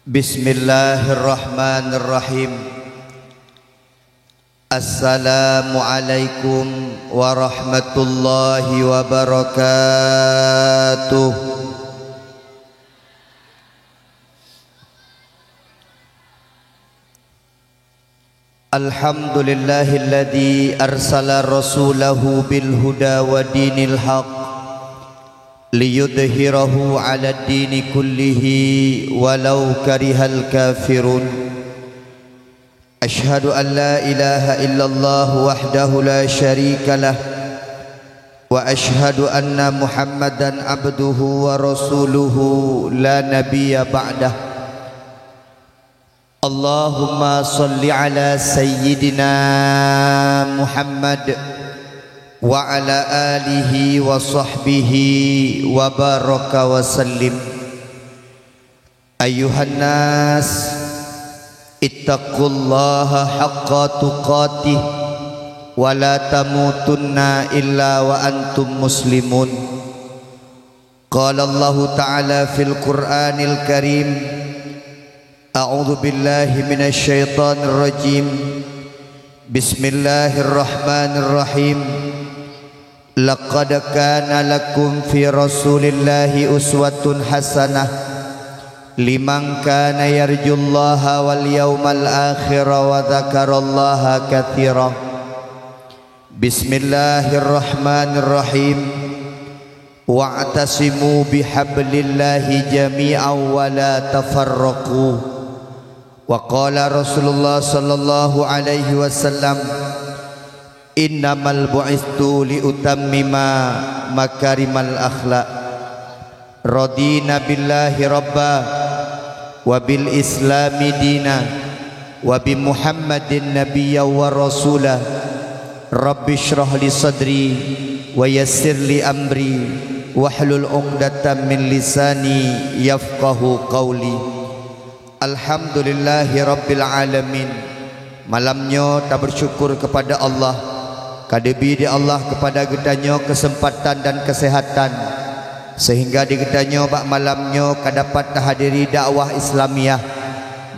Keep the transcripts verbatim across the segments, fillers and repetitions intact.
Bismillahirrahmanirrahim. Assalamualaikum warahmatullahi wabarakatuh. Alhamdulillahilladzi arsala rasulahu bil huda wa dinil haq liyudhhirahu 'alad dini kullihi walau karihal kafirun. Asyhadu an la ilaha illallah wahdahu la syarikalah, wa asyhadu anna Muhammadan abduhu wa rasuluhu la nabiyya ba'dah. Allahumma shalli ala sayyidina Muhammad wa ala alihi wa sahbihi wa baraka wa sallim. Ayyuhan nas, ittaqullaha haqqa tuqatih wa la tamutunna illa wa antum muslimun. Qala Allahu ta'ala fil Qur'anil Karim, a'udzu billahi minasy syaithanir rajim. Bismillahirrahmanirrahim. Laqad kana lakum fi Rasulillahi uswatun hasanah liman kana yarjullaha wal yaumal akhira wa dzakarallaha katsira. Bismillahirrahmanirrahim. Wa'tasimu bihablillahi jami'an wa la tafarraqu. Wa qala Rasulullah sallallahu alaihi wasallam, "Innamal bu'istu liutammima makarimal akhlak." Radina billahi rabba, wa bil islami dina, wa bi Muhammadin nabiyya wa rasula. Rabbi shrah li sadri, wa yassir li amri, wahlul 'uqdatam min lisani yafqahu qauli. Alhamdulillahi rabbil alamin. Malam nyoe tabersyukur kepada Allah, ka dibi di Allah kepada geutanyoe kesempatan dan kesehatan, sehingga di geutanyoe bak malam nyoe ka dapat tahadiri dakwah Islamiyah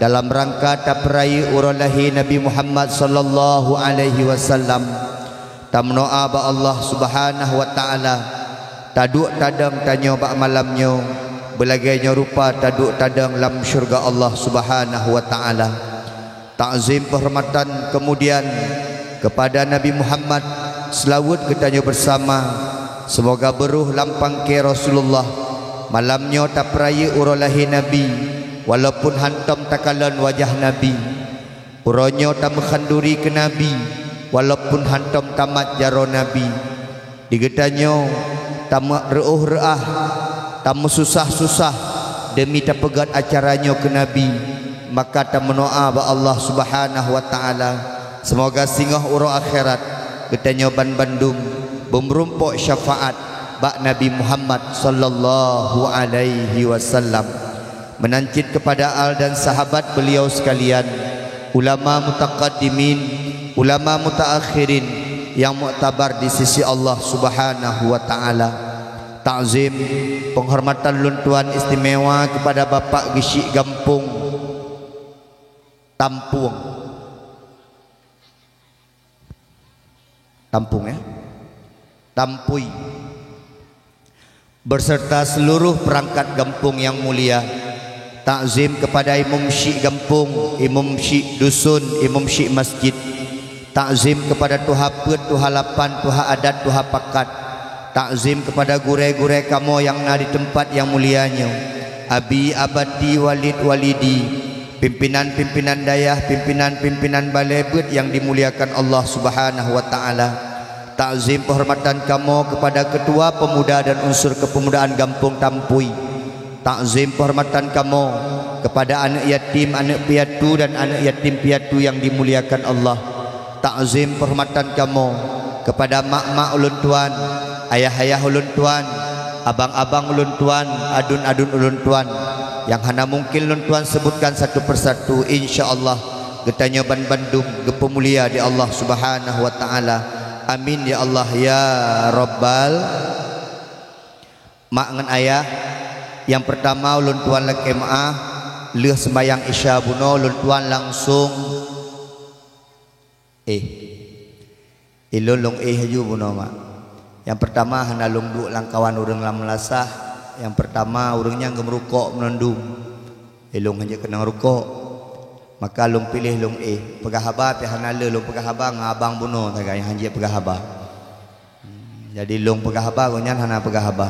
dalam rangka tapeurayeuk uroe lahé Nabi Muhammad sallallahu alaihi wasallam. Tameudoa bak Allah Subhanahu wa Ta'ala, taduek tadong tanyoe bak malam nyoe, beulagée nyoe rupa taduek tadong lam syeuruga Allah Subhanahu wa Ta'ala. Takzim penghormatan kemudian kepada Nabi Muhammad, seulaweuet geutanyoe bersama, seumoga beuroh lam pangke Rasulullah. Malam nyoe tapeurayeuk uroe lahé Nabi, walaupun hántom takalon wajah Nabi. Uroe nyoe tameukhanduri keu Nabi, walaupun hántom tamat jaroe Nabi. Di geutanyoe tameureôh-reuah, tameususah-susah deumi tapeugét acara nyoe keu Nabi, maka tameudoa bak Allah Subhanahu wa Ta'ala, seumoga singoh uroe akhirat geutanyoe banbandum beumeurumpok syafaat bak Nabi Muhammad sallallahu alaihi wasallam. Meunan cit kepada al dan sahabat beliau sekalian, ulama mutaqaddimin, ulama mutaakhirin yang muktabar di sisi Allah Subhanahu wa Ta'ala. Takzim, penghormatan lôn tuan istimewa kepada Bapak Geuchik Gampông Tampueng. Tampung, ya. Tampui. Beserta seluruh perangkat gampông yang mulia. Takzim kepada imum syik gampông, imum syik dusun, imum syik masjid. Takzim kepada tuha peuet, tuha lapan, tuha adat, tuha pakat. Takzim kepada gurée-gurée kamoe nyang na di teumpat nyang mulia nyoe. Abi, abati, walid, walidi. Pimpinan-pimpinan dayah, pimpinan-pimpinan balée beuet nyang dimuliakan Allah Subhanahu wa Ta'ala. Takzim penghormatan kamoe kepada Ketua Pemuda dan Unsur Kepemudaan Gampông Tampui. Takzim penghormatan kamoe kepada aneuk yatim, aneuk piatu dan aneuk yatim piatu nyang dimuliakan Allah. Takzim penghormatan kamoe kepada mak-mak ulôn tuan, ayah-ayah ulôn tuan, abang-abang ulôn tuan, adun-adun ulôn tuan, nyang hana mungkin lôn tuan sebutkan satu persatu, insya Allah geutanyoe banbandum geupeumulia di Allah Subhanahu wa Ta'ala. Amin ya Allah ya Rabbal. Mak ngon ayah, nyang peurtama ulôn tuan lakée meuáh, Lheueh seumayang Isya bunoe lôn tuan langsong éh. Ilôn lôn éh laju bunoe, mak. Nyang peurtama hana lôn duek lam kawan ureuëng lam meulasah. Nyang peurtama ureuëng nyan geumeurukok meunandum. Ilôn hanjeuet keunong rukok. Maka lôn piléh lôn éh. Peugah haba pih hana le lôn peugah haba ngon abang bunoe sagai nyang hanjeuet peugah haba. Jadi lôn peugah haba, gobnyan hana peugah haba.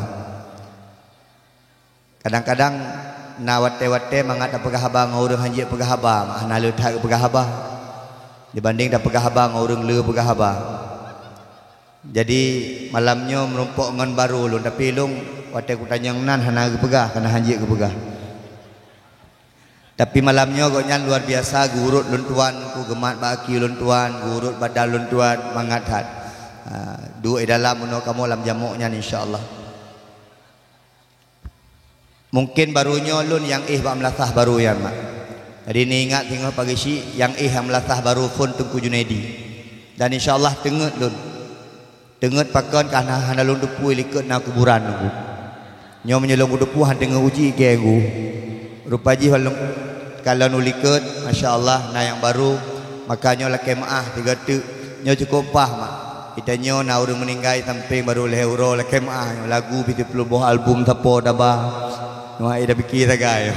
Kadang-kadang na watée-watée mangat tapeugah haba ngon ureuëng hanjeuet peugah haba, mak hana le that geupeugah haba. Dibandéng tapeugah haba ngon ureuëng le peugah haba. Jadi malam nyoe meurumpok ngon barô lôn, tapi lôn watée kutanyong nan hana geupeugah, kana hanjeuet geupeugah. Tapi malam nyoe gobnyan luar biasa geuurot lôn tuan, ku geumat bak aki lôn tuan, geuurot badan lôn tuan, mangat that. Ha, duek di dalam unoe kamoe lam jamok nyan insya Allah. Mungken barô nyoe lôn nyang éh bak meulasah barô nyan, mak. Jadi neuingat singoh pageusyik nyang éh nyang meulasah barô phon Teungku Junaidi. Dan insya Allah teungeut lôn. Teungeut pakon ka hana, hana lôn teupue likot na kuburan Teungku. Nyoe meunyoe lôn kuteupue han teungeut uji gée Teungku. Rupa jih lôn kalon u likot, masya Allah na nyang barô, maka nyoe lakée meuáh sigoe teuk. Nyoe cukôp paih, mak. Geutanyoe na ureuëng meuninggai sampéng barô lhée uroe lakée meuáh nyoe lagu pih siplôh boh album sapo daba. Nyoe hai tapike sagai.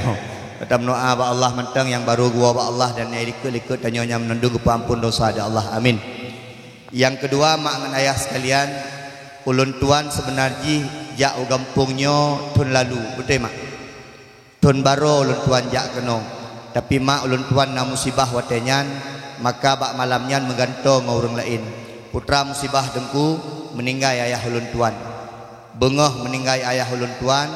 Tatameudoá bak Allah mantong nyang barô geuwoe bak Allah dan nyang likot-likot tanyoe nyang meunandum geupeuamphon dosa di Allah. Amin. Nyang keudua, mak ngon ayah sekalian, ulôn tuan seubeuna jih jak u gampông nyoe thon lalu, beutôi mak? Thon barô ulôn tuan jak keunoe, tapi mak ulôn tuan na musibah watée nyan, maka bak malam nyan meugantoe ngon ureuëng laén. Putra musibah Teungku, meuninggai ayah ulôn tuan. Beungoh meuninggai ayah ulôn tuan,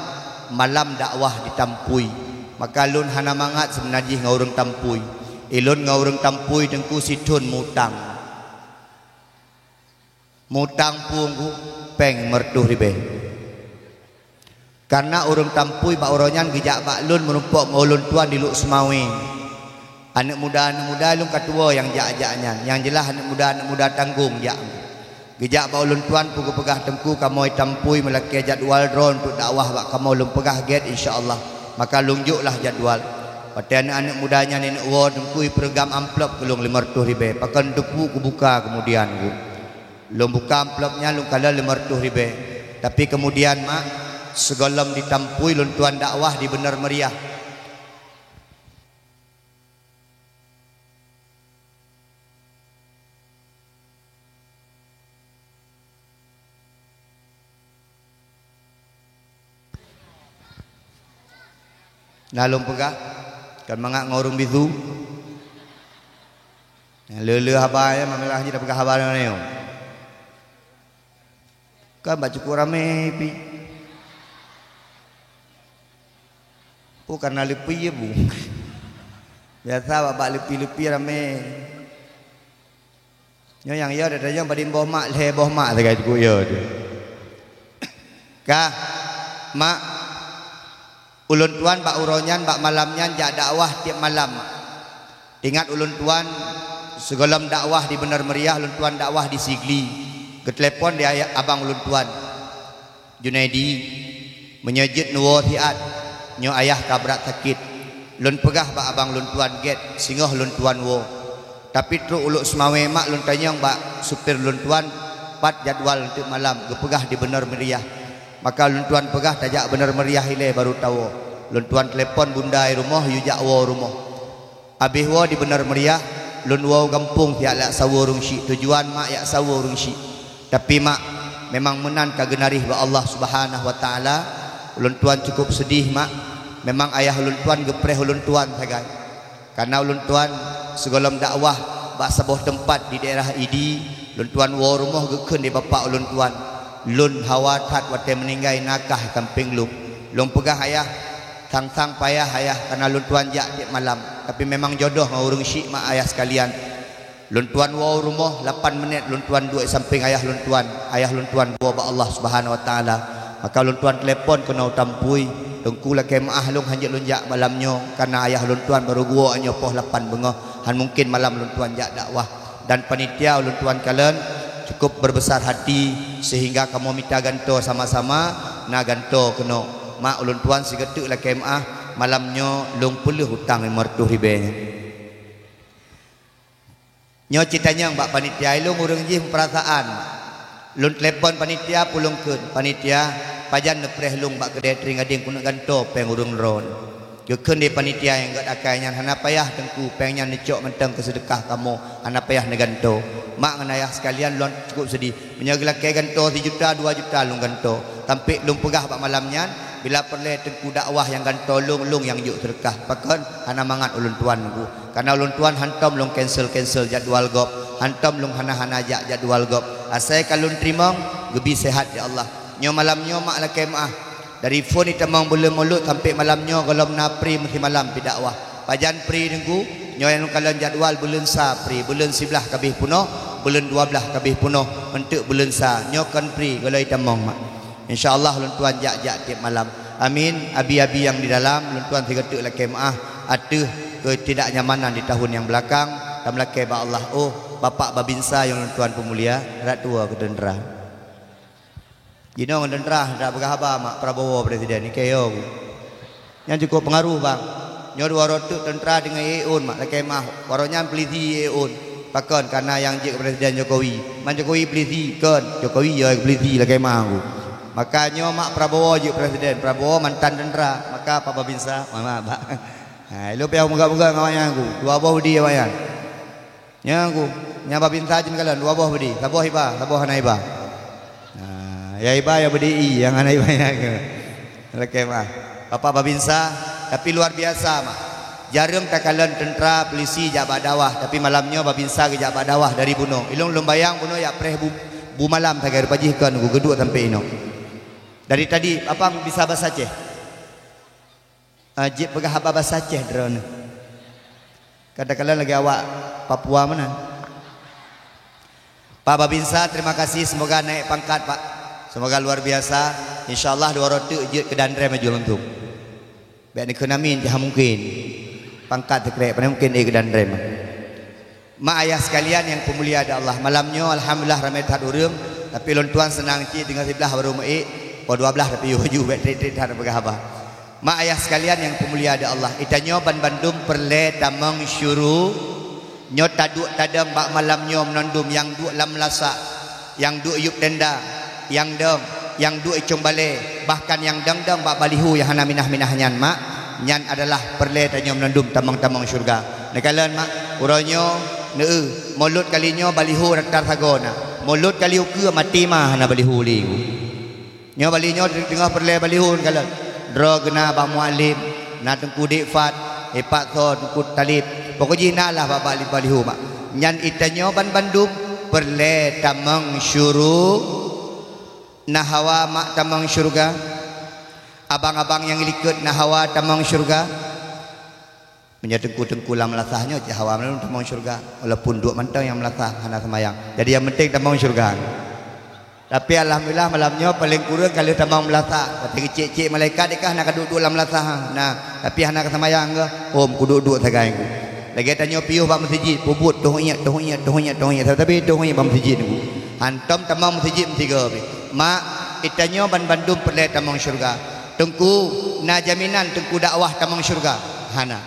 malam dakwah di Tampui. Maka lôn hana mangat seubeuna jih ngon ureuëng Tampui. Ilôn ngon ureuëng Tampui Teungku sithon mutang. Mutang peue Teungku? Péng meureutoh ribée. Kareuna ureuëng Tampui bak uroe nyan geujak bak lôn meurumpok ngon ulôn tuan di Lhokseumawe. Aneuëk muda-aneuëk muda lôn ka tuwoe nyang jak-jak nyan. Nyang jeulaih aneuëk muda-aneuëk muda tanggong jak. Geujak bak ulôn tuan peugah-peugah Teungku kamoe Tampui meulakée jadwal droe untuk dakwah bak kamoe, lôn peugah gét insya Allah. Maka lôn jok lah jadwal. Watée aneuëk-aneuëk muda nyan neuk woe Teungku, ipeureugang amplop keu lôn lima reutôh ribée. Pakon teupeu kubuka keumudian Teungku. Lôn buka amplop nyan lôn kalon lima reutôh ribée. Tapi keumudian mak, sigohlom di Tampui lôn tuan dakwah di Beuneurmeuriah. Na lôn peugah, kon mangat ngon ureuëng bisu. Nyang le-le haba nyan, meulah jih tapeugah haba nyoe. Kan bak cukôp ramé pih. Oh, kareuna leupie ya, Bu. Biasa bak-bak leupie-leupie ramé. Nyoe nyang ya, datang nyang padum boh mak, lhée boh mak sagai teuk ya tu. Kah, mak, ulôn tuan bak uroe nyan, bak malam nyan jak dakwah tieb malam. Ingat ulôn tuan, sigohlom dakwah di Beuneurmeuriah, ulôn tuan dakwah di Sigli. Geutelepon di ayah abang ulôn tuan, Junaidi, meunyoe jeuet neuwoe siat, nyoe ayah ka brat sakét. Lôn peugah bak abang lôn tuan gét, singoh lôn tuan woe. Tapi trok u Lhokseumawe mak lôn tanyong bak supir lôn tuan, pat jadwal eunteuk malam, geupeugah di Beuneurmeuriah. Maka lôn tuan peugah tajak Beuneurmeuriah ilée barô tawoe. Lôn tuan telepon bunda i rumoh, yue jak woe u rumoh. Abéh woe di Beuneurmeuriah, lôn woe u gampông siat jak sawoe ureuëng syiek, tujuan mak jak sawoe ureuëng syiek. Tapi mak, memang meunan ka geunaréh bak Allah Subhanahu wa Taala, ulôn tuan cukôp seudeh mak. Memang ayah ulôn tuan geupreh ulôn tuan sagai. Kareuna ulôn tuan sigohlom dakwah bak saboh teumpat di daerah Idi, lôn tuan woe u rumoh geukheun di bapak ulôn tuan, lôn hawa that watée meuninggai nakah sampéng lôn. Lôn peugah ayah, sang-sang payah ayah, kareuna lôn tuan jak tieb malam. Tapi memang jodoh ngon ureuëng syiek mak ayah sekalian. Lôn tuan woe u rumoh, lapan menit lôn tuan duek sampéng ayah lôn tuan. Ayah lôn tuan geuwoe bak Allah Subhanahu wa Taala. Maka lôn tuan telepon keunoe u Tampui, Teungku lakée meuáh lôn hanjeuet lôn jak malam nyoe, kareuna ayah lôn tuan barô geuwoe nyoe poh lapan beungoh, han mungken malam lôn tuan jak dakwah. Dan panitia ulôn tuan kalon cukôp beureubeusa hati, seuhingga kamoe mita gantoe sama-sama, na gantoe keunoe. Mak ulôn tuan sigoe teuk lakée meuáh, Malam nyoe lôn peuleueh utang limong reutôh ribèe nyan. Nyoe cit tanyong bak panitia, ilôn ureueng jih meupeurasaan. Lôn telepon panitia, peue lôn kheun, "Panitia, pajan neupreh lôn bak keudè Trienggadeng keuneuk gantoe pèng ureueng droeneuh?" Geukheun lé panitia nyang gèt akai nyan, "Hana payah Teungku, pèng nyan neucok mantong keu seudeukah kamoe, hana payah neugantoe." Mak ngon ayah sekalian, lôn cukup seudeh. Meunyoe geulakèe gantoe sijuta, dua juta lôn gantoe. Tapi lôn peugah bak malam nyan, bila peureulèe Teungku dakwah nyang gantoe lôn, lôn nyang jok seudeukah. Pakon? Hana mangat ulôn tuan Teungku. Karena ulôn tuan hantom lôn cancel-cancel jadwal gob, hantom lôn hana-hana jak jadwal gob. Asai ka lôn teurimong, geubi seuhat ya Allah. Nyoe malam nyoe mak lakèe meu'ah. Dari phon itamong buleuen Mulod sampai malam nyoe gohlom na pri meusimalam pih dakwah. Pajan pri Teungku? Nyoe nyang lôn kalon jadwal buleuen sa pri, buleuen siblaih ka abéh peunoh, buleuen dua blaih ka abéh peunoh, eunteuk buleuen sa. Nyoe kon pri gohlom itamong mak. Insya Allah lôn tuan jak-jak tiep malam. Amin. Abi-abi nyang di dalam, lôn tuan sigoe teuk lakèe meu'ah ateueh ketidaknyamanan di tahun nyang beulakang, tameulakèe bak Allah. Oh, Bapak Babinsa nyang lôn tuan peumulia, rot tuwoe keu teuntra. Jinoe ngon teuntra, teuntra peugah haba mak Prabowo presiden, ikei yo. Nyan cukup peungaroh bang. Nyoe dua droe teuk teuntra deungon E E Un mak, lakèe meu'ah. Waroe nyan polisi E E Un. Pakon? Karena nyang jeuet keu presiden Jokowi. Man Jokowi polisi, kon. Jokowi yo polisi lakèe meu'ah ku. Maka nyoe mak Prabowo jeuet presiden. Prabowo mantan teuntra. Maka Pak Babinsa, mohon maaf, Pak. Ha, ilôn payah meuga-meuga ngon awaknyan ku. Dua boh udi awaknyan. Nyan ku, nyan Babinsa jeuet kalon, dua boh udi. Saboh iba, saboh hana iba. Ha, ya iba ya budi i, nyang hana iba ya ke. Lakèe meu'ah. Bapak Babinsa, tapi luar biasa mak. Jareueng takalon teuntra, polisi jak bak dakwah, tapi malam nyoe Babinsa geujak bak dakwah dari bunoe. Ilôn lôn bayang bunoe jak preh bu, bu malam sagai rupa jih kon ku geuduek sampai inoe. Dari tadi, apa bisa bahasa Aceh? Ah, jeuet peugah haba bahasa Aceh droeneuh. Kadang-kadang lagèe awak Papua meunan. Pak Babinsa, terima kasih. Semoga naik pangkat, Pak. Semoga luar biasa. Insya Allah dua droe teuk jeuet keu Danrem aju langsung. Bèk neukheun amin, jah mungkin. Pangkat teukrek, pane mungkin éh keu Danrem. Mak ayah sekalian nyang peumulia di Allah, malam nyoe alhamdulillah ramé that ureueng, tapi lôn tuan seunang cit, teungoh siblaih baru meuék, poh dua blaih tapi aju bèk trép-trép that peugah haba. Mak ayah sekalian nyang peumulia di Allah, geutanyoe ban bandum peureulèe tamong syuru, nyoe taduek tadong bak malam nyoe meunandum nyang duek lam meulasak, nyang duek yup tenda, nyang dong, nyang duek icong balè, bahkan nyang dong-dong bak baliho nyang hana minah-minah nyan, mak, nyan adalah peureulèe tanyoe meunandum tamong-tamong syeuruga. Neukalon, mak, uroe nyoe, neu-eu, Mulod kali nyoe baliho rata sagoe na. Mulod kali ukeue maté ma hana baliho lé ku. Nyoe bali nyoe teungoh peureulèe baliho neukalon. Droe geuh na bak Mualem, na Teungku Dek Fat, ipak tho Teungku Talib. Pokok jih na lah bak bali-, baliho, mak. Nyan geutanyoe ban bandum peureulèe tamong syuru. Na hawa mak tamong syeuruga. Abang-abang nyang likot na hawa tamong syeuruga. Meunyoe teungku-teungku lam meulasaih nyoe cit hawa meunandum tamong syeuruga, walaupun duek mantong nyang meulasaih hana seumayang. Jadi nyang penting tamong syeuruga. Tapi alhamdulillah malam nyoe paleng kureueng ka lheueh tamong meulasaih. Watèe geucék-cék malaikat dikah na ka duek-duek lam meulasaih. Nah, tapi hana ka seumayang geuh, hom kuduek-duek sagai ku. Lagèe tanyoe piôh bak meuseujid, peubuet toh iék, toh iék, toh iék, toh iék, tapi toh iék bak meuseujid ku. Hantom tamong meuseujid meusigoe pih. Mak, geutanyoe ban bandum peureulèe tamong syeuruga. Teungku, na jaminan teungku dakwah tamong syeuruga? Hana.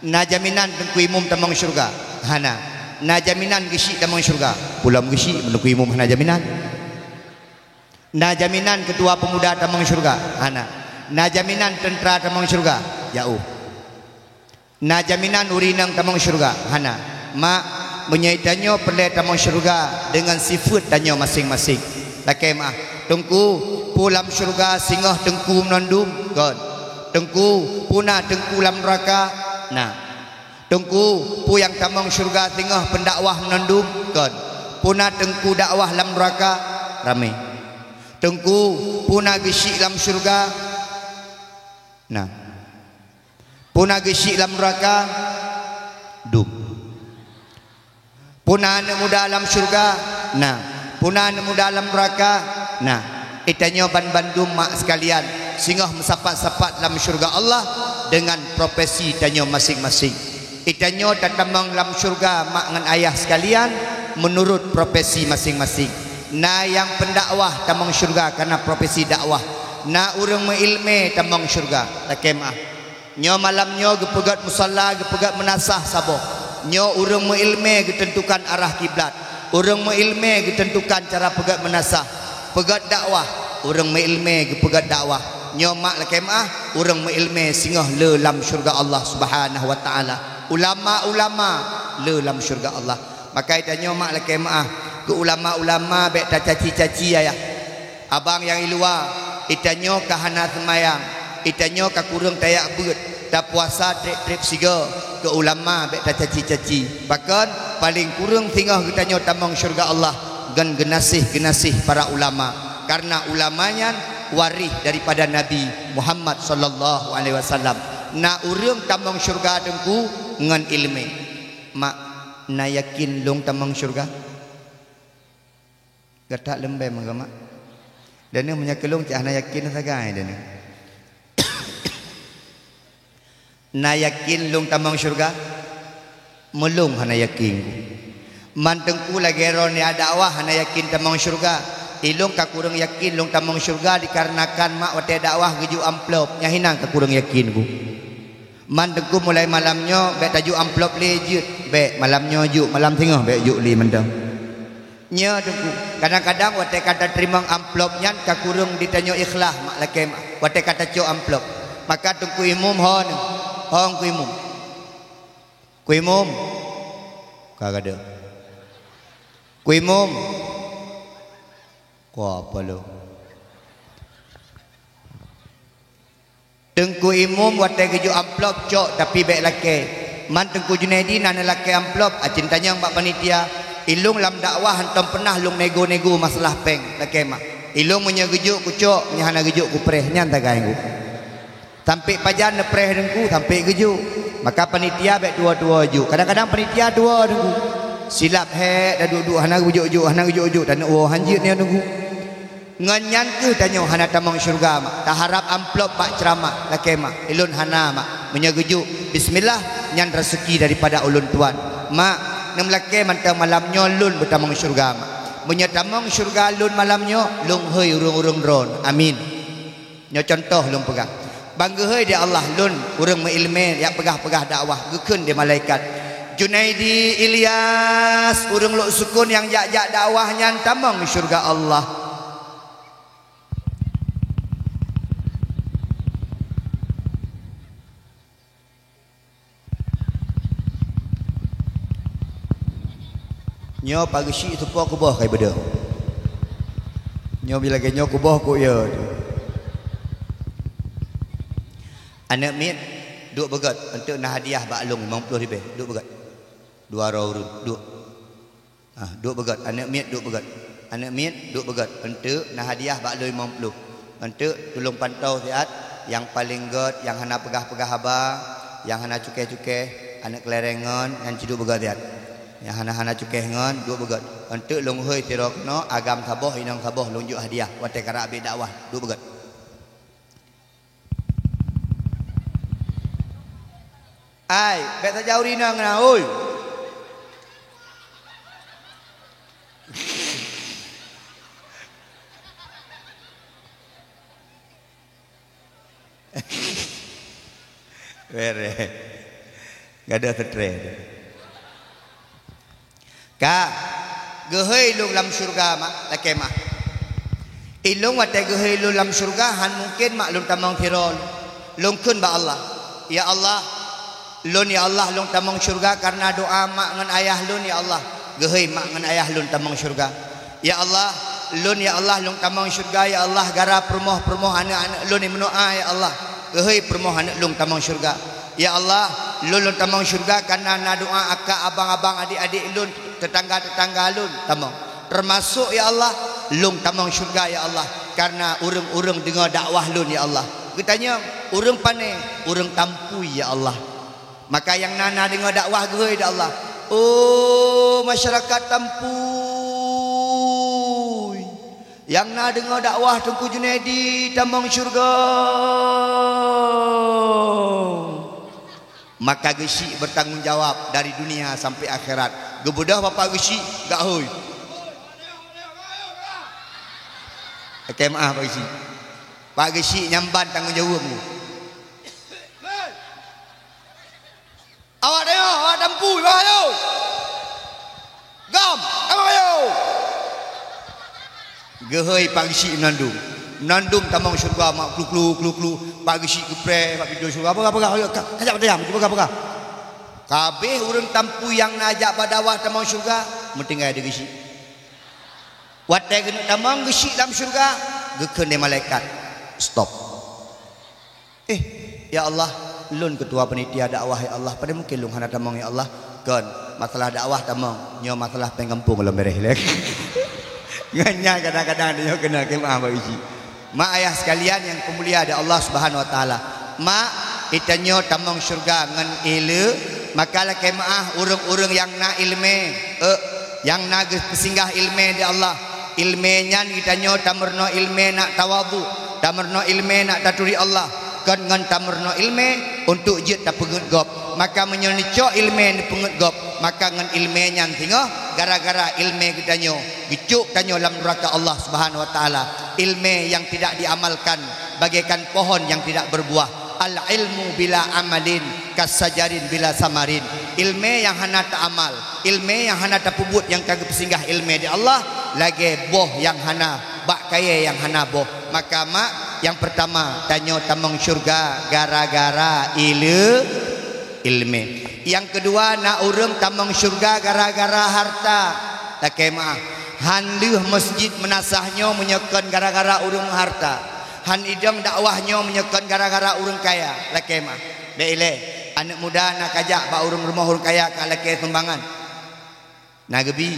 Na jaminan teungku imum tamong syeuruga? Hana. Na jaminan geusyik tamong syeuruga? Pulom geusyik, meunyoe teungku imum hana jaminan. Na jaminan keutua peumuda tamong syeuruga? Hana. Na jaminan teuntra tamong syeuruga? Jaoh. Na jaminan ureueng inong tamong syeuruga? Hana. Mak, meunyoe tanyoe peureulèe tamong syeuruga deungon sifeuet tanyoe maséng-maséng. Lakèe meu'ah, Teungku, peue lam syeuruga singoh teungku meunandum? Kon. Teungku, peue na teungku lam nuraka? Na. Teungku, peue nyang tamong syeuruga singoh peundakwah meunandum? Kon. Peue na teungku dakwah lam nuraka? Ramé. Teungku, peue na geusyik lam syeuruga? Na. Peue na geusyik lam nuraka? Dum. Peue na aneuk muda lam syeuruga? Na. Peue na aneuk muda lam nuraka? Na. Geutanyoe ban bandum mak sekalian, singoh meusapat-sapat lam syeuruga Allah deungon profesi tanyoe maséng-maséng. Geutanyoe tatamong lam syeuruga mak ngon ayah sekalian meunurot profesi maséng-maséng. Na nyang peundakwah tamong syeuruga kareuna profesi dakwah. Na ureueng meuileumèe tamong syeuruga. Lakèe meu'ah. Nyoe malam nyoe geupeugét musala, geupeugét meunasah saboh. Nyoe ureuëng meuilmé geuteuntukan arah kiblat. Ureuëng meuilmé geuteuntukan cara peugét meunasah. Peugét dakwah, ureuëng meuilmé geupeugét dakwah. Nyoe mak lakée meuáh, ureuëng meuilmé singoh le lam syeuruga Allah Subhanahu wa Taala. Ulama-ulama le lam syeuruga Allah. Maka tanyoe mak lakée meuáh, keu ulama-ulama bék tacaci-caci ayah. Abang nyang i luwa, itanyoe ka hana seumayang, itanyoe ka kureueng tayak beuet, tapuasa treb-treb sigoe, keu ulama bék tacaci-caci. Pakon, paleng kureueng singoh geutanyoe tamong syeuruga Allah ngon geunaséh-geunaséh para ulama, kareuna ulama nyan waréh daripada Nabi Muhammad sallallahu alaihi wasallam. Na ureuëng tamong syeuruga teungku ngon iéleumé. Mak, na yakin lôn tamong syeuruga? Gata leumbée meugamak. Dan meunyoe keu lôn cit hana yakin sagai dan. Na yakin lôn tamong syeuruga? Meulôn hana yakin. Man teungku lagée droeneuh dakwah hana yakin tamong syeuruga. Ilôn ka kureueng yakin lôn tamong syeuruga dikarenakan mak watée dakwah geujok amplop, nyan hinan ka kureueng yakin ku. Man teungku mulai malam nyoe bék tajok amplop lé jeuet, bék malam nyoe jok, malam singoh bék jok lé mantong. Nyoe teungku, kadang-kadang watée ka tateurimong amplop nyan ka kureueng ditanyoe ikhlas mak lakée mak, watée ka tacok amplop. Maka teungku imum ho nyoe, ho teungku imum. Teungku imum. Ka gadeuh. Teungku imum. Kuapa lôn? Teungku imum watée geujok amplop cok tapi bék lakée. Man teungku Junaidi na neulakée amplop, acin tanyong bak panitia. Ilôn lam dakwah hantom peunah lôn nego-nego masalah péng lakée mak. Ilôn meunyoe geujok kucok, meunyoe hana geujok kupreh, nyan tagai ku. Sampai pajan neupreh teungku, sampai geujok. Maka panitia bék tuwo-tuwo jok. Kadang-kadang panitia tuwo teungku. Silap hék dah duek-duek hana geujok-jok, hana geujok-jok, taneuk woe hanjeuet nyoe teungku. Ngon nyan keuh tanyoe hana tamong syeuruga mak. Taharab amplop bak ceuramah lakée mak. Ilôn hana mak. Meunyoe geujok, bismillah, nyan raseuki daripada ulôn tuan. Mak, neumeulakée mantong malam nyoe lôn beutamong syeuruga mak. Meunyoe tamong syeuruga lôn malam nyoe, lôn hôi ureuëng-ureuëng droen. Amin. Nyoe cuntoh lôn peugah. Ban geuhôi di Allah lôn ureuëng meuiéleumé jak peugah-peugah dakwah, geukheun di malaikat, "Junaidi Ilyas, ureuëng lôn sukon nyang jak-jak dakwah nyan tamong syeuruga Allah." Nyoe Pak Geuchik teupo kuboh kai beudôh. Nyoe bila lagée nyoe kuboh kok ya. Aneuëk miet, duek beugét, eunteuk na hadiah bak lôn limong ploh ribée, duek beugét. Dua droe ureuëng, duek. Ah, duek beugét, aneuëk miet duek beugét. Aneuëk miet duek beugét, eunteuk na hadiah bak lôn limong ploh. Eunteuk tulông pantau siat, nyang paleng gét, nyang hana peugah-peugah haba, nyang hana cukéh-cukéh, aneuëk keuléreng ngon, nyan cit duek beugét siat. Nyang hana-hana cukéh ngon, duek beugét. Eunteuk lôn hôi sidroe keunoe, agam saboh, inong saboh lôn jok hadiah, watée karab abéh dakwah, duek beugét. Ai, bék tajak u rinong na, oi. Bere. Gadôh stres. Ka geuhôi lôn lam syeuruga mak, lakée mak. Ilôn watée geuhôi lôn lam syeuruga, han mungken mak lôn tamong sidroe. Lôn kheun bak Allah, "Ya Allah, lôn ya Allah lôn tamong syeuruga kareuna doá mak ngon ayah lôn ya Allah. Geuhôi mak ngon ayah lôn tamong syeuruga. Ya Allah, lôn ya Allah lôn tamong syeuruga ya Allah gara peurumoh-peurumoh aneuëk-aneuëk lôn nyang meudoá ya Allah. Geuhôi peurumoh aneuëk lôn tamong syeuruga." Ya Allah, lôn lôn tamong syeuruga kareuna na doá akak abang-abang adék-adék lôn, teutangga-teutangga lôn tamong. Teumasok ya Allah, lôn tamong syeuruga ya Allah, kareuna ureuëng-ureuëng deungoe dakwah lôn ya Allah. Geutanyong, ureuëng pané, ureuëng Tampui ya Allah. Maka nyang na na deungoe dakwah geuhôi ya Allah. Oh masyarakat Tampui, nyang na deungoe dakwah Teungku Junaidi tamong syeuruga. Maka Geuchik bertanggung jawab dari dunia sampai akhirat. Geubeudôh Bapak Geuchik gak hôi. Oke maaf Pak Geuchik. Pak Geuchik nyamban tanggung jawab mu. Ayo! Gam! Ayo! Geuhôi Pak Geuchik meunandum. Meunandum tamong syeuruga mak klu-klu, klu-klu. Pak Geuchik geupreh bak pintoe syeuruga. Peugah, peugah, ayo, ka-, kajak bak dayah, cuba peugah, peugah. Kabeh ureuëng tampui nyang na jak bak dakwah tamong syeuruga, meutinggai di Geuchik. Watée geuneuk tamong Geuchik lam syeuruga, geukheun lé malaikat, "Stop." "Eh, ya Allah, lôn keutua panitia dakwah, ya Allah, padahai mungken lôn hana tamong, ya Allah." "Kon, masalah dakwah tamong, nyoe masalah péng gampông lom beureh lé." Ngon nyan kadang-kadang tanyoe keuneuk kheun meu'ah bak Geuchik. Mak ayah sekalian yang peumulia di Allah Subhanahu wa Taala, mak, geutanyoe tamong syeuruga ngon iéleue, maka lakée meu'ah ureuëng-ureuëng nyang na iéleumé, eh, nyang na geupeusinggah iéleumé di Allah. Iéleumé nyan geutanyoe tameurunoe iéleumé nak tawadhu, tameurunoe iéleumé nak taturi Allah, kon ngon tameurunoe iéleumé untuk jeuet tapeungeuet gob. Maka meunyoe neucok iéleumé neupeungeuet gob, maka ngon iéleumé nyan singoh gara-gara iéleumé geutanyoe geucok tanyoe lam nuraka Allah Subhanahu wa Taala. Iéleumé nyang tidak diamalkan bagaikan pohon yang tidak berbuah. Al-ilmu bila amalin kasajarin bila samarin. Iéleumé nyang hana taamal, iéleumé nyang hana tapeubuet nyang ka geupeusinggah iéleumé di Allah, lagée boh nyang hana bak kayée nyang hana boh. Maka mak, nyang peurtama, tanyoe tamong syeuruga gara-gara iéleue-, iéleumé. Nyang keudua, na ureuëng tamong syeuruga gara-gara harta. Lakée meu'ah, han lheueh meuseujid meunasah nyoe meunyoe kon gara-gara ureuëng harta. Han idong dakwah nyoe meunyoe kon gara-gara ureuëng kaya. Lakée meu'ah. Bék ilée, aneuëk muda na kajak bak ureuëng rumoh ureuëng kaya ka lakée sumbangan. Na geubi.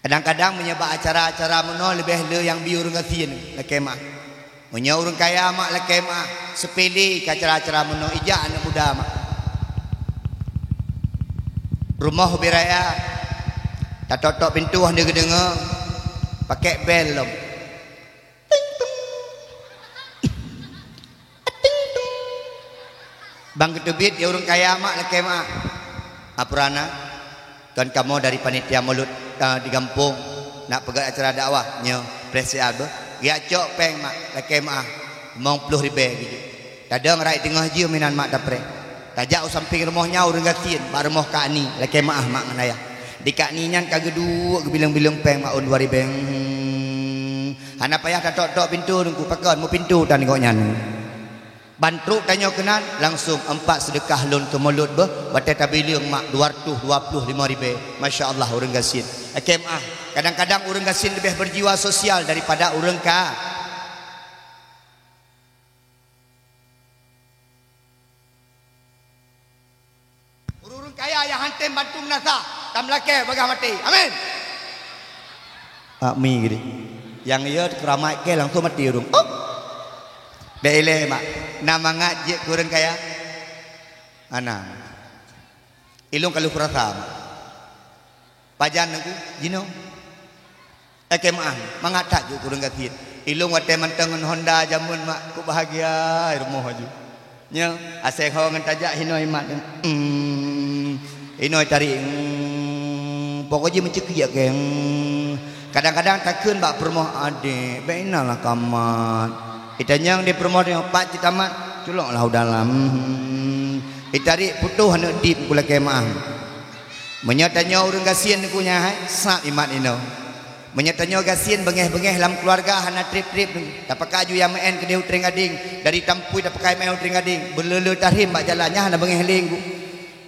Kadang-kadang meunyoe bak acara-acara meunoe leubeh le nyang bi ureuëng gasien, lakée meu'ah. Meunyoe ureuëng kaya mak, lakée meu'ah, seupele keu acara-acara meunoe, ijak aneuëk muda mak. Rumoh ubé raya, tatok-tok pintoe hana geudeungoe, pakèk bel lom. Ting tung. Ting tung. Ban geuteubiet di ureuëng kaya mak, lakée meu'ah. Apurana, kon kamoe dari panitia mulod, eh, di gampông, nak peugét acara dakwah, nyoe, preh siat beuh. Geujak cok péng mak, lakée meu'ah, limong ploh ribée geuh. Tadong rot teungoh jeuem inan mak tapreh. Tajak u sampéng rumoh nyan ureuëng gasien, bak rumoh Kak Ni, lakée meu'ah mak ngon ayah. Di Kak Ni nyan ka geuduek geubileng-bileng péng mak ôn dua ribée. Hmm. Hana payah tatok-tok pintoe Teungku, pakon, meupintoe tan gobnyan. Ban trok tanyoe keunan, langsung, "Empat seudeukah lôn keu mulod beuh," watée tabileng mak dua ratus dua puluh lima ribée. Masya Allah, ureuëng gasien. Lakée meu'ah, kadang-kadang ureuëng gasien leubeh berjiwa sosial daripada ureuëng ka. Ureuëng kaya nyang han tem bantu meunasah, tameulakée bagaih maté. Amin. Amin geude. Nyang iya keuramat kée langsung maté ureuëng. Op. Bék ilée mak. Na mangat jeuet keu ureuëng kaya? Hana. Ilôn ka lheueh kurasa mak. Pajan Teungku? Jinoe. Lakée meu'ah, mangat that jeuet keu ureuëng gasien. Ilôn watée mantong ngon Honda jameun mak, kok bahagia i rumoh aju. Nyoe, asai ho ngon tajak hinoe imat. Hmm. Hinoe tarék. Hmm. Pokok jih meuceukiek kée. Hmm. Kadang-kadang takheun bak peurumoh, "Adék, bék inan lah kamat." Itanyong di peurumoh nyoe, "Pat cit tamat?" "Culok lah u dalam." Hmm. Itarék putôh aneuk dip Teungku, lakée meu'ah. Meunyoe tanyoe ureuëng gasien Teungku nyan hai, sab imat inoe. Meunyoe tanyoe gasien beungéh-beungéh lam keuluwarga hana treb-treb Teungku. Tapakat aju nyang meu'én keudeh u Trienggadeng, dari Tampui tapakat meu'én u Trienggadeng, beuleu-leu tahrém bak jalan nyan hana beungéh lé Teungku.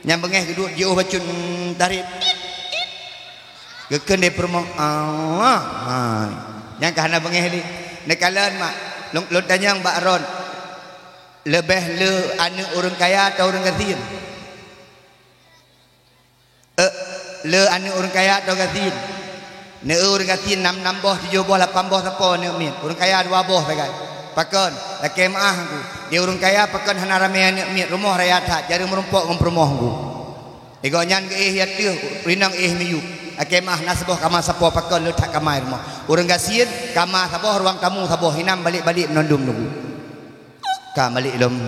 Nyang beungéh geuduek jiôh bacut, hmm, tahrém. Geukheun di peurumoh, "Allah, hai." Nyan ka hana beungéh lé. Neukalon mak, lôn, lôn tanyong bak droen, leubeh le aneuk ureuëng kaya atawa ureuëng gasien? Eh, le aneuk ureuëng kaya atawa gasien? Neu ureuëng gasien nam, nam boh, tujoh boh, lapan boh sapo aneuk miet. Ureuëng kaya dua boh sagai. Pakon? Lakée meu'ah Teungku. Di ureuëng kaya pakon hana ramé aneuk miet, rumoh raya that, jareueng meurumpok ngon peurumoh Teungku. Di gobnyan geuéh ateueh, inong éh miyueb. Lakée meu'ah, na saboh kama sapo pakon le that kama i rumoh. Ureuëng gasien, kama saboh, ruang tamu saboh, inan balek-balek meunandum Teungku. Ka balek lom,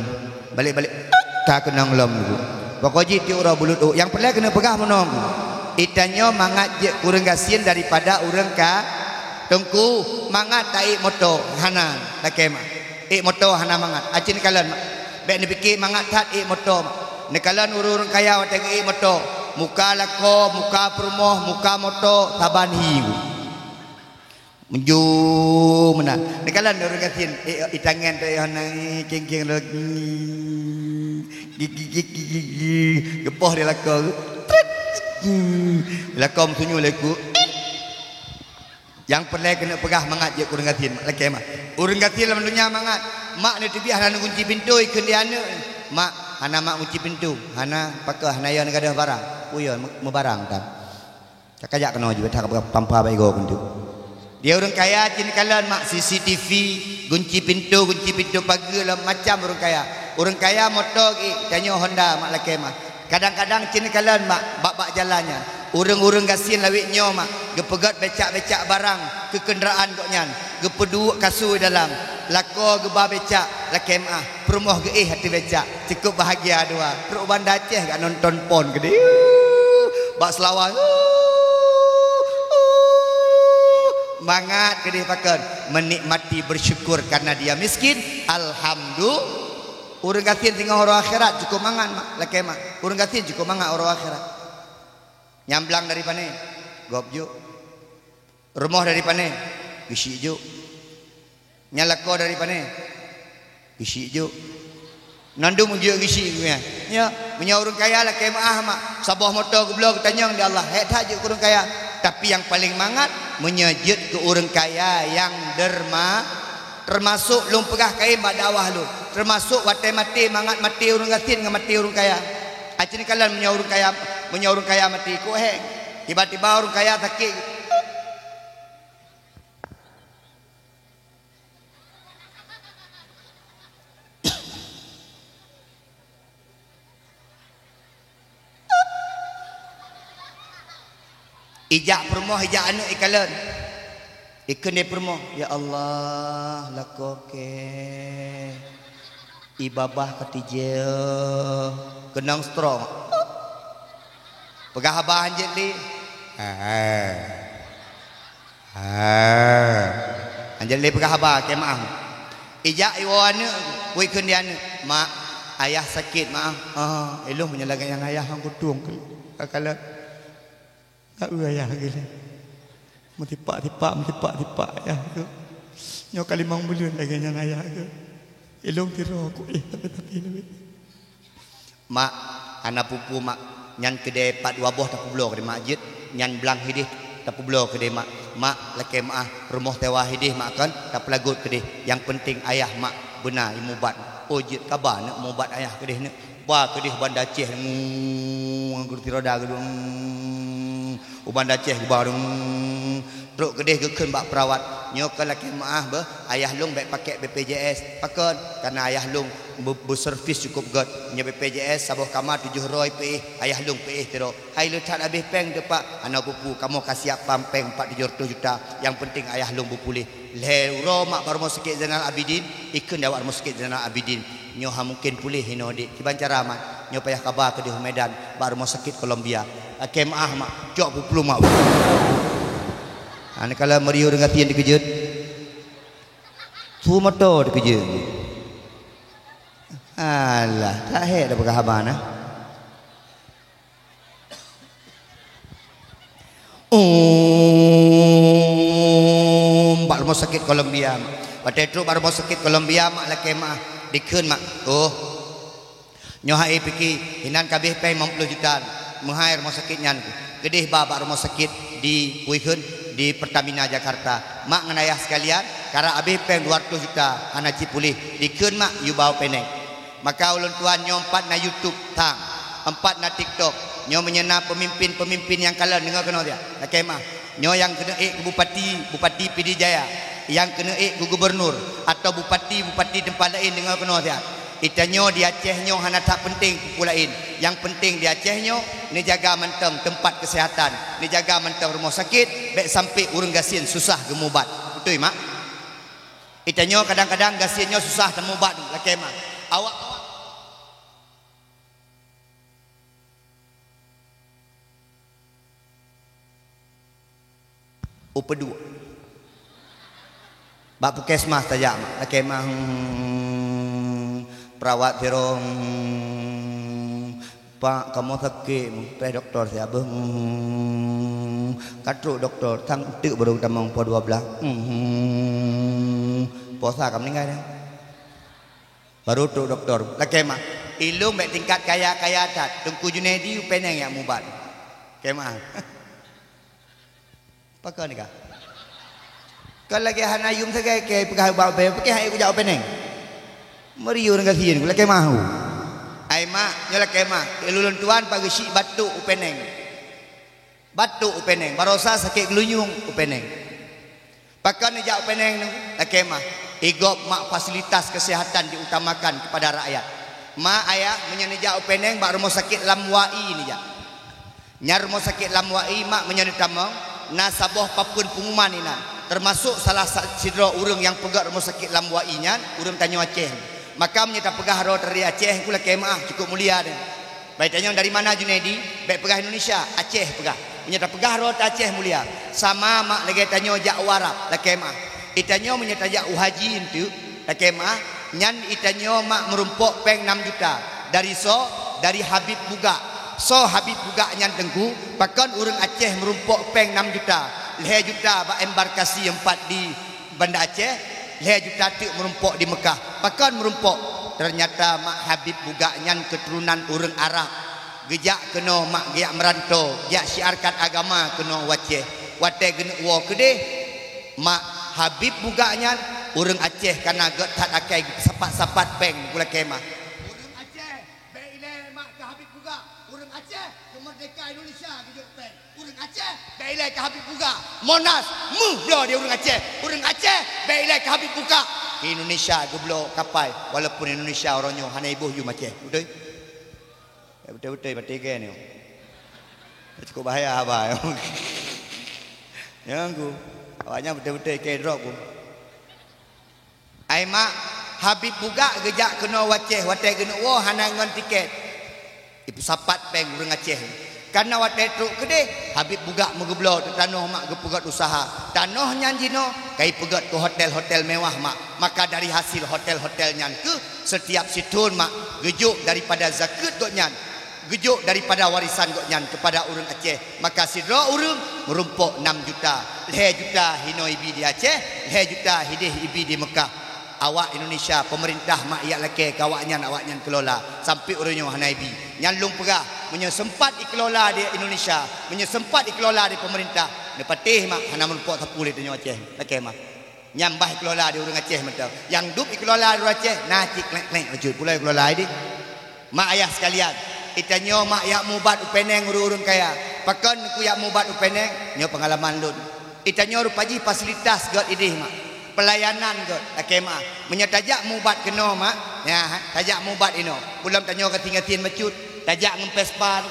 balek-balek, ka keunong lom Teungku. Pokok jih tiep uroe bulut ôk. Nyang peureulée keuneuk peugah meunoe Teungku. Itanyoe mangat jeuet keu ureuëng gasien daripada ureuëng ka, Teungku, mangat taék moto, hana, lakée meu'ah. Ék moto hana mangat. Aci neukalon mak. Bék neupike mangat that ék moto mak. Neukalon ureuëng-ureuëng kaya watée geuék moto, muka lakoe, muka peurumoh, muka moto, saban hi. Meujeuem meunan. Neukalon ureuëng gasien, eh, itangen tu, eh, hana, eh, kieng-kieng lagi. Geupoh di lakoe. Tret. Lakoe meusunyueng lé ku. Nyang peureulée keuneuk peugah mangat jeuet keu ureuëng gasien, mak, lakée mah. Ureuëng gasien lam donya mangat. Mak neuteubiet hana neugunci pintoe, ikheun di aneuëk. Mak, hana mak gunci pintoe. Hana, pakon hana yo neugadôh barang. Peue yo, meu-, meubarang tan. Ka kajak keunoe jeuet, that ka peugah pampa bak igoe keuneuk. Di ureuëng kaya cit neukalon, mak, C C T V, gunci pintoe, gunci pintoe pageue, lom macam ureuëng kaya. Ureuëng kaya moto geuék, tanyoe Honda, mak, lakée mah. Kadang-kadang cit neukalon, mak, bak-bak jalan nyan. Ureuëng-ureuëng gasien lawét nyoe, mak, geupeugét becak-becak barang keu keundaraan gobnyan, geupeuduek kasue dalam, lakoe geuba becak, lakée meuáh, peurumoh geuéh ateueh becak, cukup bahagia dua. Trok u Banda Aceh gak nonton pon keudeh. Bak seulawa. Mangat keudeh pakon, menikmati, bersyukur karena dia miskin. Alhamdulillah. Ureuëng gasien singoh uroe akhirat cukup mangat, mak, lakée mah. Ureuëng gasien cukup mangat uroe akhirat. Nyang blang dari pane? Gob jok. Rumoh dari pane? Geusyik jok. Nyang lakoe dari pane? Geusyik jok. Mandum jok geusyik geuh nyan. Ya, meunyoe ureuëng kaya lakée meuáh, mak, saboh moto geubloe geutanyong di Allah, hék that jeuet keu ureuëng kaya. Tapi nyang paleng mangat, meunyoe jeuet keu ureuëng kaya nyang derma, Teumasok lôn peugah kayém bak dakwah lôn, teumasok watée maté, mangat maté ureuëng gasien ngon maté ureuëng kaya. Aci neukalon meunyoe ureuëng kaya, meunyoe ureuëng kaya maté, kok hék? Tiba-tiba ureuëng kaya sakét. Ijak peurumoh, ijak aneuëk ikalon. Ikheun di peurumoh, "Ya Allah, lakoe kée. I babah ka tijéh, keunong stroke." Peugah haba hanjeuet lé. Hai. Ha. Hanjeuet lé peugah haba, kée meuáh. Ijak iwoe aneuëk, woi kheun di aneuëk, "Mak, ayah sakét, Mak. Ah, ilôn meunyoe lagée nyan ayah han kutueng keu, ka kalon. Ka eu ayah lagée nyan. Meutipak-tipak, meutipak-tipak ayah keu. Nyoe ka limong buleuen lagée nyan ayah keu. Ilôn sidroe ku éh tapi-tapi lagée." "Mak, hana peue-peue, Mak. Nyan keudée pat dua boh tapeubloe keudeh, Mak, jeuet. Nyan blang hideh tapeubloe keudeh, Mak. Mak, lakée meuáh, rumoh sewa hideh, Mak, kon, tapeulagot keudeh. Nyang peunteng ayah, Mak, beuna imubat." Oh, jeuet kaba neuk mubat ayah keudeh neuk. Ba keudeh Banda Aceh, ngung, ngon kursi roda keudeh, ngung. U Banda Aceh geuba, ngung. Trok keudeh geukheun bak peurawat, "Nyoe keu lakée meuáh beuh, ayah lôn bék pakék B P J S. Pakon? Karena ayah lôn be-, beuservis cukup gét. Nyoe B P J S saboh kama tujoh droe peuéh, ayah lôn peuéh sidroe." "Hai le that habéh péng teuh, Pak." "Hana peue-peue, kamoe ka siap pam péng empat tujoh reutôh juta. Nyang peunteng ayah lôn beupuléh." Lhée uroe mak bak Rumoh Sakét Zainal Abidin, ikheun di awak Rumoh Sakét Zainal Abidin, "Nyoe han mungken puléh inoe, Dek. Kiban cara, Mak?" "Nyoe payah kaba keudeh u Medan, bak Rumoh Sakét Columbia." Lakée meuáh, Mak, cok peuplueng, Mak. Hana kala meuri ureuëng gasien dikeujot. Su moto dikeujot. Alah, tak hék dah peugah haba na. Um, bak Rumoh Sakét Columbia, Mak. Watée trok bak Rumoh Sakét Columbia, Mak, lakée meuáh, dikheun, Mak. Oh. Nyoe hai pike, inan ka habéh péng limong ploh juta meuhai rumoh sakét nyan. Keudeh ba bak rumoh sakét di, peue kheun, di Pertamina Jakarta. Mak ngon ayah sekalian, karab habéh péng dua reutôh juta hana cit puléh. Dikheun, Mak, yue ba u Penang. Maka ulôn tuan nyoe empat na YouTube, tang, empat na TikTok. Nyoe meunyoe na peumimpén-peumimpén nyang kalon, deungoe keunoe siat. Lakée meuáh. Nyoe nyang keuneuk ék keu bupati, Bupati Pidie Jaya, nyang keuneuk ék keu gubernur, atawa bupati-bupati teumpat laén, deungoe keunoe siat. Geutanyoe di Aceh nyoe hana that peunteng peue-peue laén. Nyang peunteng di Aceh nyoe neujaga mantong teumpat keuseuhatan, neujaga mantong rumoh sakét, bék sampoe ureuëng gasien susah geumubat. Beutôi, Mak? Geutanyoe kadang-kadang gasien nyoe susah teumubat, lakée meuáh. Awak-awak Upeuduek. Bak puskesmas tajak, Mak. Lakée meuáh, hmm, perawat sidroe, hmm, "Pak, kamoe sakét, mupéh dokto siat beuh." Hmm. Ka trok dokto, sang teuk baru tamong poh dua blaih. Hmm. Poh sa ka meuninggai nyan. Baru trok dokto, lakée meu'ah. Ilôn bék tingkat kaya-kaya that, Teungku Junaidi u Peneng jak mubat. Lakée meu'ah. Pakon ka? Kon lagée hana yum sagai kée peugah ubak ubé, pakon hai kujak u Peneng? Meuriu ureuëng gasien, lakée meu'ah. Ai mak, nyoe lakée meu'ah, ulôn tuan pageusyiek batuk u Peneng. Batuk u Peneng, barosa sakét geulunyueng u Peneng. Pakon neujak u Peneng nyoe? Lakée meu'ah, i gob mak fasilitas kesehatan diutamakan kepada rakyat. Mak, ayah, meunyoe neujak u Peneng bak rumoh sakét Lam Wai neujak. Nyan rumoh sakét Lam Wai, mak, meunyoe neutamong, na saboh papeuen pengumuman inan, teumasok salah sa-, sidroe ureuëng nyang peugét rumoh sakét Lam Wai nyan, ureuëng tanyoe Aceh. Maka meunyoe tapeugah droe teuh dari Aceh, ulôn lakée meu'ah, cukup mulia deh. Bai tanyoe dari mana, Junaidi? Bék peugah Indonesia, Aceh peugah. Meunyoe tapeugah droe teuh Aceh mulia, sama mak lagée tanyoe jak u Arab, lakée meu'ah. I tanyoe meunyoe tajak u haji enteuk, lakée meu'ah, nyan i tanyoe mak meurumpok péng nam juta. Dari soe? Dari Habib Bugak. Soe Habib Bugak nyan, Teungku? Pakon ureuëng Aceh meurumpok péng nam juta? Lhée juta bak embarkasi nyang pat di Banda Aceh, lhée juta teuk meurumpok di Meukah. Pakon meurumpok? Teunyata mak Habib Bugak nyan keuturonan ureuëng Arab. Geujak keunoe mak geujak meuranto, geujak syiarkan agama keunoe u Aceh. Watée geuneuk woe keudeh, mak Habib Bugak nyan ureuëng Aceh, kana gét that akai sapat-sapat péng, ulôn lakée meu'ah. Ureuëng Aceh, bék ilée mak keu Habib Bugak. Ureuëng Aceh, keumeurdeka Indonesia geujok péng. Ureuëng Aceh, bék ilée keu Habib Bugak. Monas, meuh bloe di ureuëng Aceh. Ureuëng Aceh, bék ilée keu Habib Bugak. Indonesia geubloe kapai, walaupun Indonesia uroe nyoe hana iboh yum Aceh. Beutôi? Ya, beutôi-beutôi, maté kée nyoe. Cukup bahaya haba nyoe. Nyang ku, awaknyan beutôi-beutôi kée drop ku. Ai mak, Habib Bugak geujak keunoe u Aceh, watée geuneuk woe hana ngon tiket. Ipeusapat péng ureuëng Aceh. Kana watée trok keudeh, Habib Bugak meugeubloe teuk tanoh mak geupeugét usaha. Tanoh nyan jinoe ka ipeugét keu hotel-hotel mewah mak. Maka dari hasil hotel-hotel nyan keuh setiap sithon mak geujok daripada zakeuet gobnyan, geujok daripada warisan gobnyan keupada ureuëng Aceh. Maka sidroe ureuëng meurumpok nam juta, lhée juta hinoe ibi di Aceh, lhée juta hideh ibi di Meukah. Awak Indonesia, pemerintah mak jak lakée keu awaknyan, awaknyan keulola sampai uroe nyoe hana ibi. Nyan lôn peugah, meunyoe seumpat ikelola di Indonesia, meunyoe seumpat ikelola di pemerintah, neupatéh mak hana meurumpok sapeue lé tanyoe Aceh. Lakée meu'ah. Nyan bah ikelola di ureuëng Aceh mantong. Nyang dub ikelola di ureuëng Aceh na cit klek-klek bacut, pula ikelola ideh. Mak ayah sekalian, i tanyoe mak jak mubat u Peneng ureuëng-ureuëng kaya. Pakon kujak mubat u Peneng? Nyoe peungalaman lôn. I tanyoe rupa jih fasilitas gét ideh mak. Pelayanan gét, lakée meu'ah. Meunyoe tajak mubat keunoe mak, ya, tajak mubat inoe. Ulôn tanyoe gasien-gasien bacut, tajak ngon Vespa.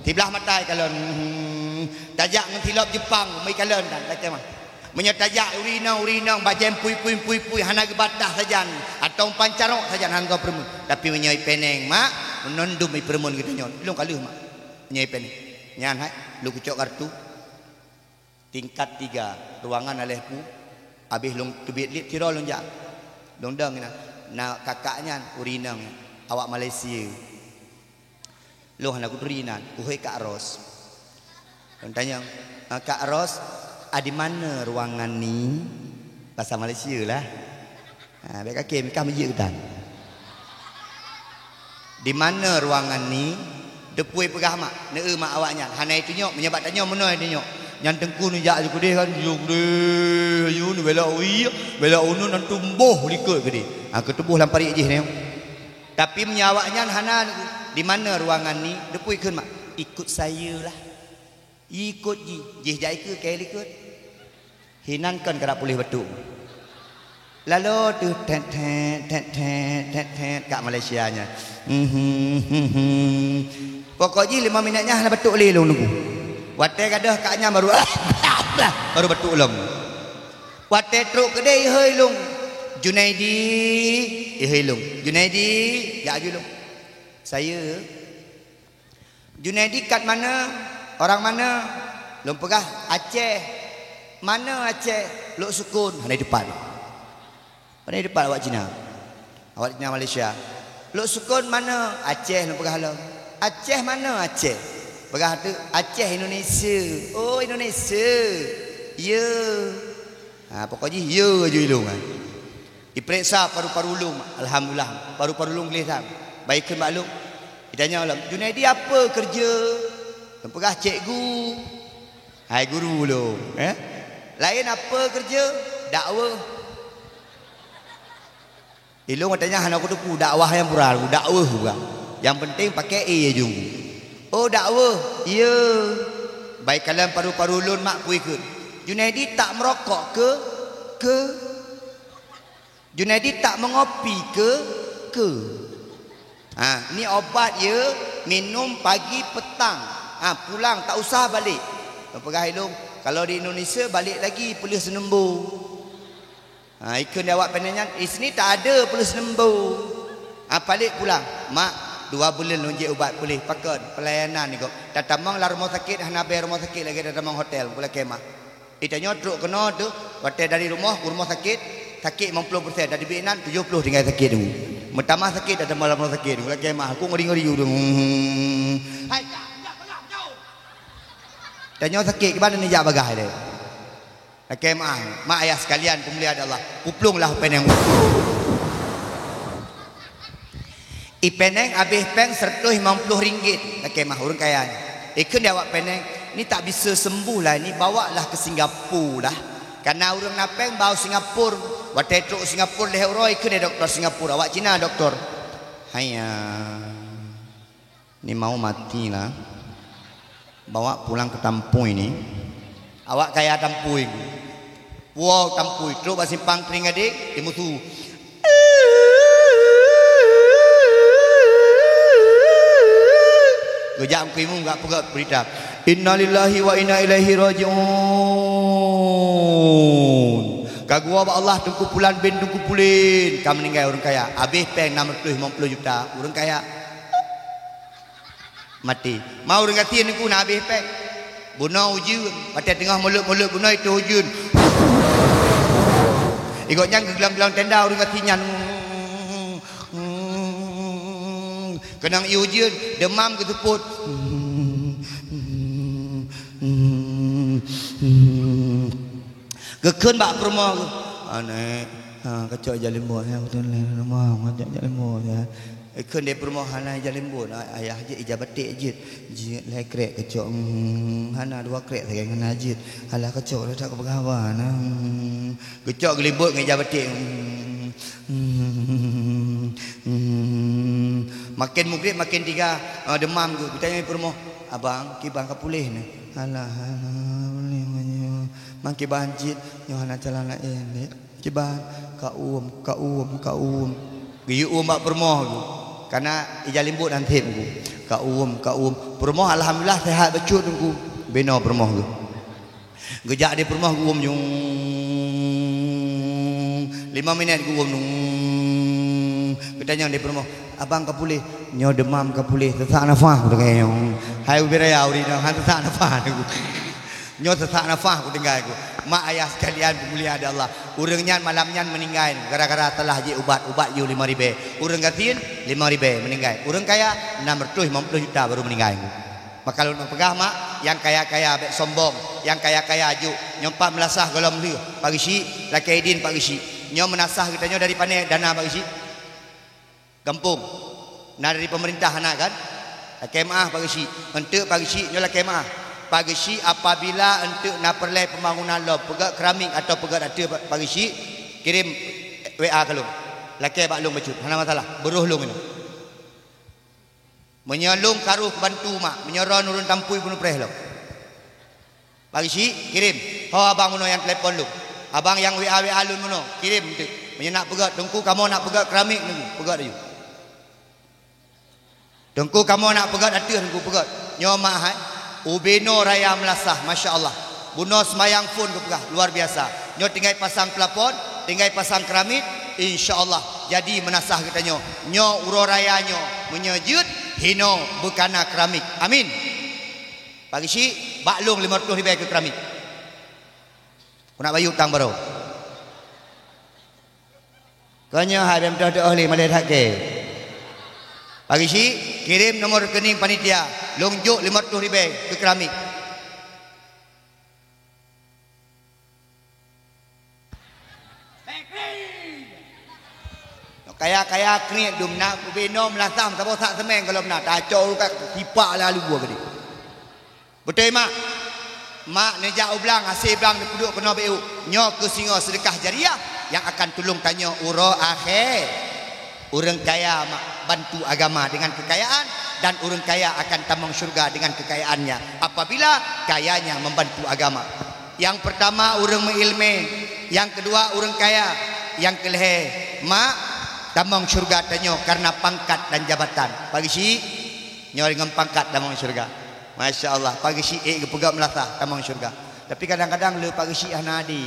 Siblah mata ikalon. Tajak ngon silop Jepang, meuikalon tan, lakée meu'ah. Meunyoe tajak ureuëng inong, ureuëng inong bajée pui-pui, pui-pui, hana geubatah sajan, atau pancarok sajan hana geupeureumeun. Tapi meunyoe i Peneng mak, meunan dum ipeureumeun geutanyoe. Lôn ka lheueh mak. Meunyoe i Peneng. Nyan hai, lôn kucok kartu. Tingkat tiga, ruangan aléh pu. Habéh lôn teubiet liet sidroe lôn jak. Lôn dong inan. Na kakak nyan, ureuëng inong nyan. Awak Malaysia. Lôn hana kuturi inan, uhôi Kak Ros. Lôn tanyong, "Ah, Kak Ros, a, di mana ruangan ni?" Basa Malaysia lah. Ha, bék kakém, ka meujeuet geutan. "Di mana ruangan ni?" Teupue peugah mak, neueu mak awaknyan. Hana itunyok, meunyoe bak tanyoe meunoe itunyok. Nyan teungku neujak ju keudeh kan, ju keudeh, ju neubela ui, bela uneun, nyan tumboh likot keudeh. Ha, keutuboh lam parit jih nyoe. Tapi meunyoe awaknyan hana, "Di mana ruangan ni?" Teupue kheun mak, "Ikut saya lah." Ikot jih, jih jak ikeue kée likot. Hinan kon karab puléh batuk. Lalo teuh tet-tet, tet-tet, tet-tet, Kak Malaysia nyan. Mhm, mhm. Pokok jih lima minit nyan hana batuk lé lôn nunggu. Watée gadôh kak nyan baru, baru batuk lom. Watée trok keudeh ihôi lôn. "Junaidi," ihôi lôn. "Junaidi," jak ju lôn. "Saya." "Junaidi kat mana? Orang mana?" Lôn peugah, "Aceh." "Mana Aceh?" "Lhoksukon." Hana teupat. Hana teupat awak Cina. Awak Cina Malaysia. Lôn sukon manoe? Aceh, lôn peugah lom. Aceh manoe Aceh? Peugah teuk, Aceh Indonesia. Oh, Indonesia. Ya. Ha, pokok jih ya ju ilong, ha. Ipeuriksa paru-paru lôn, alhamdulillah, paru-paru lôn gleh that. Bah ikheun bak lôn. Itanyong lom, "Junaidi apa kerja?" Lôn peugah, "Cikgu." Hai guru lôn, eh? "Laén apa kerja?" "Dakwah." Ilong watée nyan hana kuteupeue dakwah nyang pura, dakwah bukan. Nyang penting pakai e ujong. "Oh, dakwah." "Iya." Bah ikalon paru-paru lôn mak, peue ikheun. "Junaidi tak merokok ke?" "Ke." "Junaidi tak mengopi ke?" "Ke." Ha, ni obat ya, minum pagi petang. Ha, pulang tak usah balik. Peugah ilong, kalau di Indonesia balik lagi peuleuh seuneumbo. Ha, ikheun di awak Penang nyan, "Di sini tak ada peuleuh seuneumbo." Ha, balik pulang. "Mak, dua buleuen lôn jép ubat peuleuh." "Pakon?" "Pelayanan." Ikheun, "Tatamong lam rumoh sakét hana bée rumoh sakét lagée tatamong hotel." Pulakée mak. Itanyoe trok keunoe teuh, watée dari rumoh u rumoh sakét, sakét limong ploh persen, dari binéh tujoh ploh tinggai sakét tu. Meutamah sakét, tatamong lam rumoh sakét tu. Lakée mah, aku ngeri-ngeri ureuëng. Hmm. Hai, jak, jak, jak, jak. Tanyoe sakét, kiban ni jak bagah deh. Lakée mah, mak ayah sekalian, peumulia Allah. Puplong lah Penang. I Penang abéh péng seratus lima puluh ringgit, lakée mah ureuëng kaya nyan. Ikheun di awak Penang, "Ni tak bisa sembuh lah, ni bawa lah ke Singapura lah. Karena ureuëng na péng bak Singapura." Watée trok Singapura lhée uroe, ikheun di doktor Singapura, awak Cina doktor. "Haiya, ni mau mati lah." Bawa pulang ke Tampui ni. Awak kaya Tampui. Puwoe Tampui, trok bak simpang Tring Gadeng, di musu. Geujak meukimu gak peugah berita. Innalillahi wa inna ilaihi rajiun. Ka geuwoe bak Allah Teungku Pulan bin Teungku Pulin. Ka meuninggai ureuëng kaya. Abéh péng enam ratus lima puluh juta. Ureuëng kaya. Maté. Ma ureuëng gasien nungku na abéh péng. Bunoe ujeuen, watée teungoh mulot-mulot bunoe itu ujeuen. Igob nyan geuglong-glong tenda ureuëng gasien nyan. Keunong ié ujeuen, deumam geuseupôt. Geukheun bak peurumoh geuh, "Aneuëk, ha, kacok ija limbot, ya, beutôi lé rumoh, kacok ija limbot, ya." Geukheun di peurumoh, "Hana ija limbot, ayah jeuet ija baték jeuet." Jeuet lhée krek kacok, hmm, hana dua krek sagai hana jeuet. Alah kacok dah tak keubah haba na. Hmm. Geucok geulimbot ngon ija baték. Hmm. Hmm. Hmm. Makin mugreb makin tiga, ah, deumam geuh. Geutanyong peurumoh, "Abang, kiban ka puléh na?" "Alah, alah, puléh meunyoe." "Mang kiban jeuet?" "Nyoe hana calon laén, Dek." "Kiban?" "Ka uem, ka uem, ka uem." Geuyue uem bak peurumoh geuh. Karena ija limbot dan thép geuh. "Ka uem, ka uem." Peurumoh alhamdulillah sehat bacut geuh. Binoe peurumoh geuh. Geujak di peurumoh geuuem nyung. Lima minét geuuem nyung. Geutanyong di peurumoh, "Abang ka puléh?" "Nyoe deumam ka puléh, seusak nafah," kudeungoe nyung. Hai ubé raya ureuëng nyoe, han seusak nafah. Nyoe seusak nafah kudeungoe ku. Mak ayah sekalian peumulia di Allah. Ureuëng nyan malam nyan meuninggai gara-gara salah jih ubat, ubat yue lima ribée. Ureuëng gasien lima ribée meuninggai. Ureuëng kaya enam ratus lima puluh juta baru meuninggai. Maka lôn peugah, mak, nyang kaya-kaya bék sombong, nyang kaya-kaya jok. Nyoe pat meulasah gohlom lheueh, Pak Geuchik, lakée idin Pak Geuchik. Nyoe meunasah geutanyoe dari pané dana Pak Geuchik? Gampông. Na dari peumeurintah hana kan? Lakée meuáh Pak Geuchik. Eunteuk Pak Geuchik nyoe lakée meuáh. Pak Geuchik apabila eunteuk na peureulée peubangunan lom, peugét keramik atawa peugét ateueh Pak Geuchik, kirém W A keu lôn. Lakée bak lôn bacut, hana masalah. Beuroh lôn inoe. Meunyoe lôn ka rôh bantu mak, meunyoe droen ureuëng Tampui bunoe preh lom. Pak Geuchik, kirém. Ho abang bunoe nyang telepon lôn. Abang nyang W A W A lôn bunoe, kirém teuk. Meunyoe nak peugét, Teungku kamoe nak peugét keramik Teungku, peugét laju. Teungku kamoe nak peugét ateueh Teungku, peugét. Nyoe mak hai, ubé noe raya meulasah, masya Allah. Bunoe seumayang phon geupeugah, luar biasa. Nyoe tinggai pasang plafon, tinggai pasang keramik, insya Allah jadi meunasah geutanyoe. Nyoe uroe raya nyoe, meunyoe jeuet, hinoe beukana keramik. Amin. Pak Geuchik, bak lôn lima ratus ribée keu keramik. Keuneuk bayeue utang baroe. Keu nyoe hai bèe meudoh-doh lé malèe that kèe. Pak Geuchik, kirém nomor rekening panitia, lôn jok limong reutôh ribèe keu keramik. Kaya-kaya kriet dum na, ubé nom lasam saboh sak seumeng gohlom na, tacok urukat sipak lalu buah geude. Beutôi, Mak? Mak neujak u blang, hasé blang neupeuduek keunoe beu. Nyoe keuh singoh seudeukah jariah nyang akan tulông tanyoe uroe akhé. Ureuëng kaya, Mak, bantu agama dengan kekayaan, dan ureuëng kaya akan tamong syurga dengan kekayaannya apabila kayanya membantu agama. Yang pertama, ureuëng meuilmé. Yang kedua, ureuëng kaya. Yang keulhée, Mak, tamong syurga tanyoe karena pangkat dan jabatan. Pak Geuchik, nyoe ngon pangkat tamong syurga. Masya Allah, Pak Geuchik ék geupeugah meulasah tamong syurga. Tapi kadang-kadang le Pak Geuchik hana adé.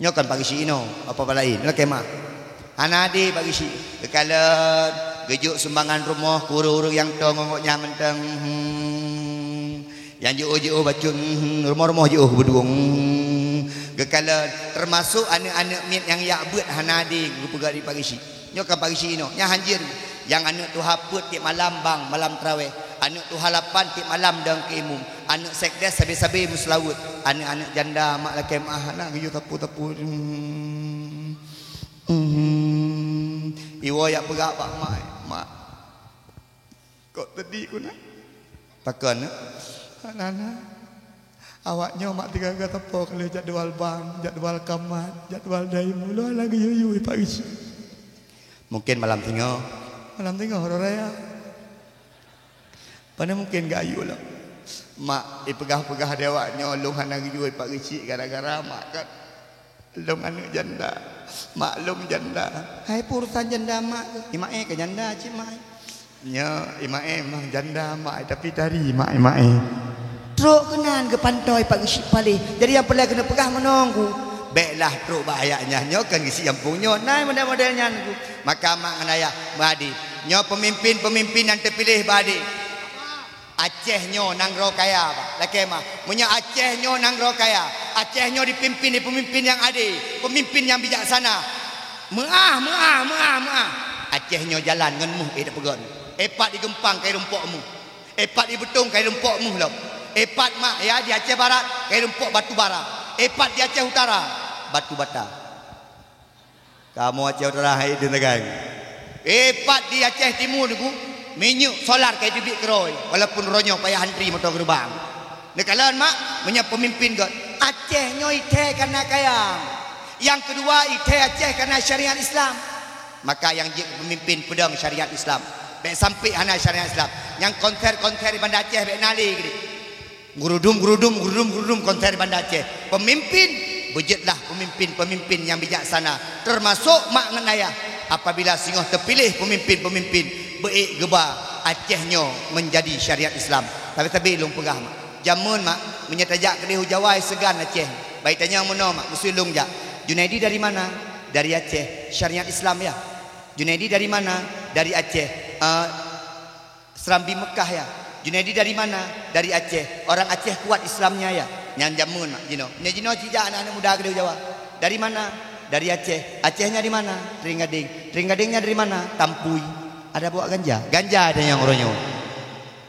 Nyoe kan Pak Geuchik inoe, apa-apa laén. Lakée meuah. Hana adé Pak Geuchik. Geukalon, geujok sumbangan rumoh keu ureuëng-ureuëng nyang toe ngon gobnyan mantong. Hmm. Nyang jiôh-jiôh bacut, hmm, rumoh-rumoh jiôh beudong. Hmm. Geukalon, teumasok aneuëk-aneuëk miet nyang jak beuet hana adé geupeugah di Pak Geuchik. Nyoe ka Pak Geuchik inoe, nyan hanjeuet. Nyang aneuëk tuha peuet tieb malam bang malam traweh, aneuëk tuha lapan tieb malam dong keu imum, aneuëk sekdes sabe-sabe meuseulaweuet, aneuëk-aneuëk janda mak lakée meuah hana geuyue sapeue-sapeue. Hmm. Hmm. Iwoe jak peugah bak mak, "Mak, kok teudi ku na?" Pakon, eh? Hana na. Awak nyoe mak tiga-tiga sapo ka lheueh jadwal bang, jadwal kamat, jadwal daimu, lôn hana geuyue-yue Pak Geuchik. Mungkin malam singoh. Malam singoh uroe raya. Pane mungkin geuyue lom. Mak, ipeugah-peugah di awak nyoe lôn hana geuyue Pak Geuchik gara-gara mak kan. Lôn aneuëk janda. Mak lôn janda. Hai, peue urusan janda mak keuh? Imaé ka janda cit mak. Nyoe imaé memang janda mak, tapi tari mak imaé. Trok keunan geupantoi Pak Geuchik paléh. Jadi nyang peureulée keuneuk peugah meunoe ku. Béklah trok bak ayah nyan. Nyoe kan Geuchik gampông nyoe. Nai model-model nyan ku. Maka mak ngon ayah beuadé. Nyoe peumimpin-peumimpin nyang teupiléh beuadé. Aceh nyoe nanggroe kaya, Pak. Lakée meuah. Meunyoe Aceh nyoe nanggroe kaya, Aceh nyoe dipimpin di peumimpin nyang adé, peumimpin nyang bijaksana. Meuah, meuah, meuah, meuah. Aceh nyoe jalan ngon méuh ék tapeugét. Épat di Geumpang kai rumpok méuh. Épat di Beutong kai rumpok méuh lom. Épat mak ya di Aceh Barat kai rumpok batu bara. Épat di Aceh Utara batu bata. Kamoe Aceh Utara hai deuh sagai. Épat di Aceh Timu niku, minyeuk solar kai teubiet keurôi, walaupun uroe nyoe payah antri moto geureubang. Neukalon mak, meunyoe peumimpin gét, Aceh nyoe ithée kana kaya. Nyang keudua, ithée Aceh kana syariat Islam. Maka nyang jeuet peumimpin peudong syariat Islam. Bék sampai hana syariat Islam. Nyang konser-konser di Banda Aceh bék na lé geude. Gurudum, gurudum, gurudum, gurudum konser Banda Aceh. Pemimpin, beujeuetlah pemimpin-pemimpin nyang bijaksana, termasuk mak ngon ayah. Apabila singoh teupiléh pemimpin-pemimpin, beuék geuba Aceh nyoe meunjadi syariat Islam. Tapi-tapi lôn peugah mak, jameun mak, meunyoe tajak keudeh u Jawa seugan Aceh. Baik tanyong meunoe mak, meusui lôn jak. Junaidi dari mana? Dari Aceh. Syariat Islam ya. Junaidi dari mana? Dari Aceh. Eh, Serambi Mekah ya. Junaidi dari mana? Dari Aceh. Orang Aceh kuat Islamnya ya. Nyan jameun mak jinoe. Nyan jinoe cijak anak-anak muda keudeh Jawa. Dari mana? Dari Aceh. Acehnya di mana? Tering Gading. Tering Gadingnya dari mana? Tampui. Ada bawa ganja. Ganja ada nyang uroe nyoe.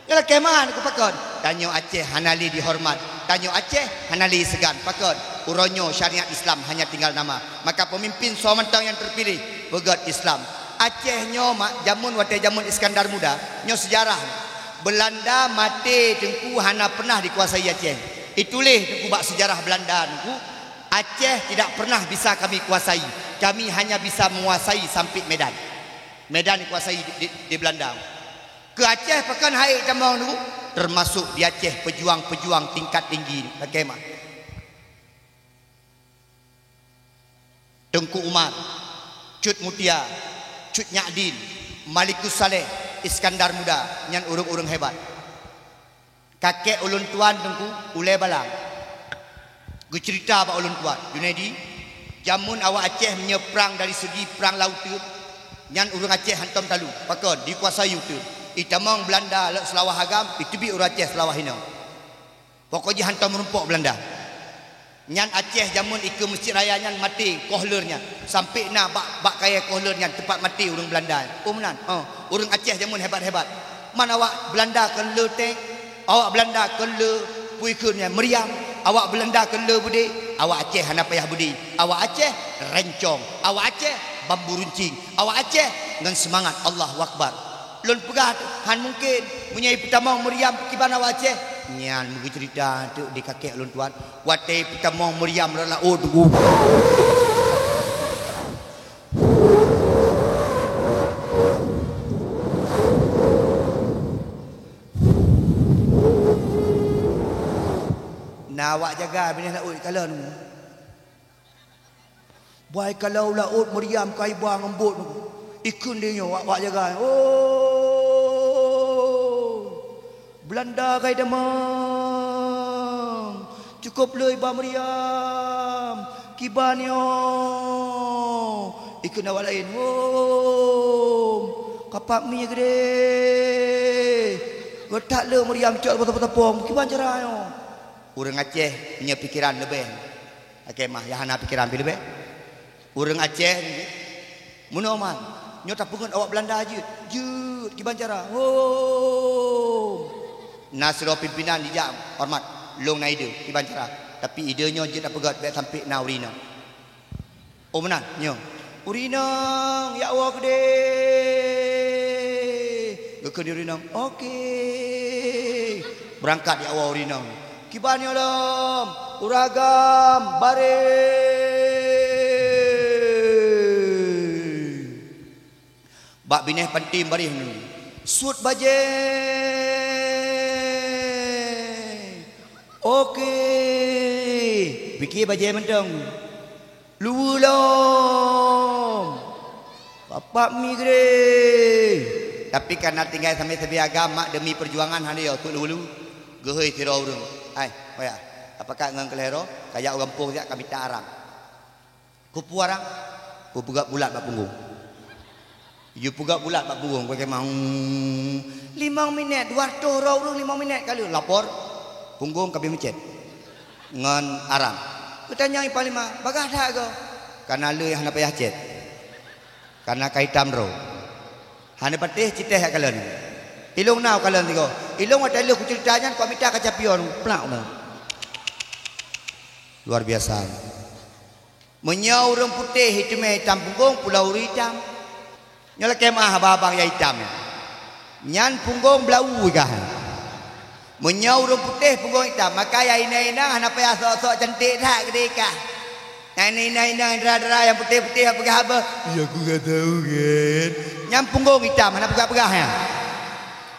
Yalah keumahan ku pakon. Tanyoe Aceh hana lé dihormat. Tanyoe Aceh hana lé seugan. Pakon. Uroe nyoe syariat Islam hanya tinggal nama. Maka pemimpin soe mantong nyang terpilih peugét Islam. Aceh nyoe mak jameun watée jameun Iskandar Muda, nyoe seujarah. Belanda maté teungku hana pernah dikuasai Aceh. Ituléh teungku bak seujarah Belanda teungku, Aceh tidak pernah bisa kami kuasai. Kami hanya bisa menguasai sampai Medan. Medan dikuasai di, di, di Belanda. Keu Aceh pakon hai tamong teungku, termasuk di Aceh pejuang-pejuang tingkat tinggi. Lakée meuah. Teungku Umar, Cut Mutia, Cut Nyakdin, Malikus Saleh, Iskandar Muda, nyan ureuëng-ureuëng hebat. Kakek ulôn tuan teungku ulée balang. Geuceurita bak ulôn tuan, Junaidi, jameun awak Aceh meunyoe prang dari segi prang lauteun, nyan ureuëng Aceh hantom talu. Pakon? Dikuasai uteun. Itamong Belanda lok Seulawah Agam, iteubiet ureuëng Aceh Seulawah Inong. Pokok jih hantom meurumpok Belanda. Nyan Aceh jameun ikeue Mesjid Raya nyan maté Kohler nyan. Sampoe na bak, bak kayée Kohler nyan teumpat maté ureuëng Beulanda. Oh meunan. Oh, ureuëng Aceh jameun hebat-hebat. Man awak Beulanda kon le tank, awak Beulanda kon le peue kheun nyan, meriam, awak Beulanda kon le beudé, awak Aceh hana payah beudé. Awak Aceh rencong, awak Aceh bambu runcing, awak Aceh ngon seumangat. Allahu Akbar. Lôn peugah, han mungken, meunyoe ipeutamong meriam kiban awak Aceh. Nyan meugeujrita teuk di kakek lôn tuan. Watée ipeutamong meriam lam laôt, na awak jaga binéh laôt kalon. Bai kalau laôt meriam ka iba ngon bot, ikheun lé nyoe wak-wak jaga. Oh, Beulanda ka idamong. Cukôp le iba meriam. Kiban nyoe. Ikheun awak laén. Oh, kapak mi gede. Geutak le meriam cok teupông-teupông. Kiban cara nyoe. Ureuëng Aceh punya pikiran leubeh. Oke mah, ya hana pikiran pih leubeh. Ureuëng Aceh ni, meunoe man, nyoe tapeungon awak Beulanda jeuet, jeuet kiban cara. Ho! Na sidroe pimpinan jijak horeumat, lôn na ide kiban cara. Tapi ide nyoe jeuet tapeugét bék sampoe na ureuëng inong. Oh meunan, nyoe. Ureuëng inong, ya Allah keudeh. Geukheun ureuëng inong, oke. Beurangkat ya Allah ureuëng inong. Kiban nyoe lom, ureuëng agam, bareng. Bak binéh panti baréh nyoe. Sut bajée. Oke. Pike bajée mantong. Luweue lom. Bapak mi gede. Tapi karena tinggai samé sabe agam mak demi perjuangan hana yo keu luweue. Geuhôi sidroe ureuëng. Hai, oya. Apakat ngon keuleuro, kajak u gampông siat ka mita arang. Kupeue arang? Kupeugah bulat bak punggong. Yue peugah bulat bak punggong, kupeugah, "Hmm, limong minét, dua ratus droe ureuëng limong minét ka lheueh lapor." Punggong ka beuh meucét ngon arang. Geutanyong i panglima, "Bagah that goe?" "Kana lheueh hana payah cét. Kana ka itam droe." Hana patéh citéh jak kalon. Ilong na kalon tigo. Ilong watée lheueh kuceurita nyan, kuak mita kaca pion, plak na. Luar biasa. Meunyoe ureuëng putéh iteumé itam punggong, pulo ureuëng itam. Nyoe lakée meuah abang-abang nyang itam nyan. Nyan punggong blau gah. Meunyoe ureuëng putéh punggong itam, maka nyang inong-inong hana payah sok-sok cantik that keudeh kah. Nyang inong-inong dara-dara nyang putéh-putéh peugah haba, "Ya, aku ka tahu kan." Nyan punggong itam, hana peugah-peugah nyan.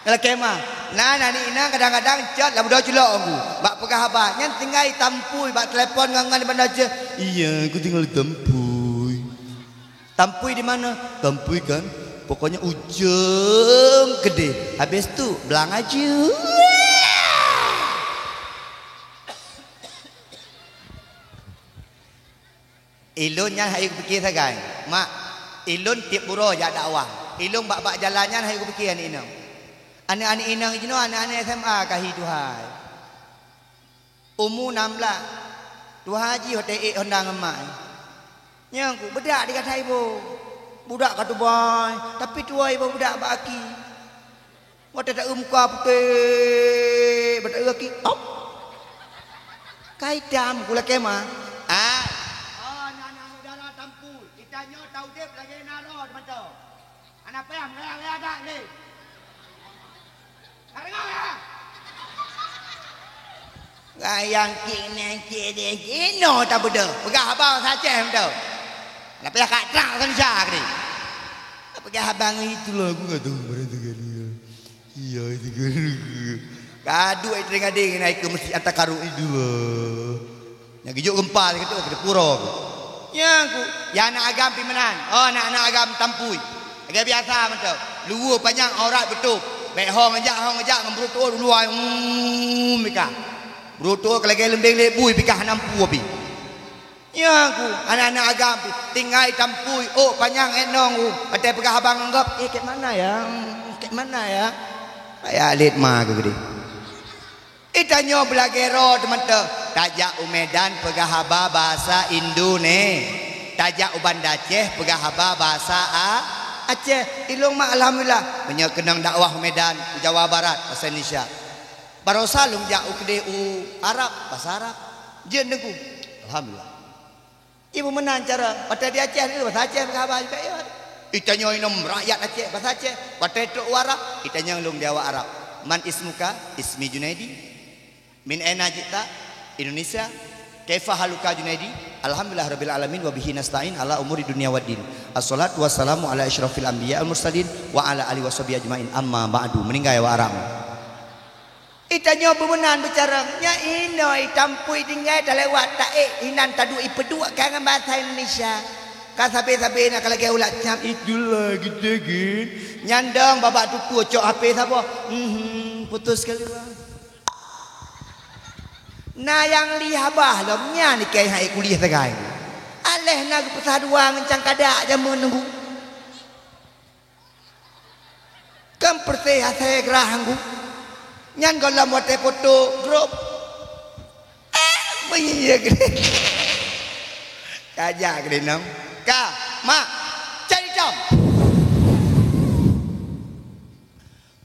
Lakée meuah, na aneuk inong kadang-kadang cot lam beudôh culok ngon ku. Bak peugah haba, nyan tinggai tampui bak telepon ngon-ngon di bandar ceuh. "Iya, aku tinggal di Tampui." "Tampui di mana?" "Tampui kan, pokoknya ujong keudeh. Habis tu, belang aja." Ilôn nyan hai kupike sagai. Mak, ilôn tieb uroe jak dakwah. Ilôn bak-bak jalan nyan hai kupike aneuk inong. Aneuk-aneuk inong jinoe aneuk-aneuk S M A ka hi tuha. Umu nam blah. Tuha jih watée ék honda ngon mak. Nyang ku beudak di gata iboh. Budak ka tubai, tapi tuha iboh budak bak aki. Watée taeu muka putéh, bak taeu aki, op. Ka itam ku lakée meuah. Ah. Oh, na aneuk dara Tampui. Kita nyoe taudeb lagée na roh mantong. Hana payah meuraya-raya that lé. Ka deungoe ya? Gayang kik neng kik deh kino tabeudôh. Peugah haba bahasa Aceh mantong. Hana payah kak trang Indonesia keudeh. Peugah haba ngon itulah aku nggak tahu pada tiga dia. Iya, itu kan. Ka duek i teuringa deng na ikeue meuseujid ata karok i dua. Nyang geujok geumpa sigoe teuk keu pura. Nyang ku, ya aneuk agam pih meunan. Oh, aneuk-aneuk agam Tampui. Lagée biasa mantong. Luweue panyang aurat beutôb. Bék ho ngeujak, ho ngeujak ngon brôk tuwoe u luwa. Hmm, pih kah. Brôk tuwoe ka lagée leumbeng lé bui pih kah hana mpu pih. Nyan ku, aneuk-aneuk agam pih, tinggai Tampui, ôk panyang enong ku, watée peugah haba ngon gob, "Eh, kek mana ya? Hmm, kek mana ya?" Payah lét ma keu geude. Ih, tanyoe beulagée roh teumantong, Tajak u Medan peugah haba bahasa Indone. Tajak u Banda Aceh peugah haba bahasa A-, Aceh. Ilong mak alhamdulillah. Meunyoe keunong dakwah u Medan, u Jawa Barat, bahasa Indonesia. Barosa lôn jak u keudeh u Arab, bahasa Arab. Jeuet Teungku. Alhamdulillah. Ibu meunan cara, watée di Aceh, bahasa Aceh peugah haba juga, ya. Itanyong inong rakyat Aceh, bahasa Aceh. Watée trok u Arab, itanyong lôn di awak Arab. "Man ismuka?" "Ismi Junaidi." "Min aina ji'ta?" "Indonesia." "Kaifa haluka Junaidi?" "Alhamdulillah rabbil alamin wa bihi nasta'in ala umuri dunya waddin. Assalatu wassalamu ala asyrafil anbiya wal mursalin wa ala alihi washabihi ajmain, amma ba'du." Meuninggai awak Arab. Itanyoe beumeunan beucarông, nyan inoe itampui tinggai talewat taék inan taduek ipeuduek ka ngon bahasa Indonesia. Ka sabe-sabe na ka lagée ulat cam, "Itulah kita kan." Nyan dong babah tutoe cok H P saboh. Mhm, putus keuluwa. Na nyang li haba lom nyan ikei hai kuliah sagai. Aléh na geupeusah dua ngon cangkadak jameun Teungku. Kan peureséh asai geurah Teungku. Nyan gohlom watée foto grup. Eh, meunyo geude. Kajak geude nong. Ka, mak, cari cam.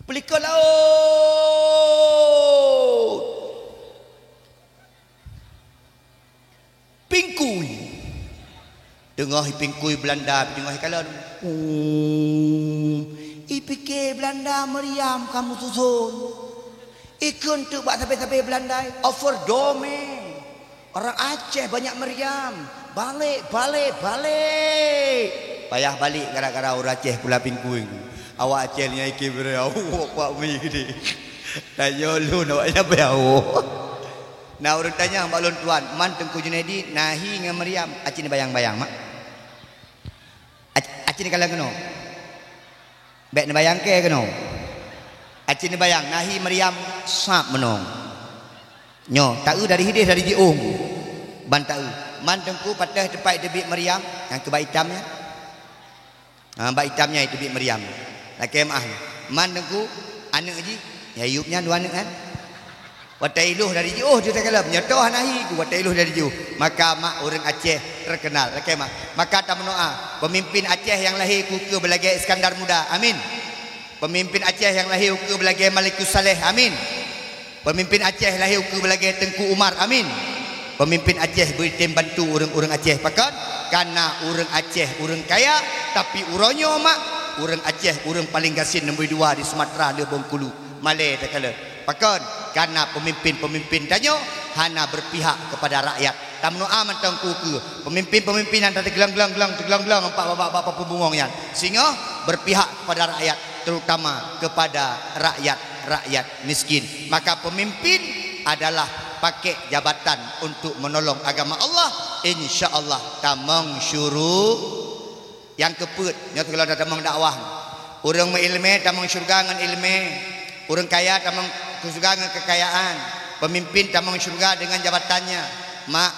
Pelikot laôt. Pingkui. Teungoh ipingkui Beulanda, teungoh ikalon. Um, ipike Beulanda meriam kamoe suson. Ikheun teuk bak sabe-sabe Beulanda, "Overdose. Orang Aceh banyak meriam. Balik, balik, balik." Payah balik gara-gara ureuëng Aceh pula pingkui. Awak Aceh nyan ike beureu, awak kuat mi gede. Tanyoe lôn awak nyan beu. Na ureuëng tanyong bak lôn, "Tuan, man Teungku Junaidi na hi ngon meriam?" Aci neubayang-bayang, mak. Ac-, aci neukalon keunoe. Bék neubayangke keunoe. Aci neubayang, na hi meriam sab meunong. Nyoe, taeu dari hideh dari jiôh. Ban taeu. Man Teungku patéh teumpat teubiet meriam, nyang keu bak itam nyan. Ha, bak itam nyan itu biet meriam. Lakée meuáh. Man Teungku, aneuëk jih, ya yup nyan dua aneuëk kan. Watée iloh dari jiôh, jeuet takalon, nyoe toh hana hi, watée iloh dari jiôh. Maka mak ureuëng Aceh terkenal. Lakée mak. Maka tameudoá, pemimpin Aceh nyang lahé ukeue beulagée Iskandar Muda. Amin. Pemimpin Aceh nyang lahé ukeue beulagée Malikus Saleh. Amin. Pemimpin Aceh lahé ukeue beulagée Teungku Umar. Amin. Pemimpin Aceh beutem bantu ureuëng-ureuëng Aceh. Pakon? Karena ureuëng Aceh ureuëng kaya, tapi uroe nyoe mak, ureuëng Aceh ureuëng paling gasien nombor dua di Sumatera lheueh Bengkulu. Malée takalon. Pakon? Karena pemimpin-pemimpin tanyoe hana berpihak kepada rakyat. Tameudoá mantong ukeue-ukeue. Pemimpin-pemimpin nyang teuglong-glong-glong, teuglong-glong empat babah-babah peubungong nyan. Singoh berpihak kepada rakyat, terutama kepada rakyat-rakyat miskin. Maka pemimpin adalah pakai jabatan untuk menolong agama Allah. Insya Allah tamong syuru-, Nyang keupeuet, nyoe sigohlom tatamong dakwah. Ureuëng meuiéleumé tamong syeuruga ngon iéleumé. Ureuëng kaya tamong syeuruga ngon keukayaan. Pemimpin tamong syeuruga dengan jabatannya. Mak,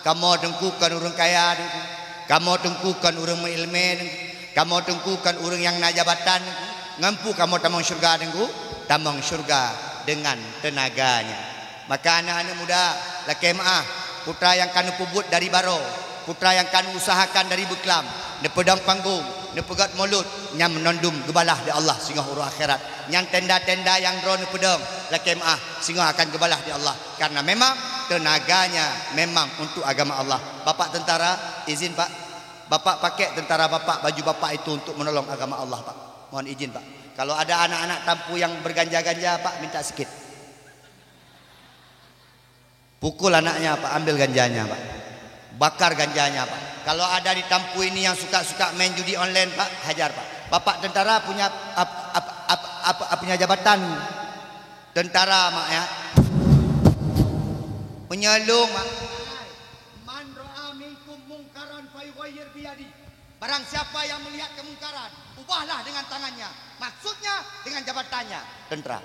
kamoe Teungku kon ureuëng kaya Teungku. Kamoe Teungku kon ureuëng meuiéleumé Teungku. Kamoe Teungku kon ureuëng nyang na jabatan Teungku. Ngon peue kamoe tamong syeuruga Teungku? Tamong syeuruga dengan tenaga nyan. Maka aneuëk-aneuëk muda, lakée meuáh, peue nyang ka neupeubuet dari barô, peue nyang ka neuusahakan dari beuklam, neupeudong panggong, neupeugét mulod, nyan meunondum geubalah di Allah singoh uroe akhirat. Nyan tenda-tenda nyang droe neupeudong, lakée meuáh, singoh akan geubalah di Allah. Karena memang tenaganya memang untuk agama Allah. Bapak tentara, izin Pak. Bapak pakai tentara Bapak, baju Bapak itu untuk menolong agama Allah, Pak. Mohon izin, Pak. Kalau ada anak-anak Tampu yang berganja-ganja, Pak, minta sikit. Pukul anaknya, Pak. Ambil ganjanya, Pak. Bakar ganjanya, Pak. Kalau ada di Tampu ini yang suka-suka main judi online, Pak, hajar, Pak. Bapak tentara punya ap-, ap-, ap-, ap-, ap-, punya jabatan tentara, Mak, ya. Menyelung, Mak. Man ra'a minkum mungkaran falyughayyir biyadi. Barang siapa yang melihat kemungkaran, ubahlah dengan tangannya. Maksudnya dengan jabatannya. Tentara.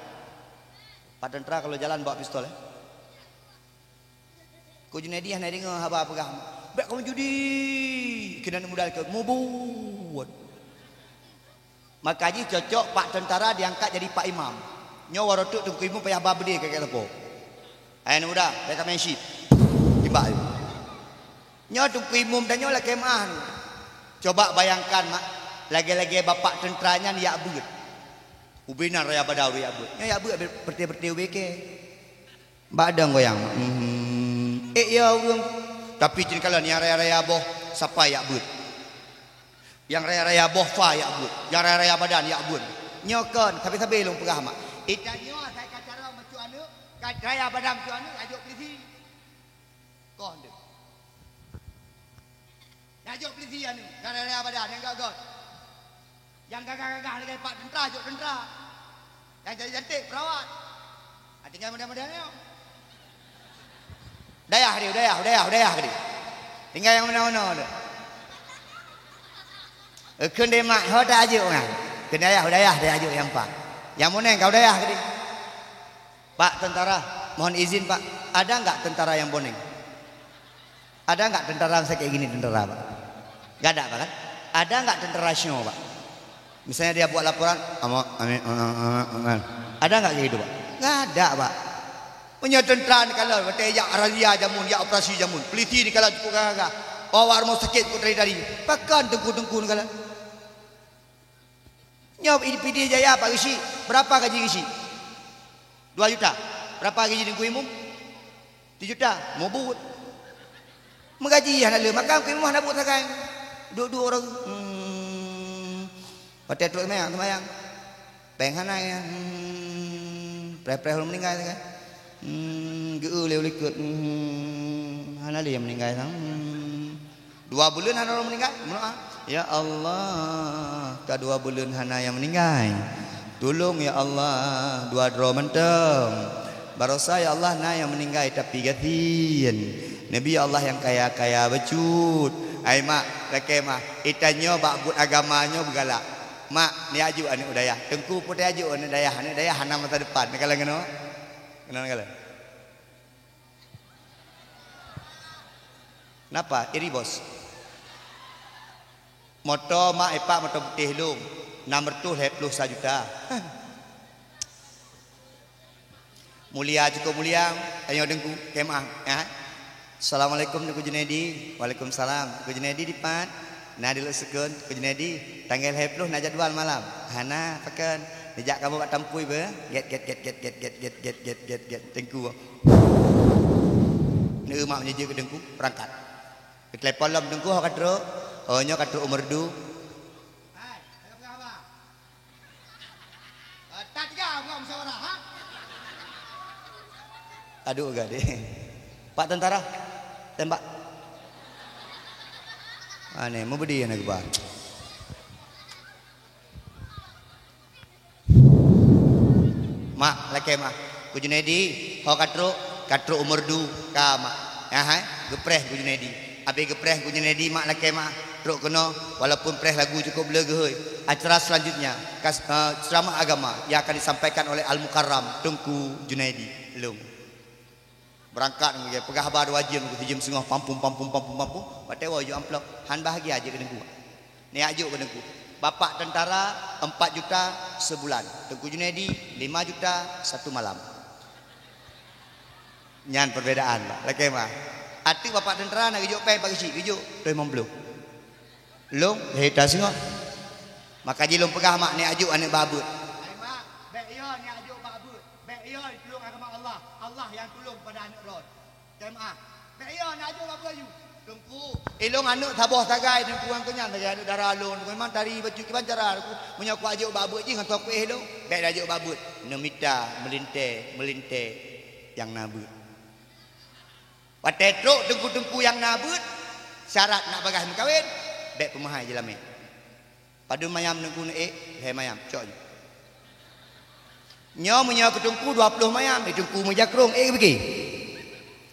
Pak tentara kalau jalan bawa pistol, ya. Ko Junaidi hana deungoe haba peugah, "Bék kamoe judi." Keunan muda ke mubuat. Maka jih cocok pak tentara diangkat jadi pak imam. Nyoe warotuk Teungku Imum payah ba beudé keu gata po. Hai aneuk muda, bék ka main syit. Bak. Nyoe Teungku Imum tanyoe lakée meu'ah. Coba bayangkan, mak, lagée-lagée bapak teuntra nyan yak beuet. Ubé na raya badan ureuëng yak beuet. Nyoe yak beuet bertée-bertée ubé kée. Bak dong goyang. Hmm. Eh, ya ureuëng. Tapi cit kalon nyang raya-raya boh sapai yak beuet. Nyang raya-raya boh fa yak beuet. Nyang raya-raya badan yak beuet. Nyoe kon, sabe-sabe lôn peugah mak. Ita nyoe asai ka cara meucue aneuëk, ka raya badan meucue aneuëk, ajok polisi. Koh deuh. Nyang jok polisi anu, nyang raya-raya badan, nyang gagah. Nyang gagah-gagah lagée pak teuntra, jok teuntra. Nyang cantik-cantik, perawat. Ah, tinggai model-model nyoe. Dayah dia, dayah, dayah, dayah dia. Tinggai nyang mana-mana dia. Eukheun deh mak, ho tak ajok ngai. Keu dayah, dayah dia ajok nyang pa. Nyang muneng kau dayah ke dia. Pak tentara, mohon izin Pak, ada enggak tentara yang boneng? Ada enggak tentara yang sakit gini tentara Pak? Enggak ada Pak kan? Ada enggak tentara syoe Pak? Misalnya dia buat laporan, ama, ami, ama, ama, ama. Ada enggak kayak gitu Pak? Enggak ada Pak. Punya tentara ni kalau watée jak razia jamun, jak operasi jamun, peliti ni kalau cukup gagah, bawa rumah sakit cukup tadi-tadi. Pakon tengku-tengku ni kalau? Nyoe di Pidie Jaya Pak Geuchik, berapa gaji Geuchik? Dua juta. Berapa gaji Teungku Imum? Tiga juta. Meubuet. Meugaji hana le, maka Teungku Imum hana buet sagai. Duek-duek ureuëng. Hmm. Watée trok seumayang, seumayang. Péng hana ya. Hmm. Preh-preh ureuëng meuninggai sagai. Hmm. Geu lé likot. Hmm. Hana le nyang meuninggai sang. Hmm. Dua buleuen hana ureuëng meuninggai, meudoa, "Ya Allah, ka dua buleuen hana nyang meuninggai. Tulông ya Allah, dua droe mantong. Barosa ya Allah na nyang meuninggai tapi gasien. Neubi ya Allah nyang kaya-kaya bacut." Ai mak, lakée mah, itanyoe bak buet agama nyoe beugalak. Mak, neujak jok aneuëk u dayah. Teungku putih jok aneuëk dayah, aneuëk dayah hana masa depan. Neukalon keunoe? Keunoe neukalon? Napa? Iri bos. Moto mak ipak moto putéh lom, enam ratus lhée ploh sa juta. Mulia cukup mulia, tanyoe Teungku, kemah, ya. Assalamualaikum Teungku Junaidi. Waalaikumsalam. Teungku Junaidi dipat? Na dilok sukon, Teungku Junaidi. Tanggai lhée ploh na jadwal malam. Hana, pakon. Dijak kamoe bak tampui be. Get, get, get, get. Teungku. Neu mak meunyeujeuet keu Teungku, berangkat. Telepon lom Teungku, ho ka trok. Oh, nyoe ka trok u Meureudu. Hai, ada apa khabar? Eh, tak tiga, bukan musyawarah, ha? Aduh, gadeh. Pak tentara, tembak. Aneh, meubedi aneuk geuba. Mak, lakée mah. Ku Junaidi, ho ka trok, ka trok u Meureudu, ka mak. Ya, hai, geupreh ku Junaidi. Abéh geupreh ku Junaidi, mak lakée mah, trok keunoe, walaupun preh lagu cukup le geuhôi. Acara selanjutnya, kas-, eh, ceramah agama yang akan disampaikan oleh Al-Mukarram Teungku Junaidi. Lom. Beurangkat ngon geupeugah haba dua jeuem, geusijeuem singoh pampum, pampum, pampum, pampum. Watée woe jok amplop, han bahagia jeuet keu Teungku. Neujak jok keu Teungku. Bapak tentara empat juta sebulan. Teungku Junaidi lima juta satu malam. Nyan perbedaan, Pak. Lakée mah. Ateueh bapak tentara na geujok péng Pak Geuchik, geujok dua limong ploh. Lôn, lhée ta singoh. Maka jih lôn peugah mak neujak jok aneuëk bak beuet. Hai mak, bék yo neujak jok bak beuet. Bék yo tulông agama Allah. Allah nyang tulông kepada aneuëk droe. Jamaah. Bék yo neujak jok bak beuet yu. Teungku. Ilông aneuëk saboh sagai Teungku ngon keunyan sagai aneuëk dara lôn. Memang tari bacut kiban cara Teungku. Meunyoe kuwajok bak beuet jih ngon toh kuéh lôn. Bék neujak jok bak beuet. Neumita, meulintée, meulintée nyang na beuet. Watée trok teungku-teungku nyang na beuet, syarat nak bagaih meukawen, bék peumeuhai jeulamé. Padum mayam teungku neuék, lhée mayam, cok jih. Nyoe meunyoe keu teungku dua ploh mayam, eh, teungku meujakrong, ék pike.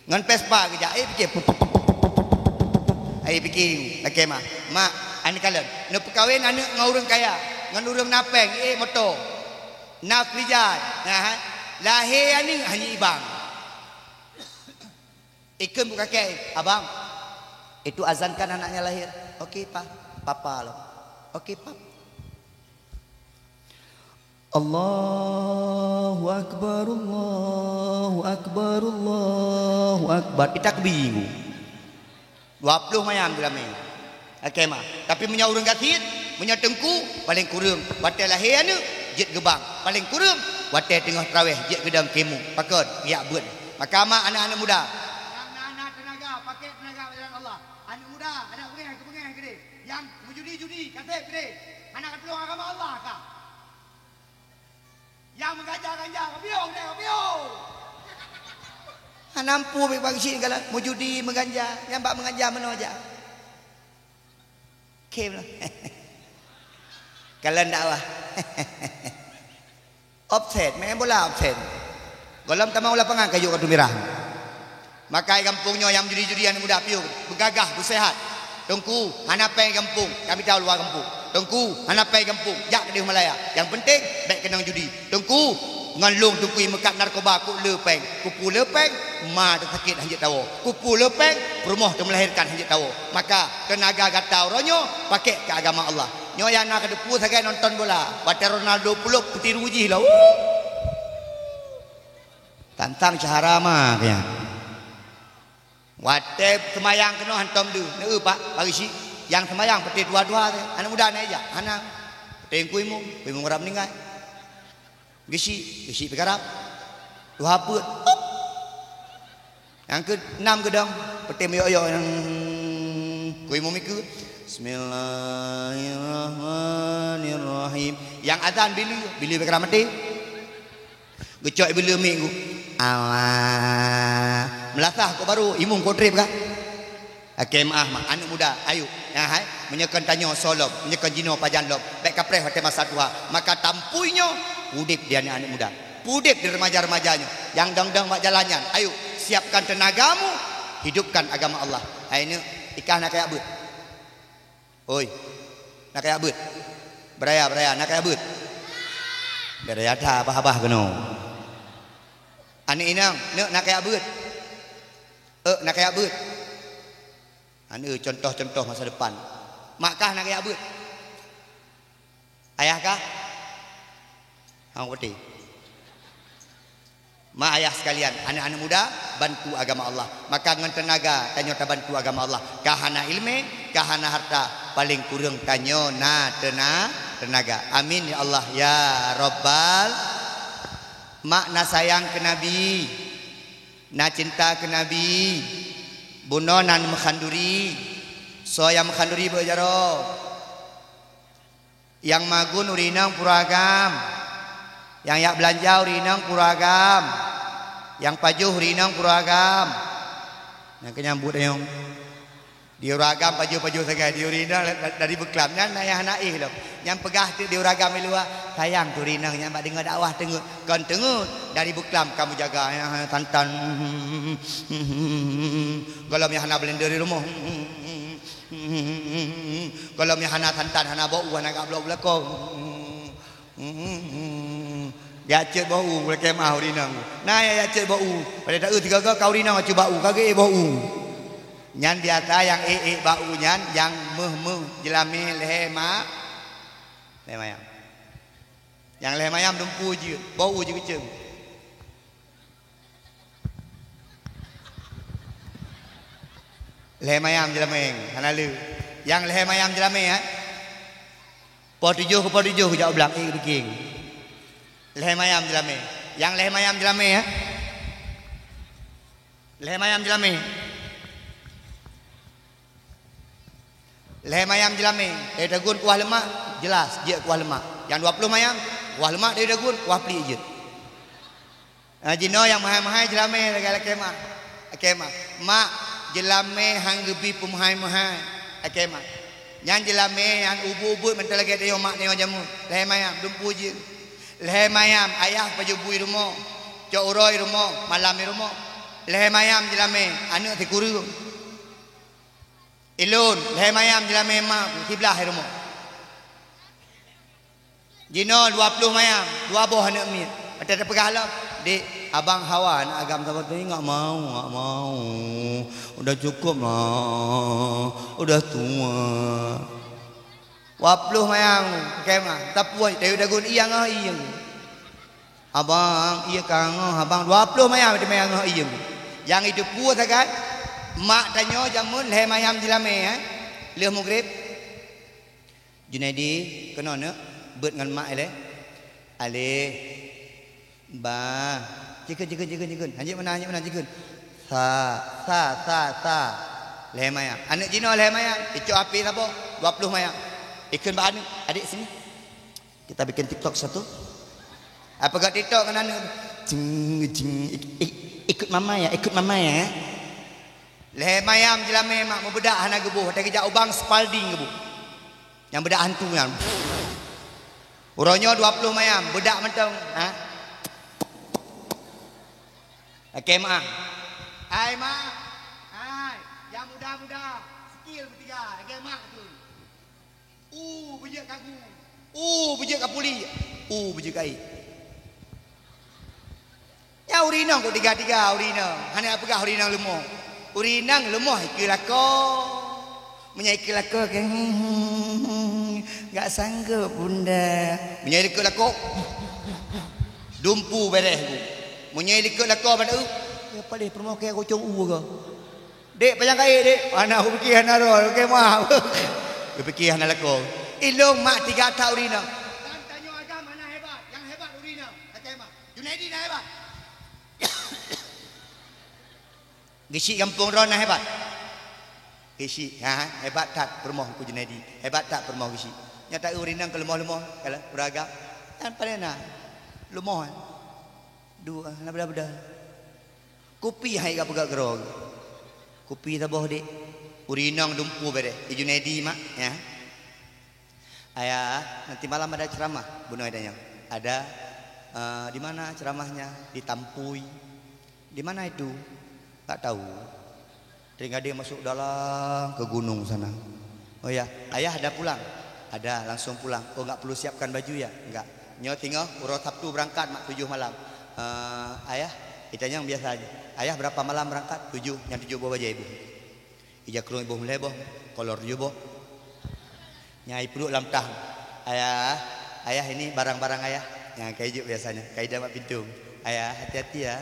Ngon Vespa geujak, ék pike. Ék pike, lakée mah. Mak, aneuk kalon, neupeukawen aneuk ngon ureuëng kaya, ngon ureuëng na péng, ék moto. Na frijai, nah, hai. Lahé aneuk hana ibang. Ikheun buka kée, "Abang, itu azankan anaknya lahir." "Oke, Pa." "Papa loh." "Oke, Pap." Allahu Akbar, Allahu Akbar, Allahu Akbar. Itakbir. Dua ploh mayam jeulamé. Oke, ma. Tapi meunyoe ureuëng gasien, meunyoe teungku, paléng kureueng watée lahé aneuëk, jeuet geubang. Paléng kureueng watée teungoh trawéh, jeuet geudong keumu. Pakon? Geujak beuet. Maka ma, aneuëk-aneuëk muda, nyang na, na teunaga, pakai teunaga bak jalan Allah. Aneuëk muda, adak beungéh, keu beungéh keudéh. Nyang meujudi-judi, ka seb keudéh. Hana ka tulông agama Allah ka. Nyang meuganja-ganja, ka piôh keudéh, ka piôh. Hana mampu bak geuchik galak meujudi, meuganja. Nyang bak meuganja meunoe jak. Oke, meunoe. Kalon dakwah. Offside, main bola offside. Gohlom tamong u lapangan kayue kartu mirah. Maka i gampông nyoe nyang meujudi-judi aneuëk muda piôh, beugagah, beuseuhat. Teungku, hana péng gampông, ka mita u luwa gampông. Teungku, hana péng gampông, jak keudéh Malaya. Nyang peunteng, bék keunong judi. Teungku, ngon lôn teungku meukat narkoba kok le péng. Kupeue le péng, ma teusakét hanjeuet tawoe. Kupeue le péng, peurumoh teumeulahérkan hanjeuet tawoe. Maka, teunaga gata uroe nyoe, pakék keu agama Allah. Nyoe nyang na kateupeue sagai nonton bola. Watée Ronaldo pulop, peutiru jih lah. Tantang syahara ma keuh nyan. Watée seumayang keunoe hantom deuh, neu pak, bak geuchik. Nyang seumayang peuté dua-dua teuh. Aneuëk muda na ijak, hana. Peuté kuimu, kuimu rab meuninggai. Geuchik, geuchik pih karab. Tuha peuet. Nyang keunam geudong, peuté meuyok-yok nyang kuimu mikeue. Bismillahirrahmanirrahim. Nyang azan bileue, bileue pih karab maté. Geucok ié beuleumiek gu. Allah. Meulasah kok barô, imum kok treb ka? Oke, meu'ah, ma, aneuëk muda, ayo. Ya, hai. Meunyoe kon tanyoe soe lom, meunyoe kon jinoe pajan lom. Bék kapreh watée masa tuha. Maka tampui nyoe, udeb di aneuëk-aneuëk muda. Udeb di remaja-remaja nyoe. Nyang dong-dong bak jalan nyan. Ayo, siapkan tenagamu, hidupkan agama Allah. Hai neuk, ikah na kajak beuet. Oi, na kajak beuet? Beuraya, beuraya, na kajak beuet? Beuraya that, abah-abah keunoe. Aneuëk inong, neuk na kajak beuet? Euk, na kajak beuet? Aneuëk, contoh-contoh masa depan. Mak kah na kajak beuet? Ayah kah? Hang putih. Ma ayah sekalian, aneuëk-aneuëk muda, bantu agama Allah. Maka ngon teunaga tanyoe tabantu agama Allah. Ka hana iéleumé, ka hana harta, paléng kureueng tanyoe na teuna-, teunaga. Amin ya Allah ya Rabbal. Mak na sayang keu Nabi, na cinta keu Nabi. Bunoe na neumeuhanduri. Soe nyang meuhanduri beujaroe. Nyang magun ureuëng inong pura agam. Nyang jak beulanja ureuëng inong pura agam. Nyang pajoh ureuëng inong pura agam. Nyang keu nyang buet anyong. Di ureuëng agam pajoh-pajoh sagai, di ureuëng inong dari beuklam. Nyan na nyang hana éh lom. Nyang peugah teuk di ureuëng agam di luwa, sayang keu ureuëng inong nyang bak deungoe dakwah teungeut. Kon teungeut, dari beuklam kamoe jaga, ya, tantan. Gohlom nyang hana blender di rumoh. Gohlom nyang hana tantan, hana bau, hana gablok beulakong. Jak cit bau, lakée meu'ah ureuëng inong. Na nyang jak cit bau, pada taeu tiga-tiga ka ureuëng inong cit bau, ka geuék bau. Nyan biasa nyang ék-ék bau nyan, nyang méuh-méuh jeulamé lhée ma-, lhée mayam. Nyang lhée mayam dumpu jeuet, bau jeuet keuceung. Lhée mayam jeulamé, hana le. Nyang lhée mayam jeulamé, eh? Poh tujoh keu poh tujoh geujak u blang, eh, biking. Lhée mayam jeulamé. Nyang lhée mayam jeulamé, eh? Lhée mayam jeulamé. Lhée mayam jeulamé, dari Dagun kuah lemak, jeulaih jeuet kuah lemak. Nyang dua ploh mayam, kuah lemak dari Dagun, kuah pliek jeuet. Ah, jinoe nyang meuhai-meuhai jeulamé lagée lakée mak. Lakée mak, mak, jeulamé han geubri peumeuhai-meuhai. Lakée mak. Nyan jeulamé nyang ubeut-ubeut mantong lagée tanyoe mak tanyoe jameun. Lhée mayam, dumpu jeuet. Lhée mayam, ayah pajoh bui rumoh. Cok uroe rumoh, malam rumoh. Lhée mayam jeulamé, aneuëk sikureueng. Ilôn, lhée mayam jeulamé ma, siblaih rumoh. Jinoe dua ploh mayam, dua boh aneuëk miet. Watée tapeugah lom, "Dek, abang hawa aneuk agam saboh tu, nggak mau, nggak mau. Udah cukup lah, udah tua." Dua ploh mayam, kema, tapuih, tayu dagun iya ngon iya. Abang, ié ka ngoh, abang, dua ploh mayam teuma ngoh ié. Nyang itu pue sagai, mak tanyoe jameun lhèe mayam jilamé, eh. Lheueh mugrib. Junaidi, keunoe neuk, beuet ngon mak ilèe. Alif, ba, jikheun, jikheun, jikheun, jikheun. Hanjeuet meunan, hanjeuet meunan, jikheun. Sa, sa, sa, sa. Lhèe mayam. Aneuk jinoe lhèe mayam. Icok api saboh, dua ploh mayam. Ikheun bak aneuk, "Adik, sini. Kita bikin TikTok satu." Apa gak TikTok kan aneuk? Jing, jing, ik-, ik-, ikut mama ya, ikut mama ya. Lhèe mayam jilamé mak, meubeudak hana geuboh, watèe geujak u bank Spalding geuboh. Nyang beudak hantu nyan. Uroe nyoe dua ploh mayam, beudak mantong, ha? Oke, mak. Hai, mak. Hai, nyang muda-muda, skill beutiga, oke, mak tu. U beujeuet ka gu. U beujeuet ka puli. U beujeuet ka ié. Nyan ureueng inong kok tiga-tiga ureueng inong. Hana peugah ureueng inong leumoh. Ureueng inong leumoh ikeu lakoe. Meunyoe ikeu lakoe kan, "Gak sanggup, Bunda." Meunyoe ikeu lakoe, dumpu bereh ku. Meunyoe ikeu lakoe pada, "Ya paléh peurumoh keu kucong u ke." "Dek, panyang kayèe, Dek?" "Hana, kupiké hana roh, oke, mah." Kupiké hana lakoe. Ilôn mak tiga that ureueng inong. Dan tanyoe agam hana hebat, nyang hebat ureueng inong, oke, mah. Junaidi na hebat. Geuchik gampông droe na hebat. Geuchik, ha, hebat that peurumoh ku Junaidi. Hebat that peurumoh geuchik. Nyoe ta ureueng inong keu leumoh-leumoh, kala ureueng agam. Nyan padahai na. Leumoh, eh. Dua, na beda-beda. Kupi hai ka peugah keudroe. Kupi saboh, Dek. Ureueng inong dumpu bereh. I Junaidi, mak, ya. "Ayah, nanti malam ada ceramah," bunoe tanyong. "Ada, eh, di mana ceramahnya?" "Di Tampui." "Di mana itu?" "Tak tahu." Teuingat dia masuk dalam ke gunong sana. "Oh ya, ayah ada pulang?" "Ada, langsung pulang." "Oh, enggak perlu siapkan baju ya?" "Enggak." Nyoe singoh uroe Sabtu berangkat mak tujoh malam. "Eh, ayah," itanyong biasa aja. "Ayah berapa malam berangkat?" "Tujoh." "Nyang tujoh boh bajèe iboh?" Ija krueng iboh meulhèe boh, kolor tujoh boh. Nyang ipeuduek lam tang. "Ayah, ayah ini barang-barang ayah." Nyang ka ijok biasanya. Ka idong bak pintoe. "Ayah, hati-hati ya."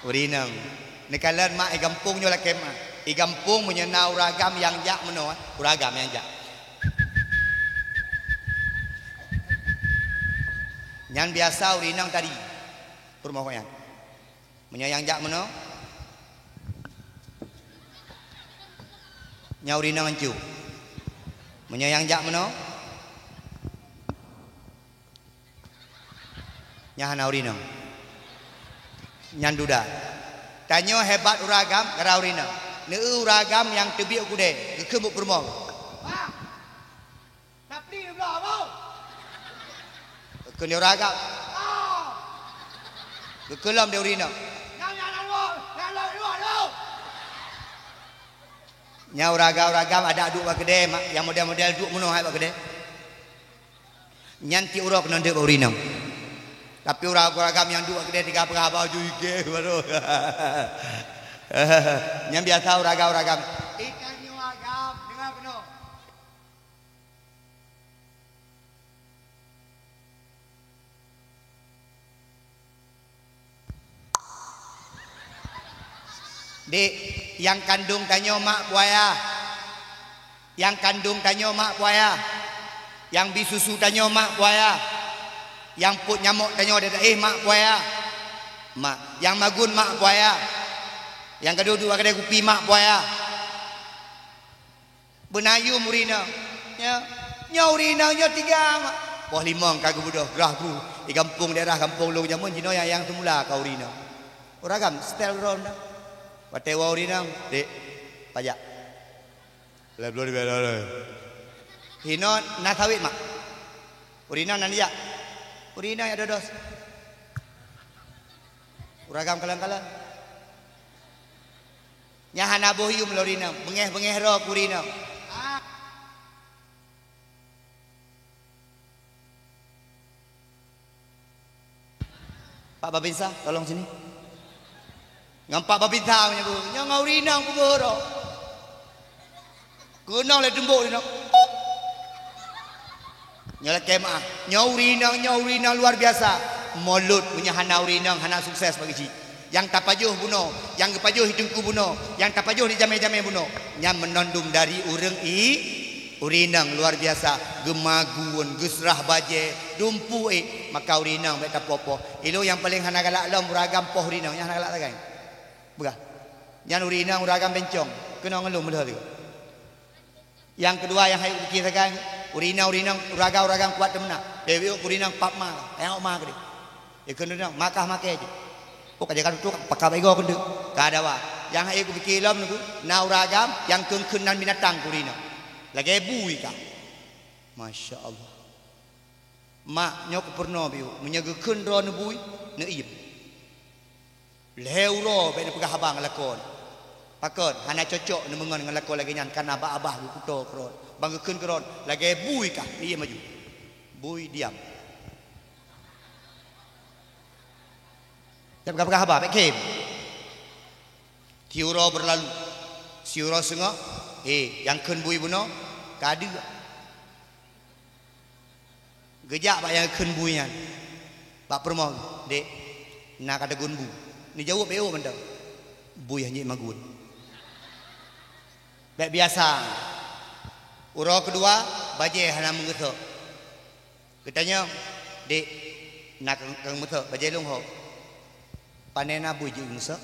Ureueng inong. Neukalon mak i gampông nyoe lakèe mak. I gampông meunyoe na ureueng agam nyang jak meunoe, ureueng agam nyang jak. Nyan biasa ureueng inong tadi. Peurumoh nyan. Meunyoe nyang jak meunoe, nyan ureueng inong anco. Meunyoe nyang jak meunoe, nyan hana ureueng inong. Nyan duda. Tanyoe hebat ureueng agam, gara ureueng inong. Neu-eu ureueng agam nyang teubiet u keudè, geukheun bak peurumoh. Bang! Tapli neubloe, Abang! Geukheun di ureueng agam. Ah! Geukheun lom di ureueng inong. Nyang, nyang na luwa, nyang na luwa, luwa! Nyan ureueng agam, ureueng agam adak duek bak keudè, mak, nyang model-model duek meunoe hai bak keudè. Nyan tiep uroe keunoe deuek bak ureueng inong. Tapi ureueng agam nyang duek bak keudè teuga peugah haba ju igèe baru. Nyan biasa ureueng agam, ureueng agam. Ikan nyoe agam, deungoe keunoe. Dek, nyang kandong tanyoe mak peue ayah. Nyang kandong tanyoe mak peue ayah. Nyang bri susu tanyoe mak peue ayah. Nyang pôt nyamok tanyoe di taéh mak peue ayah. Mak, nyang magun mak peue ayah. Nyang ka duek-duek bak keudè kupi mak peue ayah. Beunayum ureueng inong. Nyoe, nyoe ureueng inong nyoe tiga mak. Poh limong ka geubeudôh grah gru. Di gampông daerah gampông lôn jameun jinoe nyang, nyang seumula ka ureueng inong. Ureueng agam, setel droe dah. Watèe woe ureueng inong, "Dek, pajak." Lhèe bloe ribèe dolar. Hinoe na sawét mak. Ureueng inong na neujak. Ureueng inong jak dodos. Ureueng agam kalon-kalon. Nyan hana boh yum lôn rinong, beungèh-beungèh droe kurinong. Pak Babinsa, tolong sini. Ngon Pak Babinsa meunyoe bu, nyoe ngon urinong peubeuh droe. Keunong lé teumbok rinong. Nyoe lakée meu'ah. Nyoe ureueng inong, nyoe ureueng inong luar biasa. Mulod meunyoe hana ureueng inong, hana sukses bak geuchik. Nyang tapajoh bunoe, nyang geupajoh di teungku bunoe, nyang tapajoh di jamé-jamé bunoe. Nyan meunan dum dari ureueng i, ureueng inong luar biasa. Geumagun, geuseurah bajée, dumpeue ék, maka ureueng inong bék tapoh-poh. Ilôn nyang paleng hana galak lom ureueng agam poh ureueng inong, nyan hana galak sagai. Peugah. Nyan ureueng inong ureueng agam bencong, keunoe ngon lôn meulheueh sigoe. Nyang keudua nyang hayeu kupike sagai, ureueng inong, ureueng inong, ureueng agam, ureueng agam kuat teumeunak. Bék ureueng inong pap ma, tanyong ma keudeh. Ikheun ureueng inong, ma kah maké jih. Oh, ka jaga tutoe, pakab igoe keuneuk. Ka dawa. Nyang hayeu kupike lom nyoe, na ureueng agam nyang kheun-kheun nan binatang keu ureueng inong. Lagée bui kah. Masya Allah. Mak, nyoe kupeurunoe biôh, meunyoe geukheun droeneuh bui, neuiem. Lhée uroe bék neupeugah haba ngon lakoe. Pakon, hana cocok neumeungon ngon lakoe lagée nyan, kana bak babah geukuto keudroe. Ban geukheun keudroe, lagée bui kah, neuiem aju. Bui diam. Bék peugah-peugah haba, bék khem. Siuroe beurlalu, siuroe seungoh, hé, nyang kheun bui bunoe, ka deuek. Geujak bak nyang kheun bui nyan, bak peurumoh, "Dek, na ka teugun bu." Neujaweueb, "Bék mantong." Bui hana jeuet magun. Bék biasa. Uroe keudua, bajée hana meungeusok. Geutanyong, "Dek, na kang, kang meusok bajée lôn ho?" "Pane na bui jeuet meusok?"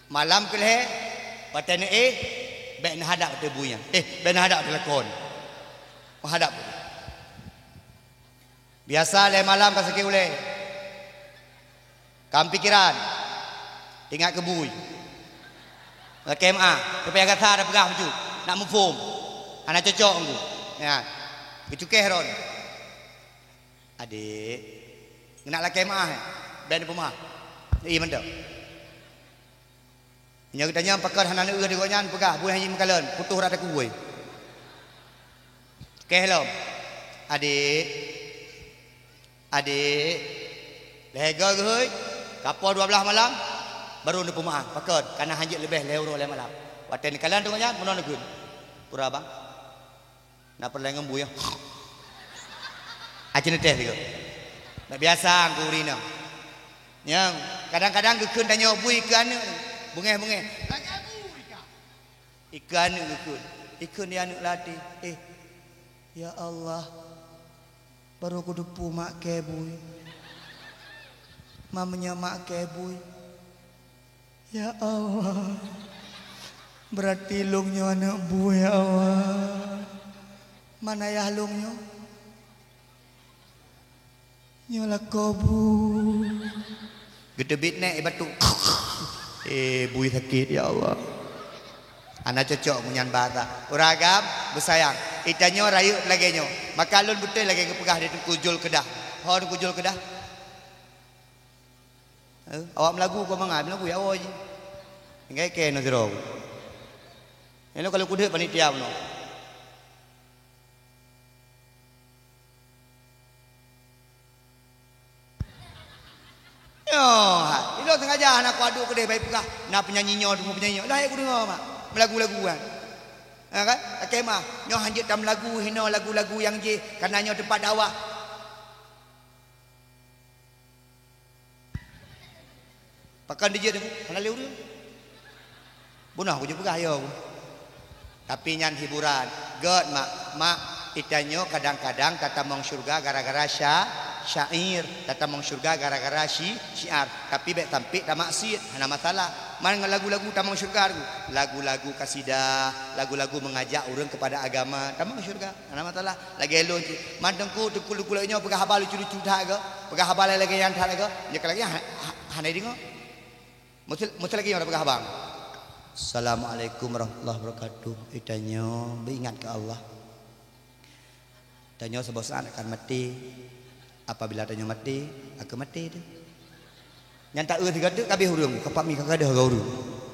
Malam keulhée, watée neuéh, bék neuhadab ateueh bui nyan. Eh, bék neuhadab ateueh lakoe nyan. Meuhadab. Biasa lhée malam ka sakét ulée. Ka meupikéran. Teuingat keu bui. Lakée meu'ah, supaya gata tapeugah bacut. Nak muphom. Hana cocok ngon ku. Nyan. Geucukéh droeneuh. Adek, nak lakée meu'ah, eh? Bék neupeumeu'ah. Iya mantong. Nyoe geutanyoe pakon hana neueu di gobnyan peugah, bui hana jimeukalon, putôh rata kuwôi. Keh lom. Adek, adek, lhée goe geuhôi, ka poh dua blaih malam, baru neupeumeu'ah. Pakon, kana hana jeuet leubeh lhée uroe lhée malam. Watée neukalon teuk gobnyan, meunoe neukheun. Pura bang. Na peureulée ngon bui nyoe. Aci neutéh sigoe. Nak biasa keu ureueng inong. Nyang kadang-kadang geukheun tanyoe bui keu aneuk, beungéh-beungéh. Lagée bui kah? Ikeu aneuk geukheun. Ikheun di aneuk latih. Eh, ya Allah. Baru kuteupeu mak kée bui. Ma meunyoe mak kée bui. Ya Allah, beurati lôn nyoe aneuk bui, ya Allah. Man ayah lôn nyoe? Nyoe lakoe bui. Geuteubiet nèk batuk. Eh, bui sakét, ya Allah. Hana cocok meunyan bahasa. Ureueng agam beusayang. Geutanyoe rayeuk lagée nyoe. Maka lôn beutôi lagée geupeugah di Teungku Jul Keudah. Ho Teungku Jul Keudah? Eh, awak meulagu keu mangat, meulagu ya woe jih. Tinggai kée nyoe sidroe. Nyoe kalau kudeuek panitia bunoe. Nyoe, ilôn sengaja hana kuaduk keudeh bai peugah, na penyanyi nyoe, teungku penyanyi nyoe. Lah, eh, kudeungoe mak. Meulagu-lagu kan. Ha, kan? Lakée meu'ah, nyoe hanjeuet tameulagu hinoe lagu-lagu nyang jih, kareuna nyoe teumpat dakwah. Pakon dijeuet aku? Hana lé ureueng. Bunoe aku jeuet peugah yo. Tapi nyan hiburan. Gét mak, mak, geutanyoe kadang-kadang tatamong syeuruga gara-gara sya-, syair, tatamong syeuruga gara-gara syi-, syiar. Tapi bék sampai tamaksiet, hana masalah. Man ngon lagu-lagu tamong syeuruga tu. Lagu-lagu kasidah, lagu-lagu mengajak ureueng kepada agama, tamong syeuruga. Hana masalah. Lagée lôn cit. Man teungku, teungku-teungku lagée nyoe peugah haba lucu-lucu that keu? Peugah haba lagée nyan that keu? Nyoe ka lagée nyan ha-, ha-, hana deungoe. Meusti, meusti lagée nyoe peugah haba. Assalamualaikum warahmatullahi wabarakatuh. Geutanyoe beuingat keu Allah. Tanyoe saboh saát akan maté. Apabila tanyoe maté, akan maté teuh. Nyan taeu sigoe teuk ka abéh ureueng, ka pami ka gadôh lagée ureueng.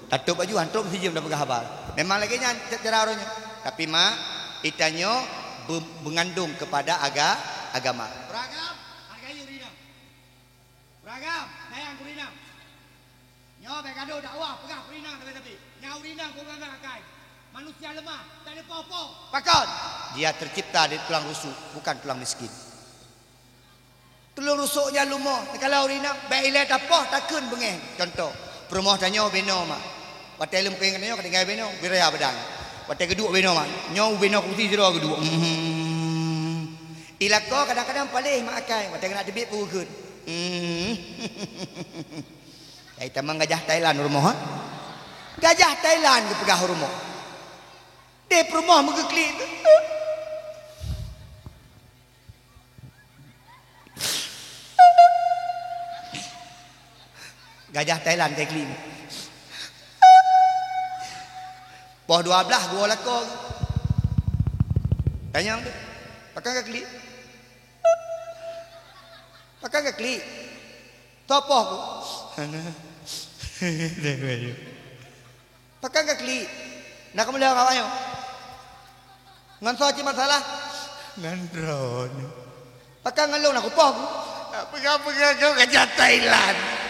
Tatôp baju, han trôk sijeuem tapeugah haba. Memang lagée nyan ca-, cara ureueng nyoe. Tapi mak, geutanyoe be-, beungandong kepada aga-, agama. Ureueng agam, hargai ureueng inong. Ureueng agam, sayang keu ureueng inong. Nyoe bék gadôh dakwah, peugah keu ureueng inong sabe-sabe. Nyan ureueng inong keu ureueng agam akai. Manusia lemah, tak ada poh-poh. Pakon? Dia tercipta dari tulang rusuk, bukan tulang miskin. Tulang rusuk nyan lumoh, kalau ureueng inong, bèk ilèe tapoh takheun beungèh. Contoh, peurumoh tanyoe binoe mak. Watèe lôn keueng tanyoe ka tinggai binoe, bit raya beudang. Watèe geuduek binoe mak, nyoe binoe kursi sidroe geuduek. Hmm. Ilako kadang-kadang paléh mak akai, watèe keuneuk teubiet peue geukheun. Hmm. Ai tamong gajah Thailand u rumoh, ha? Gajah Thailand geupeugah u rumoh. Deh peurumoh meugeuklik. Gajah Thailand ka klik. Poh dua blah geuwoe lakoe. Tanyong tu, "Pakon ka klik? Pakon ka klik?" "Soe poh ku?" "Hana." "Pakon ka klik? Na kameuleueng awaknyoe? Ngon soe cit masalah?" "Ngon droeneuh." "Pakon ngon lôn, na kupoh ku?" "Peugah-peugah keu gajah Thailand."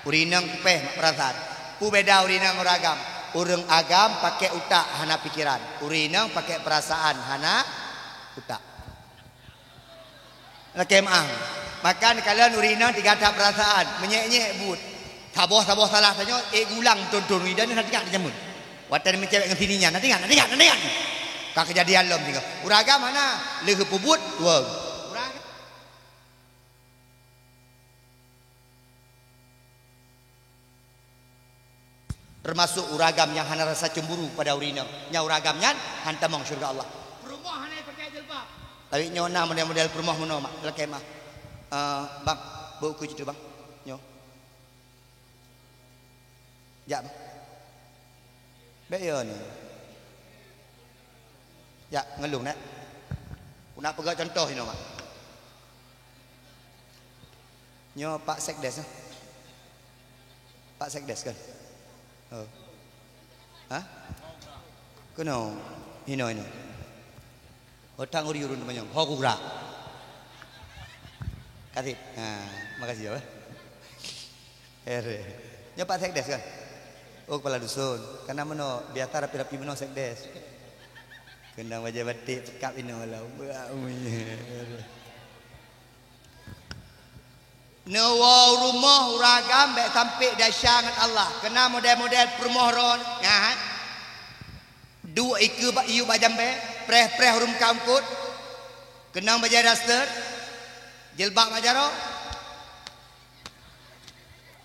Ureueng inong kupéh mak peurasaan. Peue beda ureueng inong ngon ureueng agam? Ureueng agam pakai utak, hana pikiran. Ureueng inong pakai perasaan, hana utak. Lakèe meu'ah. Maka neukalon ureueng inong tiga that peurasaan, meunyèk-nyèk buet. Saboh-saboh salah tanyoe, ék geuulang thon-thon, idan na tingak jameun. Watèe meucewek ngon sininyan, na tingak, na tingak, na tingak. Ka keujadian lom tinggai. Ureueng agam hana, lheueh geupeubuet, weueh. Ureueng agam Teumasok ureueng agam nyang hana rasa cemburu pada ureueng inong. Nyang ureueng agam nyan han tamong syeuruga Allah. Peurumoh hana pakai jilbab. Tapi nyoe na model-model peurumoh meunoe mak, lakèe meu'ah. Eh, bang, bôh keu situ bang. Nyoe. Jak bang. Bèk yo ni. Jak ngon lôn nèk. Ku na peugah contoh inoe mak. Nyoe Pak Sekdes, eh? Pak Sekdes kan? Oh. Hah? Keunoe, inoe, inoe. Otak nguri ureueng teumanyong. Ho kugerak. Kasih. Ha, makasih ya, eh. Ere. Nyoe Pak Sekdes kan? Oh, kepala dusun. Karena meunoe biasa rapi-rapi meunoe Sekdes. Keunong bajèe batik, peukab inoe lam. Beuak, ui. Neuwoe u rumoh ureueng agam bèk sampé desya ngon Allah. Keunong model-model peurumoh droe nyan. Duek ikeue bak, iyup bak jambèe, preh-preh ureueng meukat eungkôt. Keunong bajèe daster, jilbab bak jaroe.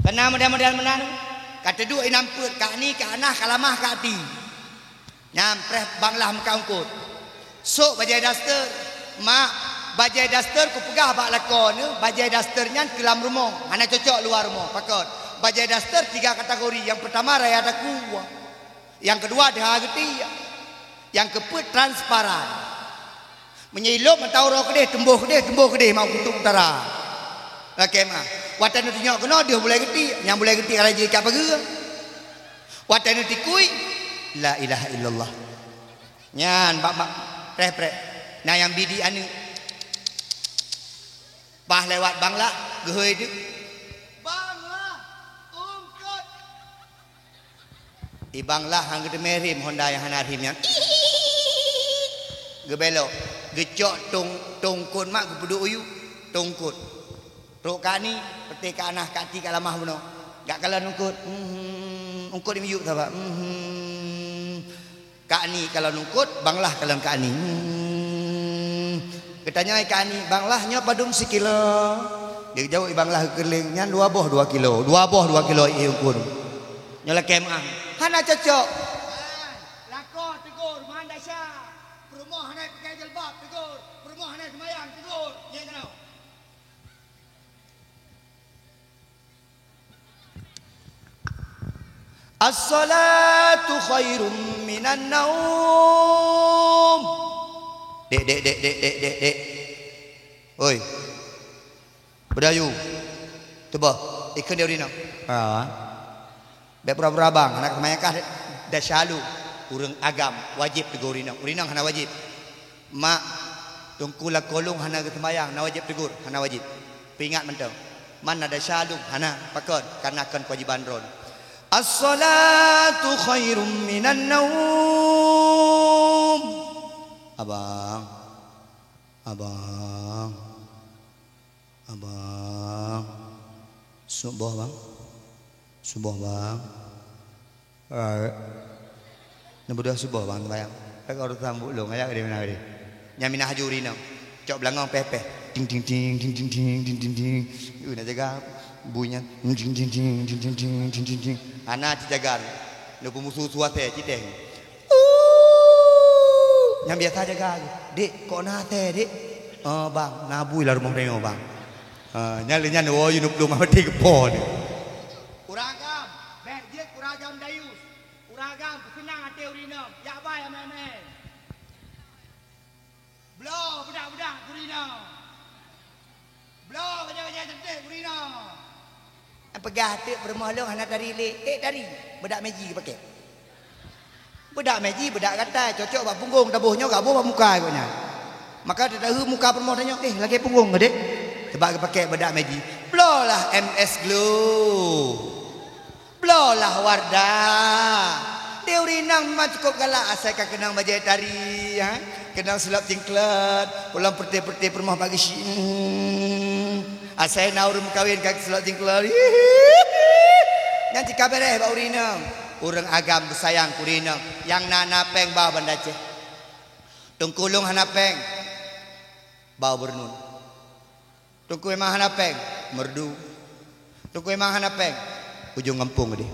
Keunong model-model meunan, ka teuduek inan peuet, ka ni, ka anah, ka lamah, ka até. Nyan preh Banglah meukat eungkôt. Sôk bajèe daster. Mak, bajèe daster kupeugah bak lakoe neuh, bajèe daster nyan keu lam rumoh, hana cocok luwa rumoh. Pakon? Bajèe daster tiga kategori. Nyang peutama raya takue. Nyang keudua deuha geutiek. Nyang keupeuet transparan. Meunyoe ilop mata uroe keudeh, teumbôh keudeh, teumbôh keudeh mak kutôb utara. Lakèe meu'ah. Watèe neutunyok keunoe deuh bulèe geutiek, nyang bulèe geutiek ka laju ikat pageue. Watèe neutikui, la ilaha illallah. Nyan bak mak preh-preh. Na nyang bidik aneuk. Bah lewat Banglah, geuhôi deuh. Banglah, eungkôt. I Banglah han geuteumé rem Honda nyang hana rem nyan. Geubelok, geucok tông, tông eungkôt mak geupeuduek u yup, tông eungkôt. Trok ka ni, peuté ka anah, ka até, ka lamah bunoe. Gak kalon eungkôt, mhm, eungkôt miyup saban. Mhm. Ka ni kalon eungkôt, Banglah kalon ka ni. Hmm. Geutanyong ka ni, "Banglah nyoe padum sikilo?" Geujaweueb Banglah keuleung, "Nyan dua boh dua kilo, dua boh dua kilo ié eungkôt." Nyoe lakèe meu'ah. Hana cocok. Lakoe tegur, meu'ah desya. Peurumoh hana pakai jilbab, tegur. Peurumoh hana seumayang, tegur. Nyang keunoe. As-salatu khairum minan naum. Dek, dek, dek, dek, dek, dek, dek. Oi. Beudayu. Teuboh. Ikheun dia urinong. Ha. Bèk pura-pura bang, hana keumanyakah desya lôn. Ureueng agam wajéb teugô urinong. Urinong hana wajéb. Mak, teungku lakoe lôn hana geuseumayang, na wajéb teugôt? Hana wajéb. Peuingat mantong. Man na desya lôn? Hana. Pakon? Karena kon keuwajéban droeneuh. As-salatu khairum minan naum. Abang. Abang. Abang. Suboh, Bang. Suboh, Bang. Alright. Neubeudôh suboh, Bang, sembahyang. Ka urusan buet lôn, ayah gede mina gede. Nyang mina haju rinong. Cok beulangong peh-peh. Ting, ting, ting, ting, ting, ting, ting, ting, ting. Uh, na jaga bui nyan. Ting, ting, ting, ting, ting, ting, ting, ting, ting. Hana ci jaga. Lôn peumusu suasai, ci teh. Uh, nyang biasa jaga. Dek, kok na asai, Dek? Oh, Bang, na bui lam rumoh tanyoe, Bang. Ha, nyan lé nyan, oh, yue neuplueng mati keupo ni. Ureueng agam, bèk jeuet ureueng agam dayus. Ureueng agam peuseunang até ureueng inong, jak bai amé-amé. Bloe beudak-beudak keu ureueng inong. Bloe bajèe-bajèe canték keu ureueng inong. Peugah teuk peurumoh lôn hana tari lé. Eh, tari. Beudak meji geupakè. Beudak meji, beudak gatai, cocok bak punggong, taboh nyoe, gaboh bak muka gobnyan. Maka teudahu muka peurumoh tanyoe, "Eh, lagèe punggong, Dek." Sabab geupakè beudak meji. Bloe lah M S Glow. Bloe lah Wardah. Di ureueng inong memang cukup galak asai ka keunong bajèe tari, ha? Keunong silop cingklot, pulang peureuteh-peureuteh peurumoh bak geuchik. Hmm. Asai na ureueng meukawen ka silop cingklot. Nyan cit ka bèrèh bak ureueng inong. Ureueng agam beusayang keu ureueng inong. Nyang na, na pèng ba Banda Aceh. Teungku lôn hana pèng. Ba Beureunuen. Teungku Imam hana pèng, Meureudu. Teungku Imam hana pèng, ujông gampông deh.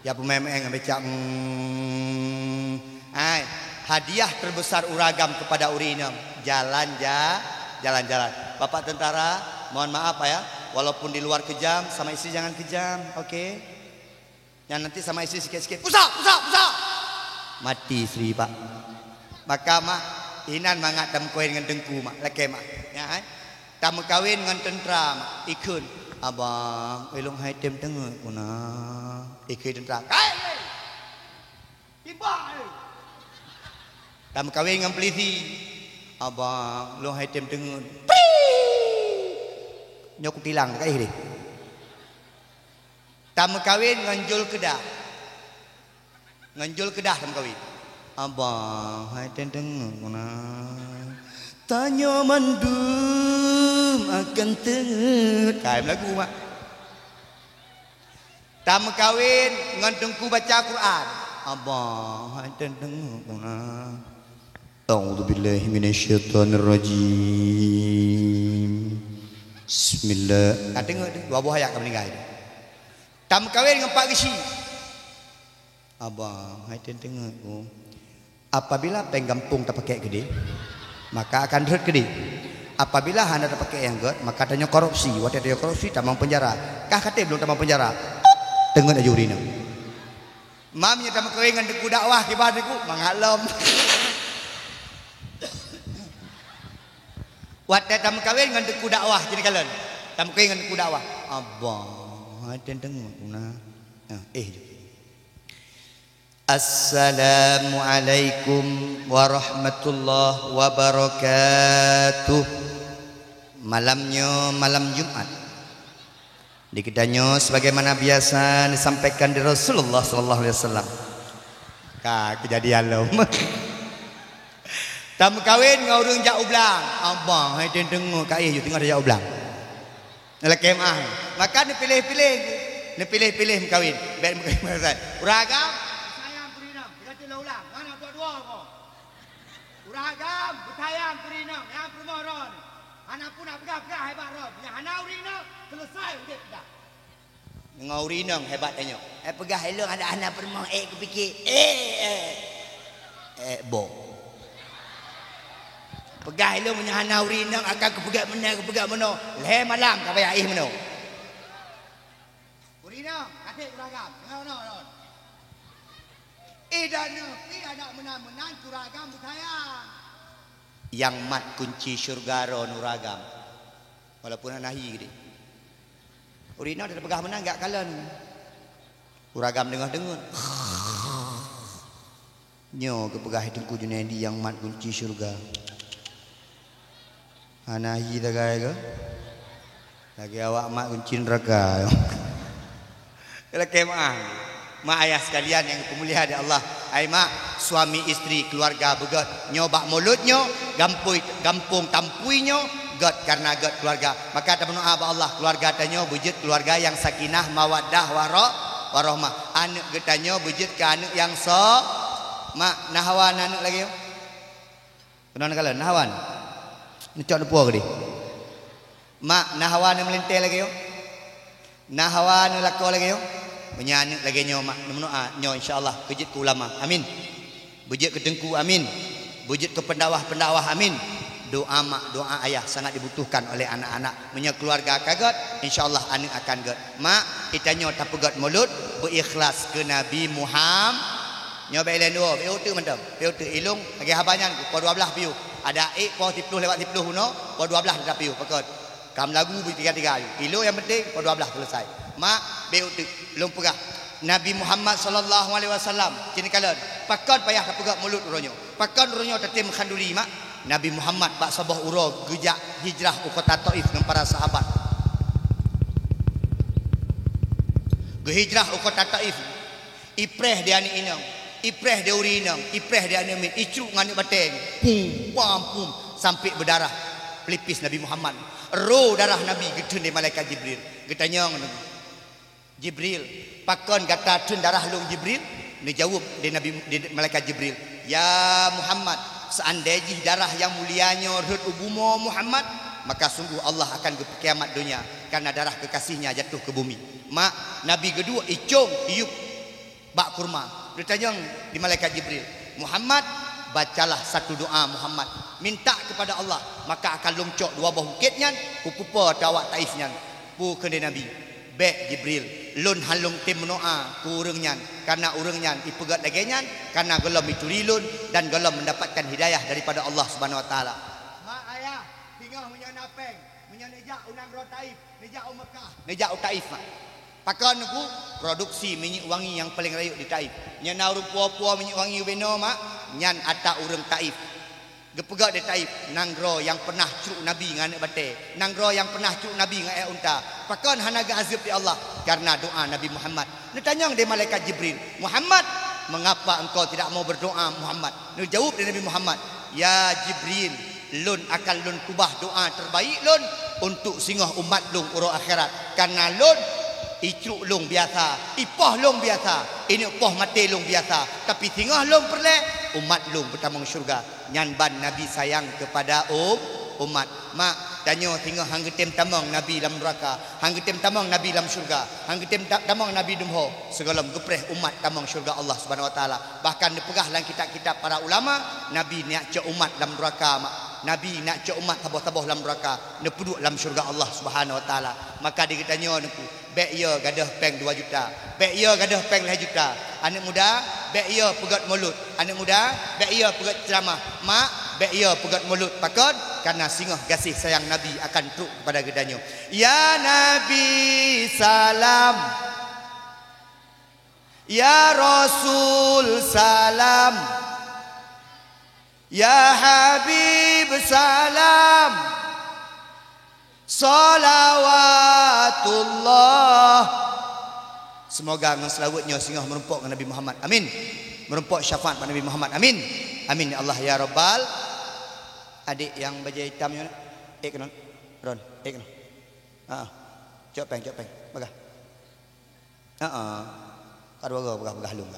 Ya peumaén-maén ngon becak, mm. Ai, hadiah terbesar ureueng agam kepada ureueng inong, jalan ja-, jalan-jalan. Bapak tentara, mohon maaf, ya, walaupun di luar kejam, sama istri jangan kejam, oke? Nyan nanti sama istri sikit-sikit, "Pusat, pusat, pusat!" Mati istri, Pak. Maka mak, inan mangat tameukawen ngon teungku mak, lakèe mak. Nyan, eh. Tameukawen ngon teuntra mak, ikheun, "Abang, ulôn hai tem teungeut ku na." Ikheun teuntra, "Kai, kai! Timbak, eh!" Tameukawen ngon peulisi, "Abang, lôn hai tem teungeut." Pii! Nyoe kutilang, kai deh. Tameukawen ngon Julkeudah. Ngon Julkeudah tameukawen. Abang, hai tem teungeut ku na. Tanyoe mandum akan teungeut. Kai meulagu, mak. Tameukawen ngon teungku baca Quran. Abang, hai tem teungeut ku na. A'udzubillahi minasyaitonirrajim. Bismillah. Ka teungeut deh, dua boh ayat ka meuninggai deh. Tameukawen ngon Pak Geuchik. Abang, hai tem teungeut ku. Apabila pèng gampông tapakèk keudeh, maka akan rhot keudeh. Apabila hana tapakèk nyang gèt, maka tanyoe korupsi. Watèe tanyoe korupsi, tamong peunjara. Kah ka tem lôn tamong peunjara? Teungeut laju ureueng inong. Mam nyoe tameukawen ngon teungku dakwah, kiban teungku, mangat lom. Watèe tameukawen ngon teungku dakwah, jinoe kalon. Tameukawen ngon teungku dakwah. Abang, hai tem teungeut ku na. Ah, eh. Assalamualaikum warahmatullahi wabarakatuh. Malam nyoe malam Jumat. Di geutanyoe sebagaimana biasa disampaikan di Rasulullah sallallahu alaihi wasallam. Ka keujadian lom. Tameukawen ngon ureueng jak u blang. Abang, hai tem teungeut, ka éh, yue teungoh tajak u blang. Lakèe meu'ah. Maka neupiléh-piléh. Neupiléh-piléh meukawen. Bèk meukawen meurasai. Ureueng agam, sayang keu ureueng inong. Gata ulang-ulang. Hana dua-dua ko. Ureueng agam, beusayang keu ureueng inong. Nyang peurumoh droeneuh. Hana pun nak peugah-peugah hebat droe. Nyang hana ureueng inong, selesai udép dah. Ngon ureueng inong hebat tanyoe. Eh, peugah ilôn hana, hana peurumoh, eh, kupiké. Eh, eh. Eh, boh. Peugah ilôn meunyoe hana ureueng inong akan kupeugah meunan, kupeugah meunoe. Lhèe malam ka payah éh meunoe. Ureueng inong, até ureueng agam. Deungoe, deungoe, deungoe. Idan nyoe pi aneuk meunan-meunan keu ureueng agam beusayang. Nyang mat kunci syeuruga droeneuh ureueng agam. Walaupun hana hi geude. Ureueng inong tapeugah meunan gak kalon. Ureueng agam deungoh-deungoh. Nyoe geupeugah Teungku Junaidi nyang mat kunci syeuruga. Hana hi sagai keuh? Lagèe awak mat kunci neuraka. Lakèe meu'ah. Mak ayah sekalian nyang dipeumulia di Allah, Ai mak, suami istri, keluarga beugét. Nyoe bak mulod nyoe, gampui, gampông Tampui nyoe, gét kareuna gét keluarga. Maka tameudoa bak Allah, keluarga tanyoe beujeuet keluarga nyang sakinah, mawaddah, waro-, warohmah. Aneuk geutanyoe beujeuet keu aneuk nyang so-, mak, na hawa na aneuk lagée nyoe? Keunoe neukalon, na hawa na? Neucok neupuwoe keudeh. Mak, na hawa neumeulintée lagée nyoe? Na hawa neulakoe lagée nyoe? Meunyoe aneuk lagée nyoe, mak, neumeudoa nyoe, insya Allah, keu jeuet keu ulama. Amin. Beujeuet keu teungku. Amin. Beujeuet keu pendakwah-pendakwah. Amin. Doa mak, doa ayah sangat dibutuhkan oleh anak-anak. Meunyoe keluarga ka gét, insya Allah aneuk akan gét. Mak, geutanyoe tapeugét mulod, beuikhlas keu Nabi Muham-, Nyoe bék ilée dua, bék uteuk mantong. Bék uteuk ilong, lagée haba nyan, poh dua blaih piôh. Ada ék poh siploh lewat siploh unoe, poh dua blaih teutab piôh, pakon. Kam lagu beu tiga-tiga aju. Ilong nyang penting, poh dua blaih selesai. Mak, bék uteuk. Lôn peugah, Nabi Muhammad sallallahu alaihi wasallam, cit neukalon, pakon payah tapeugét mulod uroe nyoe. Pakon uroe nyoe tatem khanduri, mak? Nabi Muhammad bak saboh uroe geujak hijrah u kota Taif ngon para sahabat. Geuhijrah u kota Taif. Ipreh di aneuk inong, ipreh di ureueng inong, ipreh di aneuk miet, icruk ngon aneuk batée. Pum, pam, pum, sampoe beudarah pelipis Nabi Muhammad. Roe darah Nabi geutheun lé malaikat Jibril. Geutanyong, "Jibril, pakon gata theun darah lôn, Jibril?" Neujaweueb lé Nabi, lé malaikat Jibril, "Ya Muhammad, seandai jih darah nyang mulia nyoe rhot u bumoe Muhammad, maka sungguh Allah akan geupeukiamat donya, karena darah kekasih-Nya jatuh ke bumi." Mak, Nabi geuduek icong, iyup bak kurma. Geutanyong di malaikat Jibril, "Muhammad, bacalah satu doa Muhammad. Minta kepada Allah, maka akan lôn cok dua boh bukét nyan, kupeupo ateueh awak Taif nyan." Peue kheun lé Nabi, "Bék Jibril, lôn hán lôn tem meudoa keu ureueng nyan, kareuna ureueng nyan ipeugét lagée nyan, kareuna gohlom ituri lôn dan gohlom mendapatkan hidayah daripada Allah Subhanahu Wa Taala." Mak ayah, singoh meunyoe na péng, meunyoe neujak u nanggroe Taif, neujak u Meukah, neujak u Taif, mak. Pakon neuku? Produksi minyeuk wangi nyang paleng rayeuk di Taif. Nyan na ureueng puwoe-puwoe minyeuk wangi ubenoe, mak, nyan ata ureueng Taif. Geupeugah di Taif, nanggroe nyang peunah crok Nabi ngon aneuk batée, nanggroe nyang peunah crok Nabi ngon aneuk unta. Pakon hana geuazeub di Allah? Kareuna doa Nabi Muhammad. Neutanyong di malaikat Jibril, "Muhammad, mengapa engkau tidak mau berdoa, Muhammad?" Neujaweueb di Nabi Muhammad, "Ya Jibril, lôn akan lôn keubah doa terbaik lôn untuk singoh umat lôn uroe akhirat. Kareuna lôn, icrok lôn biasa, ipoh lôn biasa, ineuk poh maté lôn biasa, tapi singoh lôn peureulée, umat lôn beutamong syeuruga." Nyan ban Nabi sayang keupada um-, umat. Mak, tanyoe singoh hán geutem tamong Nabi lam nuraka, hán geutem tamong Nabi lam syeuruga, hán geutem ta-, tamong Nabi dum ho, sigohlom geupreh umat tamong syeuruga Allah Subhanahu Wa Taala. Bahkan neupeugah lam kitab-kitab para ulama, Nabi neujak cok umat lam nuraka, mak. Nabi neujak cok umat saboh-saboh lam nuraka, neupeuduek lam syeuruga Allah Subhanahu Wa Taala. Maka di geutanyoe neuku, bék yo gadôh péng dua juta, bék yo gadôh péng lhée juta. Aneuk muda, bék yo peugét mulod. Aneuk muda, bék yo peugét ceuramah. Mak, bék yo peugét mulod. Pakon? Kareuna singoh gaséh sayang Nabi akan trok keupada geutanyoe. Ya Nabi salam, ya Rasul salam, ya Habib salam, salawatullah. Semoga ngon seulaweuet nyoe singoh meurumpok ngon Nabi Muhammad. Amin. Meurumpok syafaat bak Nabi Muhammad. Amin. Amin ya Allah ya Rabbal. Adék nyang bajée itam nyoe, ék keunoe. Ron, ék keunoe. Ha. Cok péng, cok péng. Bagah. Ha. Ka dua go bagah-bagah lôn.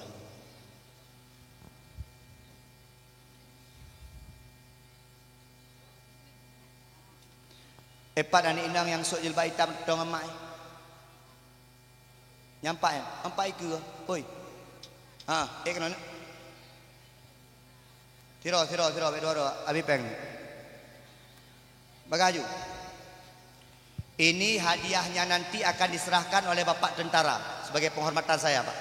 Epat aneuk inong nyang sôk jilbab itam tong emak, eh. Nyampak, eh? Nampak ikeue, hoi. Ha, ék keunoe. Siro, siro, siro, bék dua droe, abi péng. Bagaju. Ini hadiahnya nanti akan diserahkan oleh Bapak Tentara sebagai penghormatan saya, Pak.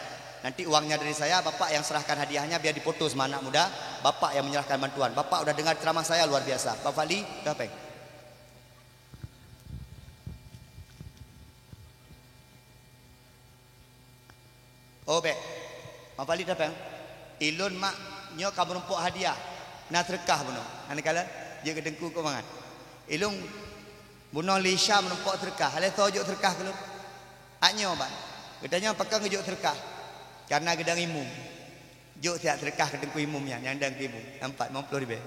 Nanti uangnya dari saya, Bapak yang serahkan hadiahnya biar dipoto sama anak muda, Bapak yang menyerahkan bantuan. Bapak udah dengar ceramah saya luar biasa. Pak Fadli, dah péng. Oh, bék. Mak Fadli datang. Ilôn mak nyoe ka meurumpok hadiah. Na seudeukah bunoe. Hana kalon? Jeuet keu teungku keu mangat. Ilôn bunoe Lisha meurumpok seudeukah. Hana soe jok seudeukah keu lôn. Ak nyoe ban. Geutanyoe pakon geujok seudeukah? Karena geudong imeum. Jok siat seudeukah keu Teungku Imum nyan, nyang dang keu Imum. Nampak limong ploh ribèe.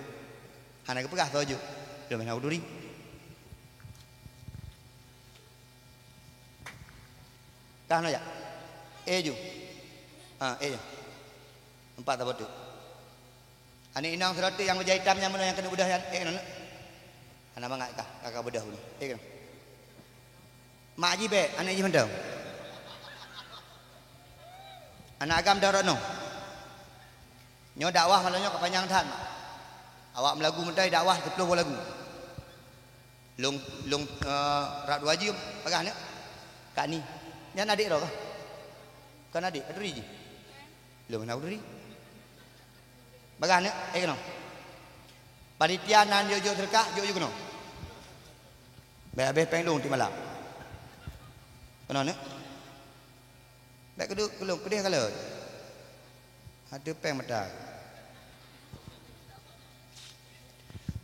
Hana geupeugah soe jok. Lôn hana kuduri. Kah na jak? Eh ju. Ha, eh ju. Nampak saboh teuk. Aneuk inong sidroe teuk nyang bajèe itam nyan meunoe nyang keuneuk beudôh nyan. Eh, keunoe. Hana mangat kah, ka, ka beudôh bunoe. Eh, keunoe. Mak jih bèk, aneuk jih mantong. Aneuk agam dong rot nyoe. Nyoe dakwah malam nyoe ka panyang that, mak. Awak meulagu meutai dakwah siplôh boh lagu. Lôn, lôn, eh, rab dua jeuem, peugah aneuk. Kak Ni. Nyan adék droe kah? Kon adék, aduri jih. Lôn hana kuduri. Bagah aneuk, eh, keunoe. Panitia nan jok-jok seudeukah, jok-jok keunoe. Bèk habéh péng lôn tiep malam. Keunoe, aneuk. Bèk keuduek keu lôn, keudeh ka lôn. Ateueh péng mata.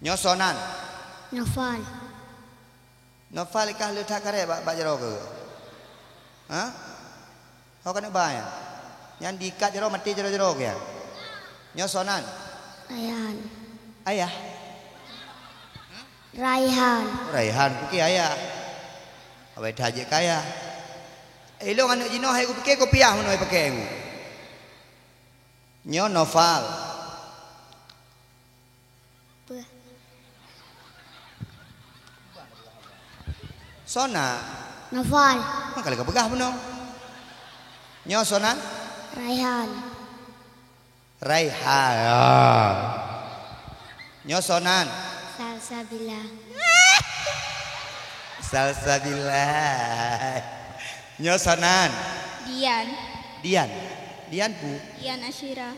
Nyoe soe nan? Nofal. Nofal, i kah le that karét bak, bak jaroe keuh? Ha? Ho keuneuk ba nyan? Nyan diikat jaroe maté jaroe-jaroe keuh nyan. Nyoe soe nan? Raihan. Ayah? Raihan. Raihan, pike ayah. Awai that jeuet keu ayah. Eh, ilôn aneuk jinoe hai kupike kopiah meunoe pake ku. Nyoe Nofal. Peue? Soe nan? Nofal. Maka lagèe peugah bunoe. Nyoe soe nan? Raihan. Raihan. Nyoe soe nan? Salsabila. Salsabila. Nyoe soe nan? Dian. Dian. Dian peue? Dian Asyira.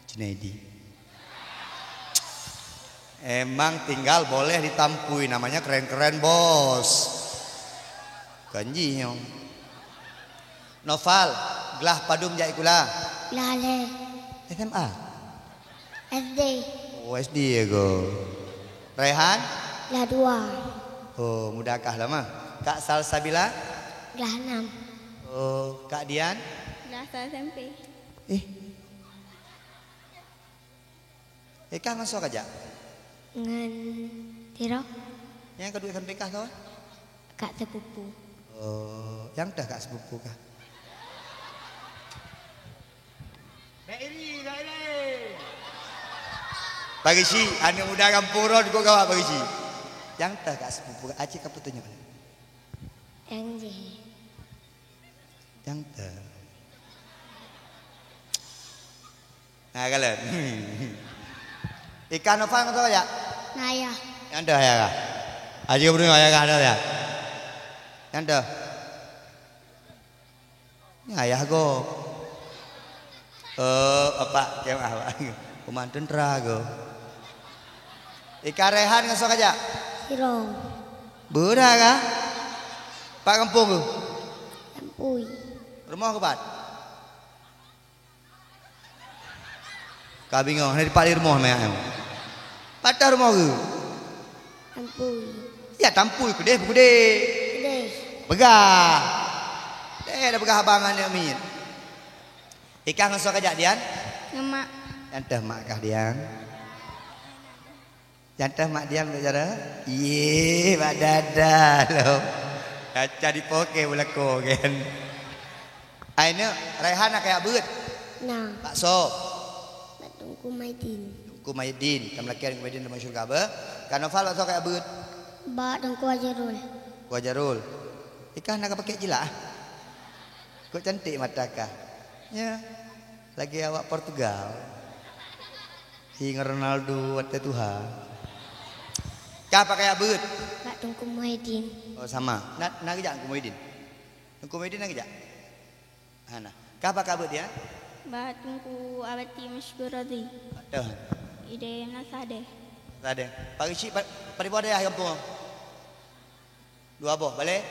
Junaidi. Emang tinggal boleh ditampui, namanya keren-keren, Bos. Kon jih nyoe. Nofal, glah padum jak sikula? Glah lhèe. S M A? S D. Oh, S D ya, go. Raihan? Glah dua. Oh, muda kah lama. Kak Salsabila? Glah enam. Oh, Kak Dian? Glah sa S M P. Eh, Eh, kah ngon soe kajak? Ngon Tiro. Nyang ka duek S M P kah soe? Kak sepupu. Oh, nyang teuh kak sepupu kah? Bèk iri, bèk iri. Pak Geuchik, aneuk muda gampông droen kok gawat Pak Geuchik. Nyang teuh kak sepupu, aci ka peutunyok. Nyang jih. Nyang teuh. Nah, kalon. Ikan Nofal ngon soe jak? Ngon ayah. Nyang teuh ayah kah? Aji gubernur ayah kah ada ya? Nyang teuh. Nyan ayah go. Eh, apak kemah, Pak. Kuman tentera go. Ikan Raihan ngon soe kajak? Siro. Beura kah? Pat gampông keuh? Lampui. Rumoh keuh pat? Ka bingong, hana dipat di rumoh mè. Pat rumoh keuh? Tampui. Ya, Tampui, keudeh, keudeh. Keudeh. Peugah. Eh, dah peugah abang aneuk miet. Ikah ngon soe kajak, Dian? Ngon mak. Nyang teuh mak kah, Dian? Nyang teuh mak Dian, bicara? Yeh, bak dada lom. Kaca dipoke beulako kan. Ai neuk, Raihan na kajak beuet? Na. Bak soe? Bak Teungku Maidin. Teungku Maidin, tameulakèe Teungku Maidin lam syeuruga beuh. Kak Nofal bak soe kajak beuet? Bak Teungku Ajarul. Teungku Ajarul. Ikah na kapakèk jilak? Kok cantik mata kah? Ya. Lagèe awak Portugal. Hi ngon Ronaldo watèe tuha. Kah bak kajak beuet? Bak Teungku Muhyiddin. Oh, sama. Na, na geujak Teungku Muhyiddin? Teungku Muhyiddin na geujak? Hana. Kah bak kajak beuet, ya? Bak Teungku Abati Masyukur Radhi. Aduh. Ideh na sadeh. Sadeh. Pak Geuchik, pa-, padum boh dayah gampông? Dua boh, balè?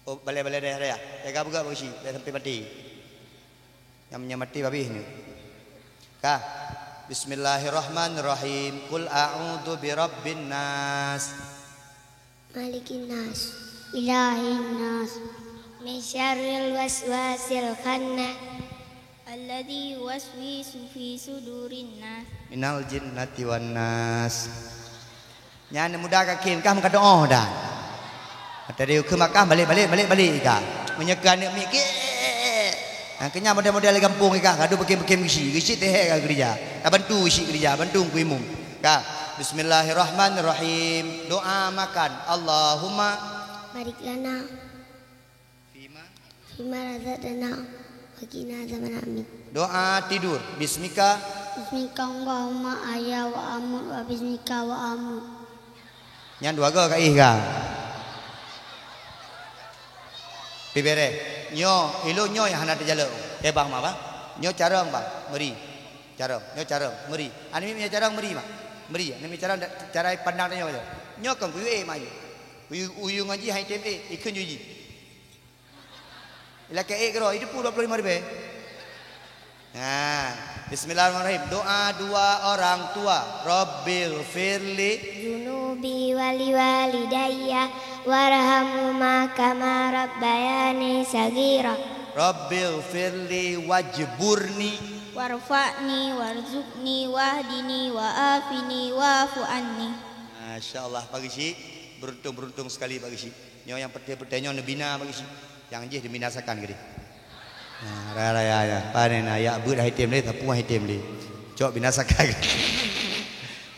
Oh, balè-balè dayah-dayah. Jaga beugöt Pak Geuchik, bèk sampé maté. Nyang, nyang maté babeh nyoe. Ka. Bismillahirrahmanirrahim. Qul a'udzu birabbin nas. Malikin nas. Ilahin nas. Min syarril waswasil khannas. Alladzi yuwaswisu fi sudurin nas. Minal jinnati wan nas. Nyan muda ka kheun, kah meukadoe dah. Tadi keu makah balik, balik, balik, balik ka. Meunyoe keu aneuk miet, ha, keu nyan model-model gampông ka, gadoh beukem-beukem geuchik, geuchik teuhek ka geurija. Ka bantu geuchik geurija, bantu ku imum. Ka. Bismillahirrahmanirrahim. Doa makan. Allahumma Barik lana fima fima razaqtana wa qina adzabannar. Amin. Doa tidur. Bismika. Bismika Allahumma ahya wa amut wa bismika wa amut. Nyan dua go ka ih ka. Pi bereh. Nyoe, ilôn nyoe nyang hana teujalok. Eh, bang, ma, bang. Nyoe carông, bang. Meuri. Carông. Nyoe carông. Meuri. Aneuk miet nyoe carông meuri, mak. Meuri. Aneuk miet carông da-, cara pandang tanyoe. Nyoe kon kuyue, mak, yue. Uyu, uyu ngon jih hai tem, eh, ikheun ju jih. Ilakée ék keudroe, iteupeue dua puluh lima ribée. Nah, bismillahirrahmanirrahim. Doa dua orang tua. Rabbighfirli. Dzunubi wa liwalidayya warhamhuma kama rabbayani shaghira. Rabbighfirli wajburni. Warfa'ni warzuqni wahdini wa'afini wa'fu anni. Masya Allah, Pak Geuchik. Beruntung-beruntung sekali, Pak Geuchik. Nyoe nyang peureté-peureté nyoe neubina bagi si, nyang jih dibinasakan keudeh. Nah, raya-raya nyan. Pane na, yak beuet hai tem lé, sapeue hai tem lé. Cok binasakan.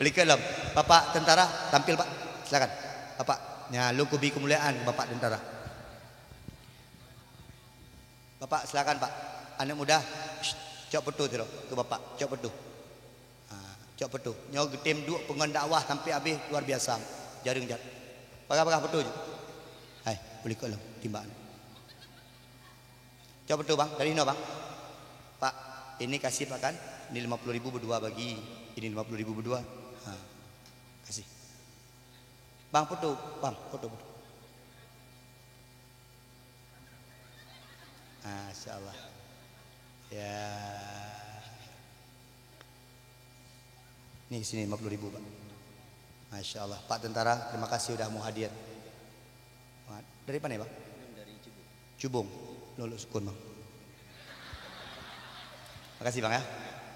Peulikot lom. Bapak tentara, tampil, Pak. Silakan. Bapak, nya lôn kubi keumuliaan Bapak tentara. Bapak, silakan, Pak. Aneuk muda, shh, cok peutu sidroe keu Bapak, cok peutu. Ha, cok peutu. Nyoe geutem duek peungon dakwah sampai habéh, luar biasa. Jareueng jat. Paga-paga peutu ju. Hai, peulikot lom, timbak. Cok peutu, Bang, dari hinoe, Bang. Pak, ini kasih, Pak, kan? Ini lima puluh ribu berdua bagi. Ini lima puluh ribu berdua. Ha, kasih. Bang, peutu, Bang, peutu, peutu. Masya Allah. Ya. Ni sini lima puluh ribu, Pak. Masya Allah. Pak Tentara, terima kasih udah mau hadir. Dari mana, Pak? Cubung. Lôn lôn sukun, Bang. Makasih, Bang, ya.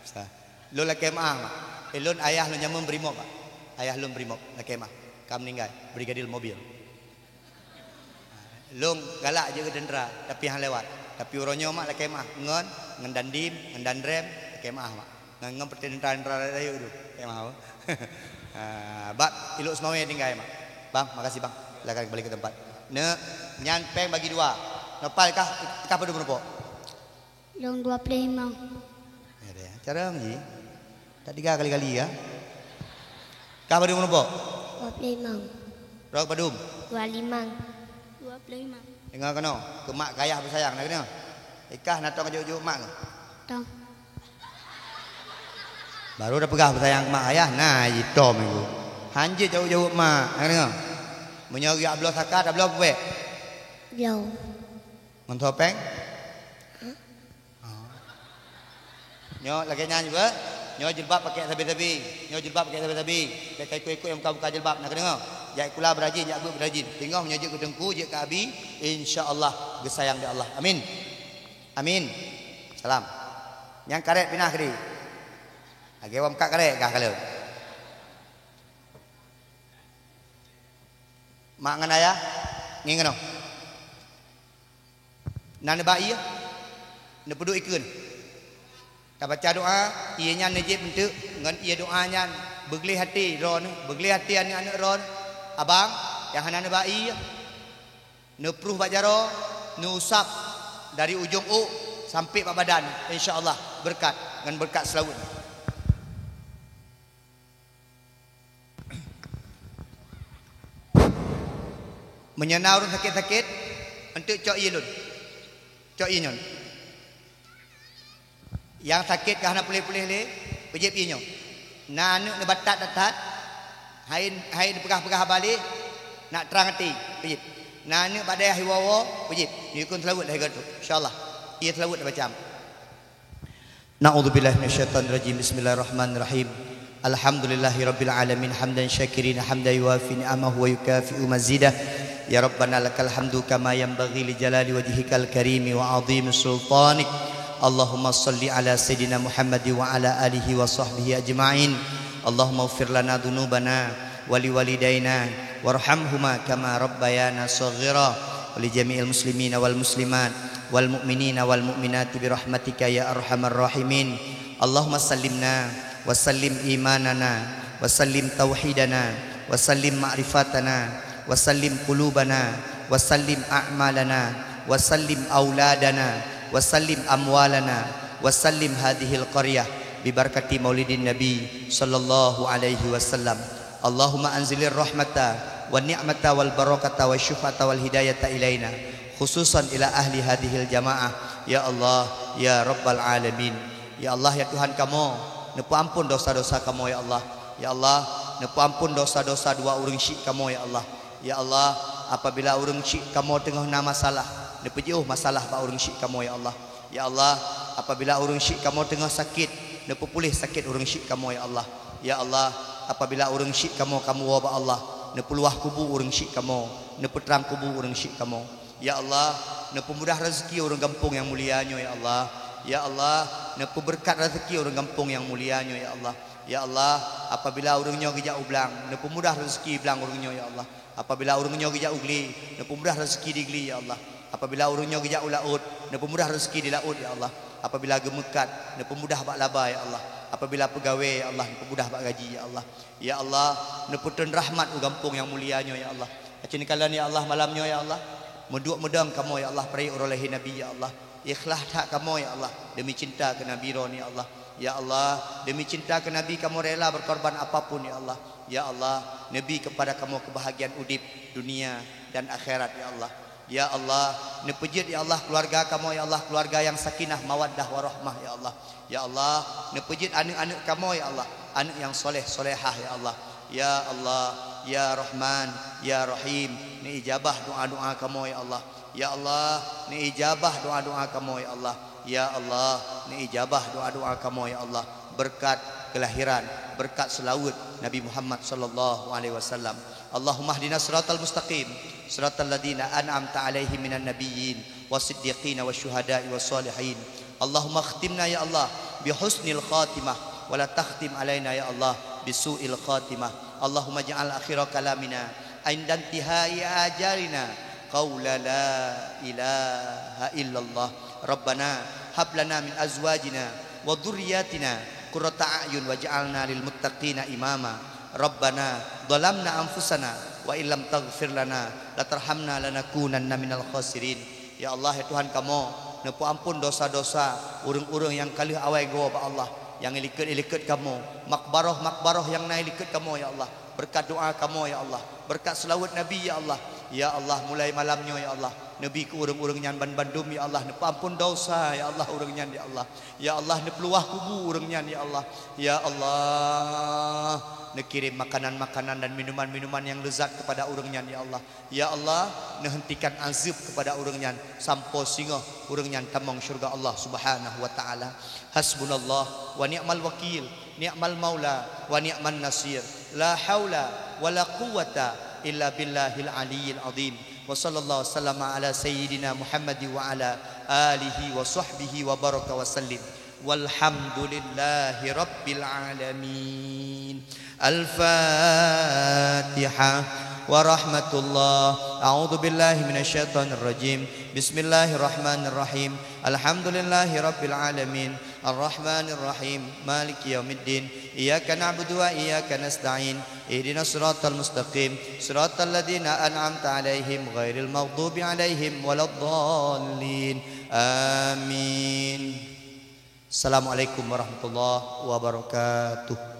Bisa. Lôn lakée meu'ah, Mak. Eh, lôn ayah lôn jameun Brimob, Pak. Ayah lôn Brimob, lakée meu'ah. Ka meuninggai, Brigadir Mobil. Lôn galak jeuet keu teuntara, tapi han lewat. Tapi uroe nyoe, Mak, lakée meu'ah ngon, ngon Dandim, ngon Danrem, lakée meu'ah, Mak. Ngon, ngon peureté teuntara-teuntara rayeuk tu, lakée meu'ah. Ah, bak Ilok Seumawé tinggai, Mak. Bang, makasih, Bang. Silakan kembali ke tempat. Neuk, nyan péng bagi dua. Nopal kah, kah padum rupiah? Lôn dua ploh limong. Ya deh, carông jih. Tak tiga kali-kali ya. Kah padum rupiah? Dua ploh limong. Rok padum? Dua limong. Dua ploh limong. Deungoe keunoe, keu mak keu ayah beusayang, na keunoe? Ikah na tong jok-jok mak keuh? Tong. Baru dah peugah beusayang mak ayah, na jitom itu. Hanjeuet jaweueb-jaweueb mak, na keunoe? Meunyoe geujak bloe saka, tabloe peue bék? Bloe. Ngon soe péng? Nyoe lagée nyan juga. Nyoe jilbab pakai sabe-sabe. Nyoe jilbab pakai sabe-sabe. Bék ka ikot-ikot nyang buka-buka jilbab, na keudeungoe? Jak sikula beurajin, jak beuet beurajin. Teungoh nyoe jeuet keu teungku, jeuet keu abi, insya Allah geusayang di Allah. Amin. Amin. Salam. Nyang karet pinah keudeh. Lagée wam kat karet gah kaleuen. Mak ngon ayah ngieng keunoe. Na neuba ié, neupeuduek ikeue. Tabaca doa, ié nyan neujieb eunteuk ngon ié doa nyan beugleh até droeneuh, beugleh até aneuëk-aneuëk droeneuh. Abang, nyang hana neuba ié, neupruh bak jaroe, neuusab dari ujong ôk sampai bak badan, insya Allah beureukat ngon beureukat seulaweuet. Meunyoe na ureuëng sakét-sakét, eunteuk cok ié lôn. Cok ié nyoe. Nyang sakét ka hana puléh-puléh lé, peujieb ié nyoe. Na aneuëk neubatat that-that, hai, hai neupeugah-peugah haba lé, nak trang até, peujieb. Na aneuëk bak dayah iwoe-woe, peujieb. Nyoe kon seulaweuet lagée goe, insya Allah. Ié seulaweuet macam. Na'udzubillahi minasyaitonirrajim. Bismillahirrahmanirrahim. Alhamdulillahirabbil alamin, hamdan syakirin, hamdan yuwafi ni'amahu wa yukafi'u mazidah. Ya Rabbana lakal hamdu kama yanbaghi li jalali wajhikal karimi wa azimi sultanik. Allahumma shalli ala sayyidina Muhammad wa ala alihi wa sahbihi ajma'in. Allahumma ighfir lana dzunubana wa liwalidaina warhamhuma kama rabbayana shaghira, wa li jami'il muslimina wal muslimat wal mu'minina wal mu'minati bi rahmatika ya arhamar rahimin. Allahumma sallimna wa sallim imanana wa sallim tauhidana wa sallim ma'rifatana wa sallim qulubana wa sallim a'malana wa sallim auladana wa sallim amwalana wa sallim hadhil qaryah bi barakati maulidin nabi sallallahu alaihi wasallam. Allahumma anzilir rahmata wan ni'mata wal barakata wasy syafa'ata wal hidayata ilaina, khususan ila ahli hadhil jamaah, ya Allah, ya Rabbal alamin. Ya Allah, ya Tuhan kamoe, neupeuampon dosa-dosa kamoe, ya Allah. Ya Allah, neupeuampon dosa-dosa dua ureuëng syik kamoe, ya Allah. Ya Allah, apabila ureuëng syik kamoe teungoh na masalah, neupeujiôh masalah bak ureuëng syik kamoe, ya Allah. Ya Allah, apabila ureuëng syik kamoe teungoh sakét, neupeupuléh sakét ureuëng syik kamoe, ya Allah. Ya Allah, apabila ureuëng syik kamoe kamoe woe bak Allah, neupeuluwah kubu ureuëng syik kamoe, neupeutrang kubu ureuëng syik kamoe. Ya Allah, neupeumudah rezeki ureuëng gampông nyang mulia nyoe, ya Allah. Ya Allah, neupeubeureukat rezeki ureuëng gampông nyang mulia nyoe, ya Allah. Ya Allah, apabila ureuëng nyoe geujak u blang, neupeumudah rezeki blang ureuëng nyoe, ya Allah. Apabila ureuëng nyoe geujak u glé, neupeumudah rezeki di glé, ya Allah. Apabila ureuëng nyoe geujak u laôt, neupeumudah rezeki di laôt, ya Allah. Apabila geumeukat, neupeumudah bak laba, ya Allah. Apabila peugawée, ya Allah, neupeumudah bak gaji, ya Allah. Ya Allah, neupeutrön rahmat u gampông nyang mulia nyoe, ya Allah. Aci neukalon, ya Allah, malam nyoe, ya Allah. Meuduek meudong kamoe, ya Allah, peuraya uroe lahé Nabi, ya Allah. Ikhlaih that kamoe, ya Allah, demi cinta keu Nabi droeneuh, ya Allah. Ya Allah, demi cinta keu Nabi kamoe rela berkorban apapun, ya Allah. Ya Allah, neubi keupada kamoe keubahagiaan udeb dunia dan akhirat, ya Allah. Ya Allah, neupeujeuet, ya Allah, keuluwarga kamoe, ya Allah, keuluwarga nyang sakinah, mawaddah, warahmah, ya Allah. Ya Allah, neupeujeuet aneuëk-aneuëk kamoe, ya Allah, aneuëk nyang soleh, solehah, ya Allah. Ya Allah, ya Rahman, ya Rahim, neuijabah doa-doa kamoe, ya Allah. Ya Allah, neuijabah doa-doa kamoe, ya Allah. Ya Allah, neuijabah doa-doa kamoe, ya Allah. Beureukat keulahiran, beureukat seulaweuet Nabi Muhammad sallallahu alaihi wasallam. Allahumma hdina siratal mustaqim, siratal ladzina an'amta 'alaihim minan nabiyyin wasiddiqina wasyuhada'i wassalihin. Allahumma khtimna, ya Allah, bi husnil khatimah, wa la takhtim alaina, ya Allah, bi su'il khatimah. Allahumma ja'al akhira kalamina 'inda intihai ajalina qaula la ilaha illallah. Rabbana hab lana min azwajina wa dzurriyyatina qurrata a'yun waj'alna lil muttaqina imama. Rabbana zalamna anfusana wa illam taghfir lana wa tarhamna lanakunanna minal khasirin. Ya Allah, ya Tuhan kamoe, neupeuampon dosa-dosa ureuëng-ureuëng nyang ka lheueh awai goe bak Allah, nyang ilikot-ilikot kamoe, makbaroh-makbaroh nyang na ilikot kamoe, ya Allah. Beureukat doa kamoe, ya Allah. Beureukat seulaweuet Nabi, ya Allah. Ya Allah, mulai malam nyoe, ya Allah, neubi keu ureuëng-ureuëng nyan banmandum, ya Allah, neupeuampon dosa, ya Allah, ureuëng nyan, ya Allah. Ya Allah, neupeuleubah kubu ureuëng nyan, ya Allah. Ya Allah, neukirém makanan-makanan dan minuman-minuman nyang leuzat keupada ureuëng nyan, ya Allah. Ya Allah, neuheuntikan azeub keupada ureuëng nyan sampoe singoh ureuëng nyan tamong syeuruga Allah Subhanahu wa Ta'ala. Hasbunallah wa ni'mal wakil, ni'mal maula wa ni'man nasir. La haula wa la quwwata illa billahil aliyyil azim. Wa sallallahu sallama ala sayyidina Muhammad wa ala alihi wa sahbihi wa baraka wa sallim. Walhamdulillahi rabbil alamin. Al-Fatihah. Wa rahmatullah. A'udzu billahi minasy syaithanir rajim. Bismillahirrahmanirrahim. Alhamdulillahi rabbil alamin. Arrahmanirrahim. Maliki yaumiddin. Iyyaka na'budu wa iyyaka nasta'in. Ihdinas siratal mustaqim. Siratal ladzina an'amta 'alaihim ghairil maghdubi 'alaihim waladdallin. Amin. Assalamualaikum warahmatullahi wabarakatuh.